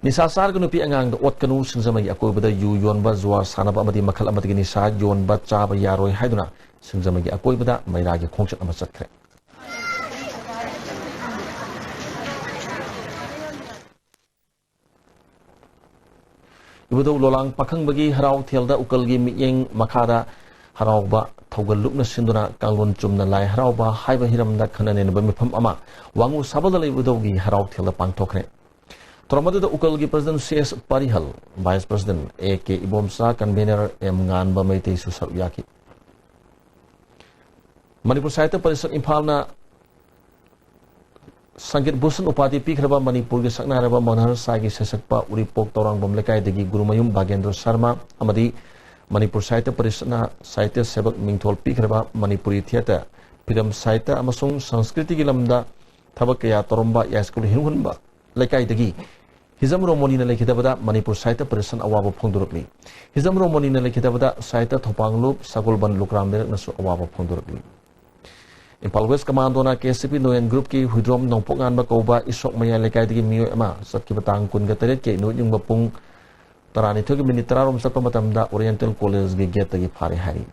ꯅꯤꯁꯥ ꯆꯥꯔꯒ ꯅꯨꯄꯤ ꯑꯉꯥꯡꯗ ꯑꯣꯠꯀꯅꯨ, ꯁꯤꯡꯖꯃꯩꯒꯤ ꯑꯀꯣꯏꯕꯗ ꯌꯨ ꯌꯣꯟꯕ, ꯖꯨꯋꯥꯔ ꯁꯥꯟꯅꯕ ꯑꯃꯗꯤ ꯃꯈꯜ ꯑꯃꯗꯒꯤ ꯅꯤꯁꯥ ꯌꯣꯟꯕ ꯆꯥꯕ ꯌꯥꯔꯣꯏ ꯍꯥꯏꯗꯨꯅ ꯁꯤꯡꯖꯃꯩꯒꯤ ꯑꯀꯣꯏꯕꯗ ꯃꯩꯔꯥꯒꯤ ꯈꯣꯡꯆꯠ ꯑꯃ ꯆꯠꯈ꯭ꯔꯦ꯫ ꯏꯕꯨꯙꯧ ꯂꯣꯂꯥꯡ ꯄꯥꯈꯪꯕꯒꯤ ꯍꯔꯥꯎ ꯊꯦꯜꯗ ꯎꯀꯜꯒꯤ ꯃꯤꯠꯌꯦꯡ ꯃꯈꯥꯗ ꯍꯔꯥꯎꯕ ꯊꯧꯒꯜ ꯂꯨꯞꯅ ꯁꯤꯟꯗꯨꯅ ꯀꯥꯡꯂꯣꯟ ꯆꯨꯝꯅ ꯂꯥꯏ ꯍꯔꯥꯎꯕ ꯍꯥꯏꯕ ꯍꯤꯔꯝꯗ ꯈꯟꯅ ꯅꯩꯅꯕ ꯃꯤꯐꯝ ꯑꯃ ꯋꯥꯉꯨ ꯁꯥꯕꯜꯗ ꯂꯩꯕ ꯏꯕꯨꯙꯧꯒꯤ ꯍꯔꯥꯎ ꯊꯦꯜꯗ ꯄꯥꯡꯊꯣꯛꯈ꯭ꯔꯦ꯫ ꯊꯧꯔꯝ ꯑꯗꯨꯗ ꯎꯀꯜꯒꯤ President C S ꯄꯥꯔꯤꯍꯜ, Vice President A K Ibomcha, Convener M ꯉꯥꯟꯕ ꯃꯩꯇꯩꯁꯨ ꯁꯔꯨꯛ ꯌꯥꯈꯤ꯫ ꯃꯅꯤꯄꯨꯔ ꯁꯥꯍꯤꯇ꯭ꯌ ꯄꯔꯤꯁꯠ ꯏꯝꯐꯥꯜꯅ ꯁꯪꯒꯤꯠ ꯚꯨꯁꯟ ꯎꯄꯥꯙꯤ ꯄꯤꯈ꯭ꯔꯕ ꯃꯅꯤꯄꯨꯔꯒꯤ ꯁꯛꯅꯥꯏꯔꯕ ꯃꯣꯍꯟꯍꯔ ꯁꯥꯏꯒꯤ ꯁꯩꯁꯛꯄ ꯎꯔꯤꯄꯣꯛ ꯇꯧꯔꯥꯡꯕꯝ ꯂꯩꯀꯥꯏꯗꯒꯤ ꯒꯨꯔꯨꯃꯌꯨꯝ ꯚꯥꯒꯦꯟꯗ꯭ꯔ ꯁꯔꯃ ꯑꯃꯗꯤ ꯃꯅꯤꯄꯨꯔ ꯁꯥꯍꯤꯇ꯭ꯌ ꯄꯔꯤꯁꯠꯅ ꯁꯥꯍꯤꯇ꯭ꯌ ꯁꯦꯕꯛ ꯃꯤꯡꯊꯣꯜ ꯄꯤꯈ꯭ꯔꯕ ꯃꯅꯤꯄꯨꯔꯤ theatre ꯐꯤꯂꯝ ꯁꯥꯍꯤꯇ꯭ꯌ ꯑꯃꯁꯨꯡ ꯁꯪꯁꯀ꯭ꯔꯤꯇꯤꯒꯤ ꯂꯝꯗ ꯊꯕꯛ ꯀꯌꯥ ꯇꯧꯔꯝꯕ ꯌꯥꯏꯁ꯭ꯀꯨꯜ ꯍꯤꯔꯨꯍꯟꯕ ꯂꯩꯀꯥꯏꯗꯒꯤ ꯍꯤꯖꯝ ꯔꯣꯃꯣꯅꯤꯅ ꯂꯩꯈꯤꯗꯕꯗ ꯃꯅꯤꯄꯨꯔ ꯁꯥꯍꯤꯇ꯭ꯌ ꯄꯔꯤꯁꯟ ꯑꯋꯥꯕ ꯐꯣꯡꯗꯣꯔꯛꯂꯤ꯫ ꯍꯤꯖꯝ ꯔꯣꯃꯣꯅꯤꯅ ꯂꯩꯈꯤꯗꯕꯗ ꯁꯥꯍꯤꯇ꯭ꯌ ꯊꯧꯄꯥꯡꯂꯨꯞ ꯁꯒꯣꯜꯕꯟ ꯂꯨꯀ꯭ꯔꯥꯝ ꯂꯩꯔꯛꯅꯁꯨ ꯑꯋꯥꯕ ꯐꯣꯡꯗꯣꯔꯛꯂꯤ꯫ ꯏꯝꯐꯥꯜ ꯋꯦꯁ꯭ꯠ ꯀꯃꯥꯟꯗꯣꯅ ꯀꯦ ꯑꯦꯁ ꯁꯤ ꯄꯤ ꯅꯣꯌꯦꯟ ꯒ꯭ꯔꯨꯞꯀꯤ ꯍꯨꯏꯗ꯭ꯔꯣꯝ ꯅꯣꯡꯄꯣꯛ ꯉꯥꯟꯕ ꯀꯧꯕ ꯏꯁꯣꯛ ꯃꯌꯥꯏ ꯂꯩꯀꯥꯏꯗꯒꯤ ꯃꯤꯑꯣꯏ ꯑꯃ ꯆꯠꯈꯤꯕ ꯇꯥꯡ ꯀꯨꯟꯒ ꯇꯔꯦꯠꯀꯤ ꯅꯨꯃꯤꯠ ꯌꯨꯡꯕ ꯄꯨꯡ ꯇꯔꯥꯅꯤꯊꯣꯏꯒꯤ ꯃꯤꯅꯤꯠ ꯇꯔꯥꯔꯣꯝ ꯆꯠꯄ ꯃꯇꯝꯗ ꯑꯣꯔꯤꯌꯦꯟꯇꯦꯜ ꯀꯣꯂꯦꯖꯒꯤ ꯒꯦꯠꯇꯒꯤ ꯐꯥꯔꯦ ꯍꯥꯏꯔꯤ꯫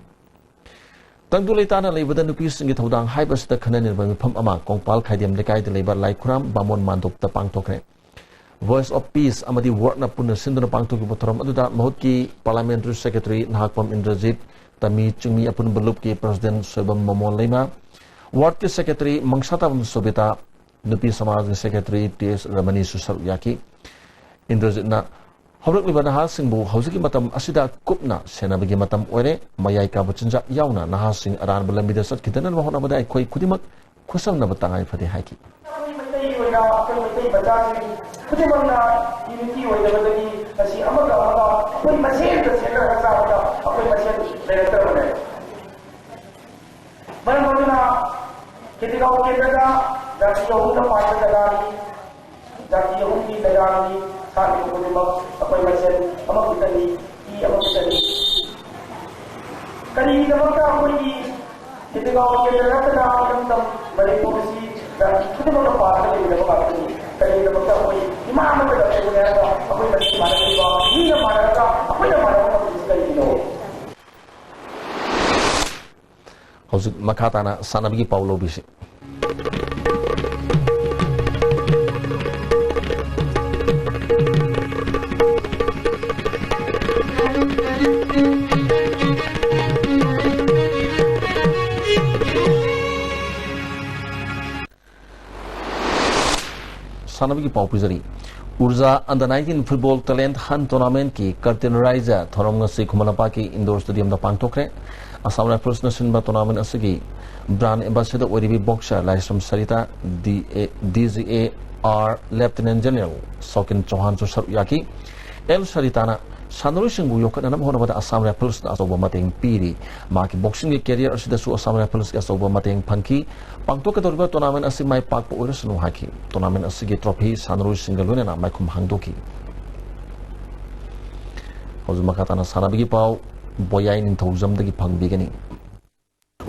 ꯇꯪꯗꯨ ꯂꯩꯇꯥꯅ ꯂꯩꯕꯗ ꯅꯨꯄꯤꯁꯤꯡꯒꯤ ꯊꯧꯗꯥꯡ ꯍꯥꯏꯕꯁꯤꯗ ꯈꯟꯅ ꯅꯩꯅꯕ ꯃꯤꯐꯝ ꯑꯃ ꯀꯣꯡꯄꯥꯜ ꯈꯥꯏꯗꯦꯝ ꯂꯩꯀꯥꯏꯗ ꯂꯩꯕ ꯂꯥꯏꯈꯨꯔꯥꯝ ꯕꯥꯃꯣꯟ ꯃꯥꯟꯗꯣꯞꯇ ꯄꯥꯡꯊꯣꯛꯈ꯭ꯔꯦ꯫ Voice of Peace ꯑꯃꯗꯤ ꯋꯥꯔꯗꯅ ꯄꯨꯟꯅ ꯁꯤꯟꯗꯨꯅ ꯄꯥꯡꯊꯣꯛꯈꯤꯕ ꯊꯧꯔꯝ ꯑꯗꯨꯗ ꯃꯍꯨꯠꯀꯤ ꯄꯥꯔꯂꯤꯌꯥꯃꯦꯟꯇꯔꯤ ꯁꯦꯀ꯭ꯔꯦꯇꯔꯤ ꯅꯍꯥꯛꯄꯝ ꯏꯟꯗ꯭ꯔꯖꯤꯠ, ꯇꯃꯤ ꯆꯤꯡꯃꯤ ꯑꯄꯨꯟꯕ ꯂꯨꯞꯀꯤ ꯄ꯭ꯔꯁꯤꯗꯦꯟꯠ ꯁꯣꯏꯕꯝ ꯃꯃꯣꯟ ꯂꯩꯃ, ꯋꯥꯔꯗꯀꯤ ꯁꯦꯀ꯭ꯔꯦꯇꯔꯤ ꯃꯪꯁꯥꯇꯥꯕꯝ ꯁꯣꯕꯤꯇꯥ, ꯅꯨꯄꯤ ꯁꯃꯥꯖꯒꯤ ꯁꯦꯀ꯭ꯔꯦꯇꯔꯤ ꯇꯤ ꯑꯦꯁ ꯔꯃꯅꯤꯁꯨ ꯁꯔꯨꯛ ꯌꯥꯈꯤ꯫ ꯏꯟꯗ꯭ꯔꯖꯤꯠꯅ ꯍꯧꯔꯛꯂꯤꯕ ꯅꯍꯥꯁꯤꯡꯕꯨ ꯍꯧꯖꯤꯛꯀꯤ ꯃꯇꯝ ꯑꯁꯤꯗ ꯀꯨꯞꯅ ꯁꯦꯟꯅꯕꯒꯤ ꯃꯇꯝ ꯑꯣꯏꯔꯦ꯫ ꯃꯌꯥꯏ ꯀꯥꯕ ꯆꯤꯟꯖꯥꯛ ꯌꯥꯎꯅ ꯅꯍꯥꯁꯤꯡ ꯑꯔꯥꯟꯕ ꯂꯝꯕꯤꯗ ꯆꯠꯈꯤꯗꯅꯕ ꯍꯣꯠꯅꯕꯗ ꯑꯩꯈꯣꯏ ꯈꯨꯗꯤꯡꯃꯛ ꯈꯨꯠꯁꯝꯅꯕ ꯇꯉꯥꯏ ꯐꯗꯦ ꯍꯥꯏꯈꯤ꯫ ꯑꯩꯈꯣꯏ ꯃꯩꯇꯩꯒꯤ ꯑꯣꯏꯅ ꯑꯩꯈꯣꯏ ꯃꯩꯇꯩ ꯃꯆꯥꯁꯤꯡ ꯈꯨꯗꯤꯡꯃꯛꯅ unity ꯑꯣꯏꯗꯕꯗꯒꯤ ꯉꯁꯤ ꯑꯃꯒ ꯑꯃꯒ ꯑꯩꯈꯣꯏ ꯃꯁꯦꯟꯗ ꯁꯦꯠꯅꯔꯒ ꯆꯥꯕꯗ ꯑꯩꯈꯣꯏ ꯃꯁꯦꯟ ꯂꯩꯔꯛꯇ꯭ꯔꯕꯅꯦ꯫ ꯃꯔꯝ ꯑꯗꯨꯅ ꯈꯦꯇ꯭ꯔꯤꯒꯥꯎ ꯀꯦꯟꯗ꯭ꯔꯗ ꯖꯥꯇꯤ ꯑꯍꯨꯝꯅ ꯄꯥꯟꯕ ꯖꯒꯥꯅꯤ꯫ ꯖꯥꯇꯤ ꯑꯍꯨꯝꯒꯤ ꯖꯒꯥꯅꯤ꯫ ꯁꯥꯠꯂꯤꯕ ꯈꯨꯗꯤꯡꯃꯛ ꯑꯩꯈꯣꯏ ꯃꯁꯦꯟ ꯑꯃꯈꯛꯇꯅꯤ, ꯏ ꯑꯃꯈꯛꯇꯅꯤ꯫ ꯀꯔꯤꯒꯤꯗꯃꯛꯇ ꯑꯩꯈꯣꯏꯒꯤ ꯈꯦꯇ꯭ꯔꯤꯒꯥꯎ ꯀꯦꯟꯗ꯭ꯔ ꯅꯠꯇꯅ ꯏꯔꯝꯗꯝ ꯃꯅꯤꯄꯨꯔ ꯑꯁꯤ ꯖꯥꯇꯤ ꯈꯨꯗꯤꯡꯃꯛꯅ ꯄꯥꯟꯕ ꯂꯩꯃꯤꯟꯅꯕ ꯉꯥꯛꯇꯅꯤ꯫ ꯀꯔꯤꯒꯤꯗꯃꯛꯇ ꯑꯩꯈꯣꯏ ꯏꯃꯥ ꯑꯃꯠꯇ ꯂꯩꯕꯅꯤ ꯍꯥꯏꯔꯒ ꯑꯩꯈꯣꯏ ꯃꯁꯦꯟ ꯃꯥꯟꯅꯗ꯭ꯔꯤꯕ, ꯃꯤꯅ ꯃꯥꯟꯅꯔꯒ ꯑꯩꯈꯣꯏꯅ ꯃꯥꯟꯅꯕ ꯉꯝꯗ꯭ꯔꯤꯁꯤ ꯀꯔꯤꯒꯤꯅꯣ? ꯍꯧꯖꯤꯛ ꯃꯈꯥ ꯇꯥꯅ ꯁꯥꯟꯅꯕꯒꯤ ꯄꯥꯎ ꯂꯧꯕꯤꯁꯤ꯫ ꯁꯥꯟꯅꯕꯒꯤ ꯄꯥꯎ ꯄꯤꯖꯔꯤ꯫ Urja Under nineteen Football Talent Hunt Tournamentꯀꯤ Curtain Raiser ꯊꯧꯔꯝ ꯉꯁꯤ ꯈꯨꯃꯟ ꯂꯝꯄꯥꯛꯀꯤ indoor stadiumꯗ ꯄꯥꯡꯊꯣꯛꯈ꯭ꯔꯦ꯫ Assam Riflesꯅ ꯁꯤꯟꯕ tournament ꯑꯁꯤꯒꯤ brand ambassador ꯑꯣꯏꯔꯤꯕꯤ boxer Laishram Sarita, D A, D G A R Lieutenant General ꯁꯣꯀꯤꯟ ꯆꯧꯍꯥꯟꯁꯨ ꯁꯔꯨꯛ ꯌꯥꯈꯤ꯫ ꯑꯦꯜ ꯁꯔꯤꯇꯥꯅ ꯁꯥꯟꯅꯔꯣꯏꯁꯤꯡꯕꯨ ꯌꯣꯛꯈꯠꯅꯅꯕ ꯍꯣꯠꯅꯕꯗ ꯑꯁꯥꯝ ꯔꯥꯏꯐꯜꯁꯅ ꯑꯆꯧꯕ ꯃꯇꯦꯡ ꯄꯤꯔꯤ꯫ ꯃꯍꯥꯛꯀꯤ ꯕꯣꯛꯁꯤꯡꯒꯤ ꯀꯦꯔꯤꯌꯔ ꯑꯁꯤꯗꯁꯨ ꯑꯁꯥꯝ ꯔꯥꯏꯐꯜꯁꯀꯤ ꯑꯆꯧꯕ ꯃꯇꯦꯡ ꯐꯪꯈꯤ꯫ ꯄꯥꯡꯊꯣꯛꯀꯗꯧꯔꯤꯕ ꯇꯣꯔꯅꯥꯃꯦꯟ ꯑꯁꯤ ꯃꯥꯏ ꯄꯥꯛꯄ ꯑꯣꯏꯔꯁꯅꯨ ꯍꯥꯏꯈꯤ꯫ ꯇꯣꯔꯅꯥꯃꯦꯟ ꯑꯁꯤꯒꯤ ꯇ꯭ꯔꯣꯐꯤ ꯁꯥꯟꯅꯔꯣꯏꯁꯤꯡꯒ ꯂꯣꯏꯅꯅ ꯃꯥꯏꯈꯨꯝ ꯍꯥꯡꯗꯣꯛꯈꯤ꯫ ꯍꯧꯖꯤꯛ ꯃꯈꯥ ꯇꯥꯅ ꯁꯥꯟꯅꯕꯒꯤ ꯄꯥꯎ ꯕꯣꯌꯥꯏ ꯅꯤꯡꯊꯧꯖꯝꯗꯒꯤ ꯐꯪꯕꯤꯒꯅꯤ꯫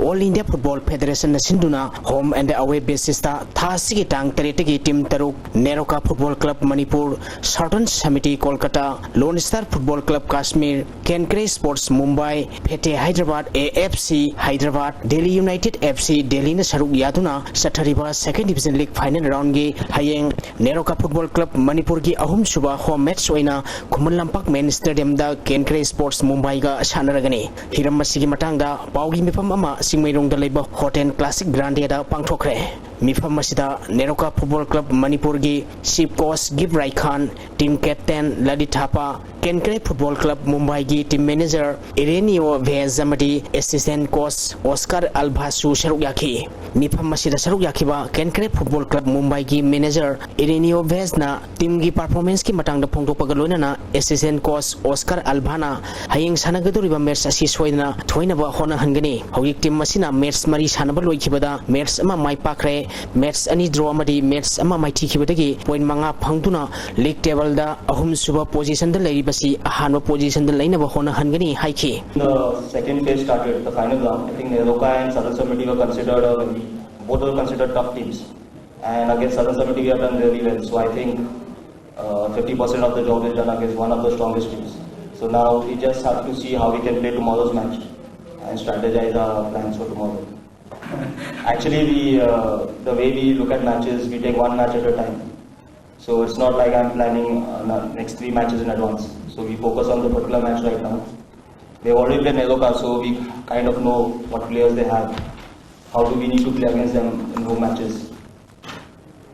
All India Football Federation ꯅ ꯁꯤꯟꯗꯨꯅ home and away basis ꯇ ꯊꯥ ꯑꯁꯤꯒꯤ ꯇꯥꯡ ꯇꯔꯦꯠꯇꯒꯤ ꯇꯤꯝ ꯇꯔꯨꯛ, NEROCA football club Manipur, southern Samity Kolkata, lone star football club Kashmir, Kenkre sports Mumbai, Fateh Hyderabad, A F C Hyderabad, Delhi United F C ꯗꯦꯜꯂꯤꯅ ꯁꯔꯨꯛ ꯌꯥꯗꯨꯅ ꯆꯠꯊꯔꯤꯕ ꯁꯦꯀꯦꯟ ꯗꯤꯕꯤꯖꯟ ꯂꯤꯒ ꯐꯥꯏꯅꯦꯜ ꯔꯥꯎꯟꯒꯤ ꯍꯌꯦꯡ ꯅꯦꯔꯣꯀꯥ ꯐꯨꯠꯕꯣꯜ ꯀ꯭ꯂꯕ ꯃꯅꯤꯄꯨꯔꯒꯤ ꯑꯍꯨꯝꯁꯨꯕ ꯍꯣꯝ ꯃꯦꯠꯆ ꯑꯣꯏꯅ ꯈꯨꯃꯟ ꯂꯝꯄꯥꯛ ꯃꯦꯟ ꯁ꯭ꯇꯦꯗꯤꯌꯝꯗ ꯀꯦꯟꯀ꯭ꯔꯦ ꯁ꯭ꯄꯣꯔꯠꯁ ꯃꯨꯝꯕꯥꯏꯒ ꯁꯥꯟꯅꯔꯒꯅꯤ꯫ ꯍꯤꯔꯝ ꯑꯁꯤꯒꯤ ꯃꯇꯥꯡꯗ ꯄꯥꯎꯒꯤ ꯃꯤꯐꯝ ꯑꯃ ꯆꯤꯡꯃꯩꯔꯣꯡꯗ ꯂꯩꯕ ꯍꯣꯇꯦꯜ ꯀ꯭ꯂꯥꯁꯤꯛ ꯒ꯭ꯔꯥꯟꯗꯦꯗ ꯄꯥꯡꯊꯣꯛꯈ꯭ꯔꯦ꯫ ꯃꯤꯐꯝ ꯑꯁꯤꯗ ꯅꯦꯔꯣꯀꯥ ꯐꯨꯠꯕꯣꯜ ꯀ꯭ꯂꯕ ꯃꯅꯤꯄꯨꯔꯒꯤ chief coach Gift Raikhan, team captain Lalit Thapa, Kenkre football club ꯃꯨꯝꯕꯥꯏꯒꯤ ꯇꯤꯝ ꯃꯦꯅꯦꯖꯔ ꯏꯔꯦꯅꯤꯌꯣ ꯚꯦꯖ ꯑꯃꯗꯤ ꯑꯦꯁꯤꯁꯇꯦꯟ ꯀꯣꯆ ꯑꯣꯁꯀꯥꯔ ꯑꯜꯚꯥꯁꯨ ꯁꯔꯨꯛ ꯌꯥꯈꯤ꯫ ꯃꯤꯐꯝ ꯑꯁꯤꯗ ꯁꯔꯨꯛ ꯌꯥꯈꯤꯕ ꯀꯦꯟꯀ꯭ꯔꯦ ꯐꯨꯠꯕꯣꯜ ꯀ꯭ꯂꯕ ꯃꯨꯝꯕꯥꯏꯒꯤ ꯃꯦꯅꯦꯖꯔ ꯏꯔꯦꯅꯤꯌꯣ ꯚꯦꯖꯅ ꯇꯤꯝꯒꯤ ꯄꯔꯐꯣꯔꯃꯦꯟꯁꯀꯤ ꯃꯇꯥꯡꯗ ꯐꯣꯡꯗꯣꯛꯄꯒ ꯂꯣꯏꯅꯅ ꯑꯦꯁꯤꯁꯇꯦꯟ ꯀꯣꯆ ꯑꯣꯁꯀꯥꯔ ꯑꯜꯚꯥꯅ ꯍꯌꯦꯡ ꯁꯥꯟꯅꯒꯗꯧꯔꯤꯕ ꯃꯦꯠꯆ ꯑꯁꯤ ꯁꯣꯏꯗꯅ ꯊꯣꯏꯅꯕ ꯍꯣꯠꯅꯍꯟꯒꯅꯤ꯫ ꯍꯧꯖꯤꯛ ꯇꯤꯝ ꯑꯁꯤꯅ ꯃꯦꯠꯆ ꯃꯔꯤ ꯁꯥꯟꯅꯕ ꯂꯣꯏꯈꯤꯕꯗ ꯃꯦꯠꯆ ꯑꯃ ꯃꯥꯏ ꯄꯥꯛꯈ꯭ꯔꯦ꯫ ꯃꯦꯠꯆ ꯑꯅꯤ ꯗ꯭ꯔꯣ ꯑꯃꯗꯤ ꯃꯦꯠꯆ ꯑꯃ ꯃꯥꯏꯊꯤꯈꯤꯕꯗꯒꯤ ꯄꯣꯏꯟꯠ ꯃꯉꯥ ꯐꯪꯗꯨꯅ ꯂꯤꯒ ꯇꯦꯕꯜꯗ ꯑꯍꯨꯝꯁꯨꯕ ꯄꯣꯖꯤꯁꯟꯗ ꯂꯩꯔꯤꯕꯁꯤ ꯑꯍꯥꯟꯕ ꯄꯣꯖꯤꯁꯟꯗ ꯂꯩꯅꯕ ꯍꯣꯠꯅꯍꯟꯒꯅꯤ ꯍꯥꯏꯈꯤ꯫ The second phase started, the final round. I think Neroka and Southern Samiti were considered, uh, both were considered tough teams. And against Southern Samiti, we have done really well. So I think uh, fifty percent of the job is done against one of the strongest teams. So now we just have to see how we can play tomorrow's match and strategize our plans for tomorrow. Actually, we, uh, the way we look at matches, we take one match at a time. So it's not like I'm planning uh, the next three matches in advance. So we focus on the particular match right now. They've already played Neroka, so we kind of know what players they have. How do we need to play against them in home matches?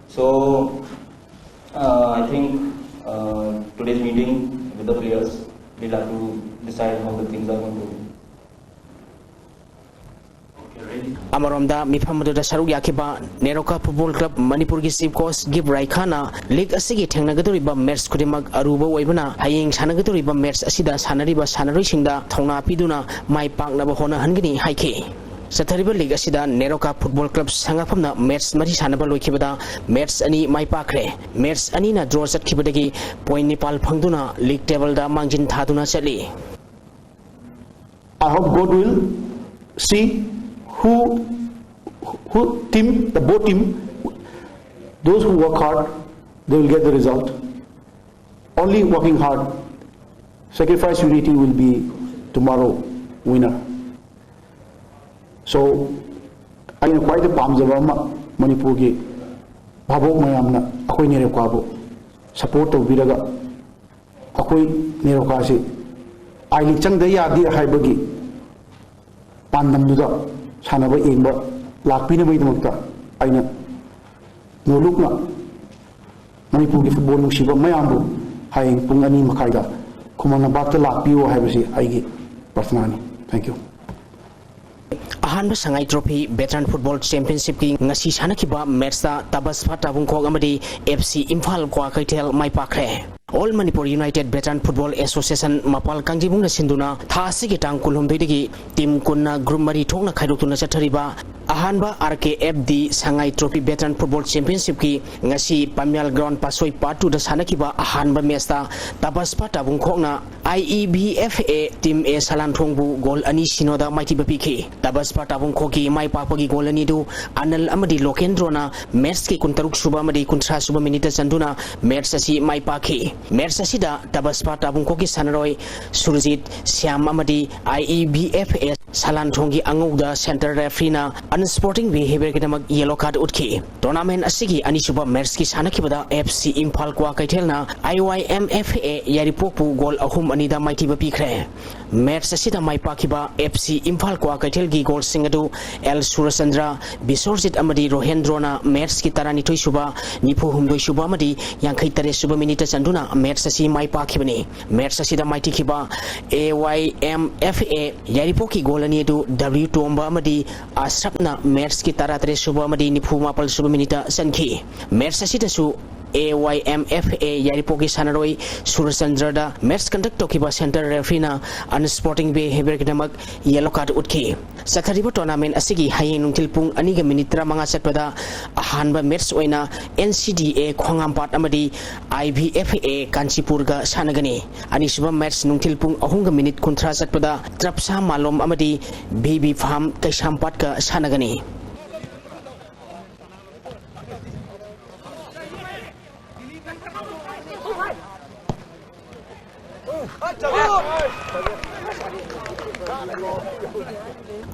So uh, I think uh, today's meeting with the players, we'll have to decide how the things are going to be. Okay, Ray, ꯑꯃꯔꯣꯝꯗ, ꯃꯤꯐꯝ ꯑꯗꯨꯗ ꯁꯔꯨꯛ ꯌꯥꯈꯤꯕ NEROCA football club ꯃꯅꯤꯄꯨꯔꯒꯤ chief coach ꯒꯤꯞ ꯔꯥꯏꯈꯥꯅ league ꯑꯁꯤꯒꯤ ꯊꯦꯡꯅꯒꯗꯧꯔꯤꯕ match ꯈꯨꯗꯤꯡꯃꯛ ꯑꯔꯨꯕ ꯑꯣꯏꯕꯅ, ꯍꯌꯦꯡ ꯁꯥꯟꯅꯒꯗꯧꯔꯤꯕ ꯃꯦꯠꯆ ꯑꯁꯤꯗ ꯁꯥꯟꯅꯔꯤꯕ ꯁꯥꯟꯅꯔꯣꯏꯁꯤꯡꯗ ꯊꯧꯅꯥ ꯄꯤꯗꯨꯅ ꯃꯥꯏ ꯄꯥꯛꯅꯕ ꯍꯣꯠꯅꯍꯟꯒꯅꯤ ꯍꯥꯏꯈꯤ꯫ ꯆꯠꯊꯔꯤꯕ ꯂꯤꯒ ꯑꯁꯤꯗ ꯅꯦꯔꯣꯀꯥ ꯐꯨꯠꯕꯣꯜ ꯀ꯭ꯂꯕ ꯁꯉꯥꯛꯐꯝꯅ ꯃꯦꯠꯆ ꯃꯔꯤ ꯁꯥꯟꯅꯕ ꯂꯣꯏꯈꯤꯕꯗ, ꯃꯦꯠꯆ ꯑꯅꯤ ꯃꯥꯏ ꯄꯥꯛꯈ꯭ꯔꯦ꯫ ꯃꯦꯠꯆ ꯑꯅꯤꯅ ꯗ꯭ꯔꯣ ꯆꯠꯈꯤꯕꯗꯒꯤ ꯄꯣꯏꯟ ꯅꯤꯄꯥꯜ ꯐꯪꯗꯨꯅ ꯂꯤꯒ ꯇꯦꯕꯜꯗ ꯃꯥꯡꯖꯤꯟ ꯊꯥꯗꯨꯅ ꯆꯠꯂꯤ꯫ I hope God will see who, who team, the both team, those who work hard, they will get the result. Only working hard, sacrifice unity will be tomorrow winner. So, ꯑꯩꯅ ꯈ꯭ꯋꯥꯏꯗꯒꯤ ꯄꯥꯝꯖꯕ ꯑꯃ, ꯃꯅꯤꯄꯨꯔꯒꯤ ꯚꯥꯕꯣꯛ ꯃꯌꯥꯝꯅ ꯑꯩꯈꯣꯏ ꯅꯦꯔꯣꯀꯥꯕꯨ ꯁꯄꯣꯔꯠ ꯇꯧꯕꯤꯔꯒ, ꯑꯩꯈꯣꯏ ꯅꯦꯔꯣꯀꯥꯁꯤ ꯑꯥꯏ ꯂꯤꯒ ꯆꯪꯗ ꯌꯥꯗꯦ ꯍꯥꯏꯕꯒꯤ ꯄꯥꯟꯗꯝꯗꯨꯗ ꯁꯥꯟꯅꯕ ꯌꯦꯡꯕ ꯂꯥꯛꯄꯤꯅꯕꯒꯤꯗꯃꯛꯇ ꯑꯩꯅ ꯅꯣꯂꯨꯛꯅ ꯃꯅꯤꯄꯨꯔꯒꯤ ꯐꯨꯠꯕꯣꯜ ꯅꯨꯡꯁꯤꯕ ꯃꯌꯥꯝꯕꯨ ꯍꯌꯦꯡ ꯄꯨꯡ ꯑꯅꯤ ꯃꯈꯥꯏꯗ ꯈꯨꯃꯟ ꯂꯝꯄꯥꯛꯇ ꯂꯥꯛꯄꯤꯌꯨ ꯍꯥꯏꯕꯁꯤ ꯑꯩꯒꯤ ꯄ꯭ꯔꯊꯅꯥꯅꯤ꯫ Thank you. ꯑꯍꯥꯟꯕ ꯁꯉꯥꯏ ꯇ꯭ꯔꯣꯐꯤ ꯚꯦꯇꯔꯟ ꯐꯨꯠꯕꯣꯜ ꯆꯦꯝꯄꯤꯌꯟꯁꯤꯞꯀꯤ ꯉꯁꯤ ꯁꯥꯟꯅꯈꯤꯕ ꯃꯦꯠꯆꯇ ꯇꯕꯁꯐꯥ ꯇꯥꯕꯨꯡꯈꯣꯛ ꯑꯃꯗꯤ ꯑꯦꯐ ꯁꯤ ꯏꯝꯐꯥꯜ ꯀ꯭ꯋꯥꯀꯩꯊꯦꯜ ꯃꯥꯏ ꯄꯥꯛꯈ꯭ꯔꯦ꯫ All Manipur united veteran football association ꯃꯄꯥꯜ ꯀꯥꯡꯖꯩꯕꯨꯡꯅ ꯁꯤꯟꯗꯨꯅ ꯊꯥ ꯑꯁꯤꯒꯤ ꯇꯥꯡ ꯀꯨꯟꯍꯨꯝꯗꯣꯏꯗꯒꯤ ꯇꯤꯝ ꯀꯨꯟꯅ ꯒ꯭ꯔꯨꯞ ꯃꯔꯤ ꯊꯣꯛꯅ ꯈꯥꯏꯗꯣꯛꯇꯨꯅ ꯆꯠꯊꯔꯤꯕ ꯑꯍꯥꯟꯕ ꯑꯥꯔ ꯀꯦ ꯑꯦꯐ ꯗꯤ ꯁꯉꯥꯏ ꯇ꯭ꯔꯣꯐꯤ ꯚꯦꯇꯔꯟ ꯐꯨꯠꯕꯣꯜ ꯆꯦꯝꯄꯤꯌꯟꯁꯤꯞꯀꯤ ꯉꯁꯤ ꯄꯥꯝꯌꯥꯜ ꯒ꯭ꯔꯥꯎꯟ ꯄꯥꯠꯁꯣꯏ ꯄꯥꯔꯠ ꯇꯨꯗ ꯁꯥꯟꯅꯈꯤꯕ ꯑꯍꯥꯟꯕ ꯃꯦꯠꯆꯇ ꯇꯕꯁꯐꯥ ꯇꯥꯕꯨꯡꯈꯣꯛꯅ ꯑꯥꯏ E V F A team A ꯁꯂꯥꯟꯊꯣꯡꯕꯨ goal ꯑꯅꯤ ꯁꯤꯅꯣꯗ ꯃꯥꯏꯊꯤꯕ ꯄꯤꯈꯤ꯫ ꯇꯕꯁꯐꯥ ꯇꯥꯕꯨꯡꯈꯣꯛꯀꯤ ꯃꯥꯏ ꯄꯥꯛꯄꯒꯤ ꯒꯣꯜ ꯑꯅꯤꯗꯨ ꯑꯅꯜ ꯑꯃꯗꯤ ꯂꯣꯀꯦꯟꯗ꯭ꯔꯣꯅ ꯃꯦꯠꯆꯀꯤ ꯀꯨꯟꯇꯔꯨꯛ ꯁꯨꯕ ꯑꯃꯗꯤ ꯀꯨꯟꯊ꯭ꯔꯥ ꯁꯨꯕ ꯃꯤꯅꯤꯠꯇ ꯆꯟꯗꯨꯅ ꯃꯦꯠꯆ ꯑꯁꯤ ꯃꯥꯏ ꯄꯥꯛꯈꯤ꯫ ꯃꯦꯠꯆ ꯑꯁꯤꯗ ꯇꯕꯁꯐꯥ ꯇꯥꯕꯨꯡꯈꯣꯛꯀꯤ ꯁꯥꯟꯅꯔꯣꯏ ꯁꯨꯔꯖꯤꯠ ꯁ꯭ꯌꯥꯝ ꯑꯃꯗꯤ ꯑꯥꯏ E V F A ꯁꯂꯥꯟꯊꯣꯡꯒꯤ ꯑꯉꯧꯗ centre ꯔꯦꯐ꯭ꯔꯤꯅ ꯑꯟꯁ꯭ꯄꯣꯔꯇꯤꯡ ꯕꯤꯍꯦꯕꯤꯌꯔꯒꯤꯗꯃꯛ yellow card ꯎꯠꯈꯤ꯫ ꯇꯣꯔꯅꯥꯃꯦꯟ ꯑꯁꯤꯒꯤ ꯑꯅꯤꯁꯨꯕ ꯃꯦꯠꯆꯀꯤ ꯁꯥꯟꯅꯈꯤꯕꯗ F C Imphal ꯀ꯭ꯋꯥꯀꯩꯊꯦꯜꯅ I Y M F A ꯌꯥꯏꯔꯤꯄꯣꯛꯄꯨ goal ꯑꯍꯨꯝ ꯑꯅꯤꯗ ꯃꯥꯏꯊꯤꯕ ꯄꯤꯈ꯭ꯔꯦ꯫ ꯃꯦꯠꯆ ꯑꯁꯤꯗ ꯃꯥꯏ ꯄꯥꯛꯈꯤꯕ ꯑꯦꯐ ꯁꯤ ꯏꯝꯐꯥꯜ ꯀ꯭ꯋꯥꯀꯩꯊꯦꯜꯒꯤ ꯒꯣꯜꯁꯤꯡ ꯑꯗꯨ ꯑꯦꯜ ꯁꯨꯔꯆꯟꯗ꯭ꯔ, ꯕꯤꯁꯣꯔꯖꯤꯠ ꯑꯃꯗꯤ ꯔꯣꯍꯦꯟꯗ꯭ꯔꯣꯅ ꯃꯦꯠꯆꯀꯤ ꯇꯔꯥꯅꯤꯊꯣꯏ ꯁꯨꯕ, ꯅꯤꯐꯨ ꯍꯨꯝꯗꯣꯏ ꯁꯨꯕ ꯑꯃꯗꯤ ꯌꯥꯡꯈꯩ ꯇꯔꯦꯠ ꯁꯨꯕ ꯃꯤꯅꯤꯠꯇ ꯆꯟꯗꯨꯅ ꯃꯦꯠꯆ ꯑꯁꯤ ꯃꯥꯏ ꯄꯥꯛꯈꯤꯕꯅꯤ꯫ ꯃꯦꯠꯆ ꯑꯁꯤꯗ ꯃꯥꯏꯊꯤꯈꯤꯕ ꯑꯦ ꯋꯥꯏ ꯑꯦꯝ ꯑꯦꯐ ꯑꯦ ꯌꯥꯏꯔꯤꯄꯣꯛꯀꯤ ꯒꯣꯜ ꯑꯅꯤ ꯑꯗꯨ W ꯇꯣꯝꯕ ꯑꯃꯗꯤ ꯑꯁ꯭ꯔꯞꯅ ꯃꯦꯠꯁꯀꯤ ꯇꯔꯥꯇꯔꯦꯠ ꯁꯨꯕ ꯑꯃꯗꯤ ꯅꯤꯐꯨ ꯃꯥꯄꯜ ꯁꯨꯕ ꯃꯤꯅꯤꯠꯇ ꯆꯟꯈꯤ꯫ ꯃꯦꯠꯁ ꯑꯁꯤꯗꯁꯨ A Y M F A ꯌꯥꯏꯔꯤꯄꯣꯛꯀꯤ ꯁꯥꯟꯅꯔꯣꯏ ꯁꯨꯔꯆꯟꯗ꯭ꯔꯗ ꯃꯦꯠꯁ ꯀꯟꯗꯛ ꯇꯧꯈꯤꯕ ꯁꯦꯟꯇꯔ ꯔꯦꯐ꯭ꯔꯤꯅ unsporting behaviourꯒꯤꯗꯃꯛ ꯌꯦꯂꯣ ꯀꯥꯔꯗ ꯎꯠꯈꯤ꯫ ꯆꯠꯊꯔꯤꯕ ꯇꯣꯔꯅꯥꯃꯦꯟ ꯑꯁꯤꯒꯤ ꯍꯌꯦꯡ ꯅꯨꯡꯊꯤꯜ ꯄꯨꯡ ꯑꯅꯤꯒ ꯃꯤꯅꯤꯠ ꯇꯔꯥꯃꯉꯥ ꯆꯠꯄꯗ ꯑꯍꯥꯟꯕ ꯃꯦꯠꯁ ꯑꯣꯏꯅ N C D A ꯈꯣꯡꯉꯥꯝꯄꯥꯠ ꯑꯃꯗꯤ I B F A ꯀꯥꯟꯆꯤꯄꯨꯔꯒ ꯁꯥꯟꯅꯒꯅꯤ꯫ ꯑꯅꯤꯁꯨꯕ ꯃꯦꯠꯁ ꯅꯨꯡꯊꯤꯜ ꯄꯨꯡ ꯑꯍꯨꯝꯒ ꯃꯤꯅꯤꯠ ꯀꯨꯟꯊ꯭ꯔꯥ ꯆꯠꯄꯗ ꯇ꯭ꯔꯞꯁꯥ ꯃꯥꯂꯣꯝ ꯑꯃꯗꯤ B B ꯐꯥꯝ ꯀꯩꯁꯥꯝꯄꯥꯠꯀ ꯁꯥꯟꯅꯒꯅꯤ꯫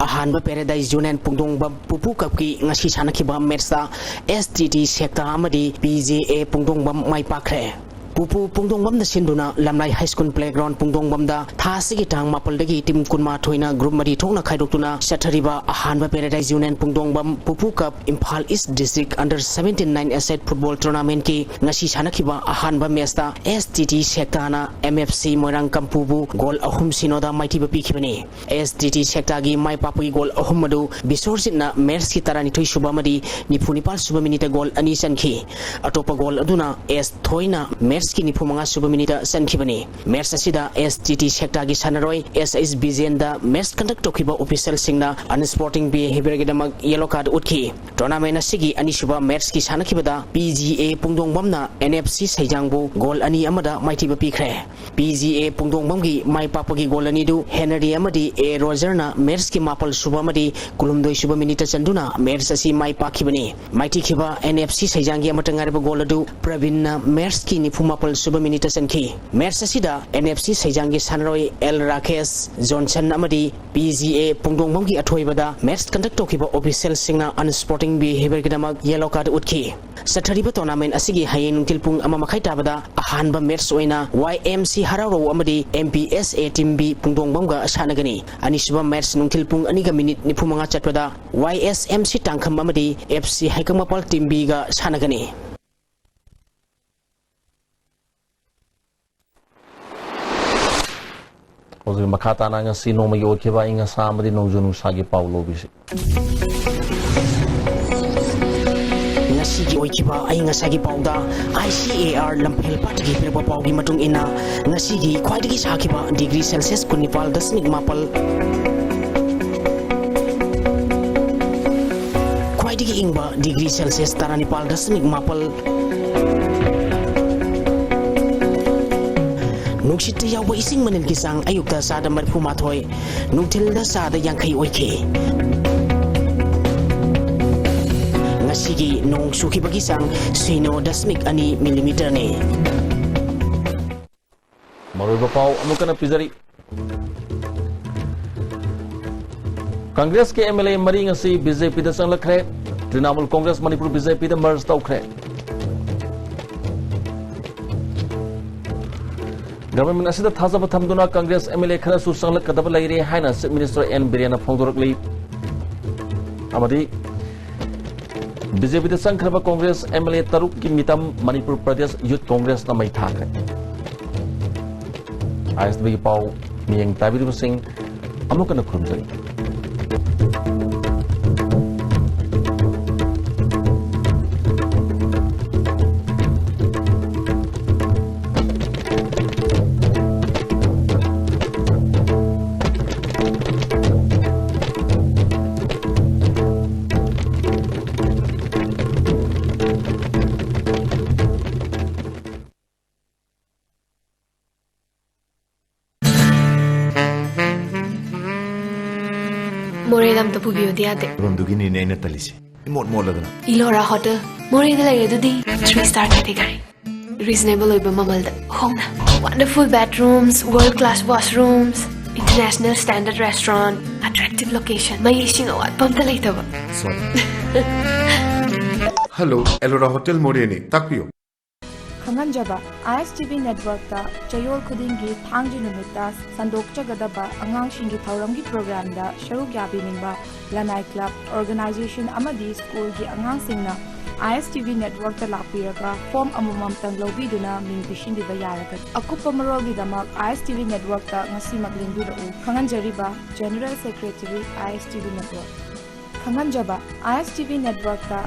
ꯑꯍꯥꯟꯕ Paradise Union ꯄꯨꯡꯗꯣꯡꯕꯝ ꯄꯨꯄꯨ ꯀꯞꯀꯤ ꯉꯁꯤ ꯁꯥꯟꯅꯈꯤꯕ ꯃꯦꯠꯁꯇ S T T ꯁꯦꯛꯇꯥ ꯑꯃꯗꯤ P J A ꯄꯨꯡꯗꯣꯡꯕꯝ ꯃꯥꯏ ꯄꯥꯛꯈ꯭ꯔꯦ꯫ ꯄꯨꯄꯨ ꯄꯨꯡꯗꯣꯡꯕꯝꯅ ꯁꯤꯟꯗꯨꯅ ꯂꯝꯂꯥꯏ ꯍꯥꯏ ꯁ꯭ꯀꯨꯜ ꯄ꯭ꯂꯦꯒ꯭ꯔꯥꯎꯟ ꯄꯨꯡꯗꯣꯡꯕꯝꯗ ꯊꯥ ꯑꯁꯤꯒꯤ ꯇꯥꯡ ꯃꯥꯄꯜꯗꯒꯤ ꯇꯤꯝ ꯀꯨꯟꯃꯥꯊꯣꯏꯅ ꯒ꯭ꯔꯨꯞ ꯃꯔꯤ ꯊꯣꯛꯅ ꯈꯥꯏꯗꯣꯛꯇꯨꯅ ꯆꯠꯊꯔꯤꯕ ꯑꯍꯥꯟꯕ Paradise Union Pungdongbam Pupu cup Imphal east district under seventeen nine A-side football ꯇꯣꯔꯅꯥꯃꯦꯟꯠꯀꯤ ꯉꯁꯤ ꯁꯥꯟꯅꯈꯤꯕ ꯑꯍꯥꯟꯕ ꯃꯦꯠꯁꯇ S T T ꯁꯦꯛꯇꯥꯅ M F C ꯃꯣꯏꯔꯥꯡ ꯀꯝꯄꯨꯕꯨ ꯒꯣꯜ ꯑꯍꯨꯝ ꯁꯤꯅꯣꯗ ꯃꯥꯏꯊꯤꯕ ꯄꯤꯈꯤꯕꯅꯤ꯫ S T T ꯁꯦꯛꯇꯥꯒꯤ ꯃꯥꯏ ꯄꯥꯛꯄꯒꯤ ꯒꯣꯜ ꯑꯍꯨꯝ ꯑꯗꯨ ꯕꯤꯁꯣꯔꯖꯤꯠꯅ ꯃꯦꯠꯁꯀꯤ ꯇꯔꯥꯅꯤꯊꯣꯏ ꯁꯨꯕ ꯑꯃꯗꯤ ꯅꯤꯐꯨ ꯅꯤꯄꯥꯜ ꯁꯨꯕ ꯃꯤꯅꯤꯠꯇ ꯒꯣꯜ ꯑꯅꯤ ꯆꯟꯈꯤ꯫ ꯑꯇꯣꯞꯄ ꯒꯣꯜ ꯑꯗꯨꯅ S ꯊꯣꯏꯅ ꯃꯦꯠꯁꯀꯤ ꯅꯤꯐꯨ ꯃꯉꯥ ꯁꯨꯕ ꯃꯤꯅꯤꯠꯇ ꯆꯟꯈꯤꯕꯅꯤ꯫ ꯃꯦꯠꯁ ꯑꯁꯤꯗ S T T ꯁꯦꯛꯇꯥꯒꯤ ꯁꯥꯟꯅꯔꯣꯏ S H ꯕꯤꯖꯦꯟꯗ ꯃꯦꯠꯁ ꯀꯟꯗꯛ ꯇꯧꯈꯤꯕ ꯑꯣꯐꯤꯁꯤꯌꯦꯜꯁꯤꯡꯅ unsporting behaviourꯒꯤꯗꯃꯛ ꯌꯦꯂꯣ ꯀꯥꯔꯗ ꯎꯠꯈꯤ꯫ ꯇꯣꯔꯅꯥꯃꯦꯟ ꯑꯁꯤꯒꯤ ꯑꯅꯤꯁꯨꯕ ꯃꯦꯠꯁꯀꯤ ꯁꯥꯟꯅꯈꯤꯕꯗ P G A ꯄꯨꯡꯗꯣꯡꯕꯝꯅ N F C ꯁꯩꯖꯥꯡꯕꯨ ꯒꯣꯜ ꯑꯅꯤ ꯑꯃꯗ ꯃꯥꯏꯊꯤꯕ ꯄꯤꯈ꯭ꯔꯦ꯫ P G A ꯄꯨꯡꯗꯣꯡꯕꯝꯒꯤ ꯃꯥꯏ ꯄꯥꯛꯄꯒꯤ ꯒꯣꯜ ꯑꯅꯤꯗꯨ ꯍꯦꯅꯔꯤ ꯑꯃꯗꯤ A ꯔꯣꯖꯔꯅ ꯃꯦꯠꯁꯀꯤ ꯃꯥꯄꯜ ꯁꯨꯕ ꯑꯃꯗꯤ ꯀꯨꯟꯍꯨꯝꯗꯣꯏ ꯁꯨꯕ ꯃꯤꯅꯤꯠꯇ ꯆꯟꯗꯨꯅ ꯃꯦꯠꯁ ꯑꯁꯤ ꯃꯥꯏ ꯄꯥꯛꯈꯤꯕꯅꯤ꯫ ꯃꯥꯏꯊꯤꯈꯤꯕ N F C ꯁꯩꯖꯥꯡꯒꯤ ꯑꯃꯠꯇ ꯉꯥꯏꯔꯕ ꯒꯣꯜ ꯑꯗꯨ ꯄ꯭ꯔꯕꯤꯟꯅ ꯃꯦꯠꯁꯀꯤ ꯅꯤꯐꯨ ꯃꯥꯄꯜ ꯁꯨꯕ ꯃꯤꯅꯤꯠꯇ ꯆꯟꯈꯤ꯫ ꯃꯦꯠꯁ ꯑꯁꯤꯗ N F C ꯁꯩꯖꯥꯡꯒꯤ ꯁꯥꯟꯅꯔꯣꯏ ꯑꯦꯜ ꯔꯥꯀꯦꯁ ꯖꯣꯟꯁꯟ ꯑꯃꯗꯤ P G A ꯄꯨꯡꯗꯣꯡꯕꯝꯒꯤ ꯑꯊꯣꯏꯕꯗ ꯃꯦꯠꯁ ꯀꯟꯗꯛ ꯇꯧꯈꯤꯕ ꯑꯣꯐꯤꯁꯤꯌꯦꯜꯁꯤꯡꯅ unsporting behaviourꯒꯤꯗꯃꯛ ꯌꯦꯂꯣ ꯀꯥꯔꯗ ꯎꯠꯈꯤ꯫ ꯆꯠꯊꯔꯤꯕ ꯇꯣꯔꯅꯥꯃꯦꯟ ꯑꯁꯤꯒꯤ ꯍꯌꯦꯡ ꯅꯨꯡꯊꯤꯜ ꯄꯨꯡ ꯑꯃ ꯃꯈꯥꯏ ꯇꯥꯕꯗ ꯑꯍꯥꯟꯕ ꯃꯦꯠꯁ ꯑꯣꯏꯅ Y M C ꯍꯔꯥꯎꯔꯧ ꯑꯃꯗꯤ M P S A team B ꯄꯨꯡꯗꯣꯡꯕꯝꯒ ꯁꯥꯟꯅꯒꯅꯤ꯫ ꯑꯅꯤꯁꯨꯕ ꯃꯦꯠꯁ ꯅꯨꯡꯊꯤꯜ ꯄꯨꯡ ꯑꯅꯤꯒ ꯃꯤꯅꯤꯠ ꯅꯤꯐꯨ ꯃꯉꯥ ꯆꯠꯄꯗ Y S M C ꯇꯥꯡꯈꯝ ꯑꯃꯗꯤ F C ꯍꯩꯀꯪꯃꯄꯥꯜ ꯇꯤꯝ Bꯒ ꯁꯥꯟꯅꯒꯅꯤ꯫ ꯃꯈꯥ ꯇꯥꯅ ꯉꯁꯤ ꯅꯣꯡꯃꯒꯤ ꯑꯣꯏꯈꯤꯕ ꯑꯏꯪ ꯑꯁꯥ ꯑꯃꯗꯤ ꯅꯣꯡꯖꯨ ꯅꯨꯡꯁꯥꯒꯤ ꯄꯥꯎ ꯂꯧꯕꯤꯁꯤ꯫ ꯉꯁꯤꯒꯤ ꯑꯣꯏꯈꯤꯕ ꯑꯏꯪ ꯑꯁꯥꯒꯤ ꯄꯥꯎꯗ ꯑꯥꯏ ꯁꯤ ꯑꯦ ꯑꯥꯔ ꯂꯝꯐꯦꯜ ꯄꯥꯠꯇꯒꯤ ꯄꯤꯔꯛꯄ ꯄꯥꯎꯒꯤ ꯃꯇꯨꯡ ꯏꯟꯅ, ꯉꯁꯤꯒꯤ ꯈ꯭ꯋꯥꯏꯗꯒꯤ ꯁꯥꯈꯤꯕ ꯗꯤꯒ꯭ꯔꯤ ꯁꯦꯜꯁꯤꯌꯁ ꯀꯨꯟꯅꯤꯄꯥꯜ ꯗꯁꯃꯤꯛ ꯃꯥꯄꯜ, ꯈ꯭ꯋꯥꯏꯗꯒꯤ ꯏꯪꯕ ꯗꯤꯒ꯭ꯔꯤ ꯁꯦꯜꯁꯤꯌꯁ ꯇꯔꯥꯅꯤꯄꯥꯜ ꯗꯁꯃꯤꯛ ꯃꯥꯄꯜ, ꯅꯨꯡꯁꯤꯠꯇ ꯌꯥꯎꯕ ꯏꯁꯤꯡ ꯃꯅꯤꯜꯒꯤ ꯆꯥꯡ ꯑꯌꯨꯛꯇ ꯆꯥꯗ ꯃꯔꯤꯐꯨ ꯃꯥꯊꯣꯏ, ꯅꯨꯡꯊꯤꯜꯗ ꯆꯥꯗ ꯌꯥꯡꯈꯩ ꯑꯣꯏꯈꯤ꯫ ꯉꯁꯤꯒꯤ ꯅꯣꯡ ꯆꯨꯈꯤꯕꯒꯤ ꯆꯥꯡ ꯁꯤꯅꯣ ꯗꯁꯃꯤꯛ ꯑꯅꯤ ꯃꯤꯂꯤꯃꯤꯇꯔꯅꯤ꯫ ꯃꯔꯨꯑꯣꯏꯕ ꯄꯥꯎ ꯑꯃꯨꯛ ꯍꯟꯅ ꯄꯤꯖꯔꯤ꯫ ꯀꯪꯒ꯭ꯔꯦꯁꯀꯤ ꯑꯦꯝ ꯑꯦꯜ ꯑꯦ ꯃꯔꯤ ꯉꯁꯤ ꯕꯤ ꯖꯦ ꯄꯤꯗ ꯆꯪꯂꯛꯈ꯭ꯔꯦ꯫ ꯇ꯭ꯔꯤꯅꯥꯃꯨꯜ ꯀꯣꯡꯒ꯭ꯔꯦꯁ ꯃꯅꯤꯄꯨꯔ ꯕꯤ ꯖꯦ ꯄꯤꯗ ꯃꯔꯖ ꯇꯧꯈ꯭ꯔꯦ꯫ ꯒꯚꯔꯟꯃꯦꯟꯠ ꯑꯁꯤꯗ ꯊꯥꯖꯕ ꯊꯝꯗꯨꯅ ꯀꯪꯒ꯭ꯔꯦꯁ ꯑꯦꯝ ꯑꯦꯜ ꯑꯦ ꯈꯔꯁꯨ ꯆꯪꯂꯛꯀꯗꯕ ꯂꯩꯔꯦ ꯍꯥꯏꯅ ꯆꯤꯐ ꯃꯤꯅꯤꯁꯇꯔ ꯑꯦꯟ ꯕꯤꯔꯦꯟꯅ ꯐꯣꯡꯗꯣꯔꯛꯂꯤ꯫ ꯑꯃꯗꯤ ꯕꯤ ꯖꯦ ꯄꯤꯗ ꯆꯪꯈ꯭ꯔꯕ ꯀꯣꯡꯒ꯭ꯔꯦꯁ ꯑꯦꯝ ꯑꯦꯜ ꯑꯦ ꯇꯔꯨꯛꯀꯤ ꯃꯤꯇꯝ ꯃꯅꯤꯄꯨꯔ ꯄ꯭ꯔꯗꯦꯁ ꯌꯨꯊ ꯀꯣꯡꯒ꯭ꯔꯦꯁꯅ ꯃꯩ ꯊꯥꯈ꯭ꯔꯦ꯫ ꯑꯥꯏ ꯑꯦꯁ ꯇꯤ ꯚꯤꯒꯤ ꯄꯥꯎ ꯃꯤꯠꯌꯦꯡ ꯇꯥꯕꯤꯔꯤꯕꯁꯤꯡ ꯑꯃꯨꯛ ꯍꯟꯅ ꯈꯨꯔꯨꯝꯖꯔꯤ꯫ ꯃꯣꯔꯦꯗ ꯑꯝꯇ ꯄꯨꯕꯤꯌꯨꯗꯤ ꯌꯥꯗꯦ꯫ ꯃꯐꯝꯗꯨꯒꯤꯅꯤꯅꯦ ꯑꯩꯅ ꯇꯜꯂꯤꯁꯦ꯫ ꯏꯃꯣꯠ ꯃꯣꯠꯂꯗꯅ꯫ ꯏꯂꯣꯔꯥ ꯍꯣꯇꯦꯜ, ꯃꯣꯔꯦꯗ ꯂꯩꯔꯦ ꯑꯗꯨꯗꯤ꯫ Three star category, reasonable ꯑꯣꯏꯕ ꯃꯃꯜꯗ ꯍꯣꯡꯅ, wonderful bedrooms, world class washrooms, international standard restaurant, attractive location, ꯃꯩ ꯏꯁꯤꯡ ꯑꯋꯥꯠꯄ ꯑꯝꯇ ꯂꯩꯇꯕ꯫ Sorry. Hello, ꯑꯦꯂꯣꯔꯥ ꯍꯣꯇꯦꯜ ꯃꯣꯔꯦꯅꯤ, ꯇꯥꯛꯄꯤꯌꯨ꯫ ꯈꯪꯍꯟꯖꯕ, ꯑꯥꯏ ꯑꯦꯁ ꯇꯤ ꯚꯤ ꯅꯦꯠꯋꯥꯔꯛꯇ ꯆꯌꯣꯜ ꯈꯨꯗꯤꯡꯒꯤ ꯊꯥꯡꯖ ꯅꯨꯃꯤꯠꯇ ꯁꯟꯗꯣꯛꯆꯒꯗꯕ ꯑꯉꯥꯡꯁꯤꯡꯒꯤ ꯊꯧꯔꯝꯒꯤ ꯄ꯭ꯔꯣꯒ꯭ꯔꯥꯝꯗ ꯁꯔꯨꯛ ꯌꯥꯕꯤꯅꯤꯡꯕ ꯂꯅꯥꯏ ꯀ꯭ꯂꯕ, ꯑꯣꯔꯒꯅꯥꯏꯖꯦꯁꯟ ꯑꯃꯗꯤ ꯁ꯭ꯀꯨꯜꯒꯤ ꯑꯉꯥꯡꯁꯤꯡꯅ ꯑꯥꯏ ꯑꯦꯁ ꯇꯤ ꯚꯤ Networkꯇ ꯂꯥꯛꯄꯤꯔꯒ form ꯑꯃꯃꯝꯇꯪ ꯂꯧꯕꯤꯗꯨꯅ ꯃꯤꯡ ꯄꯤꯁꯤꯟꯕꯤꯕ ꯌꯥꯔꯒꯅꯤ꯫ ꯑꯀꯨꯞꯄ ꯃꯔꯣꯜꯒꯤꯗꯃꯛ ꯑꯥꯏ ꯑꯦꯁ ꯇꯤ ꯚꯤ Networkꯇ ꯉꯁꯤꯃꯛ ꯂꯦꯡꯕꯤꯔꯛꯎ꯫ ꯈꯪꯍꯟꯖꯔꯤꯕ General Secretary, ꯑꯥꯏ ꯑꯦꯁ ꯇꯤ ꯚꯤ Network꯫ ꯈꯪꯍꯟꯖꯕ, ꯑꯥꯏ ꯑꯦꯁ ꯇꯤ ꯚꯤ Networkꯇ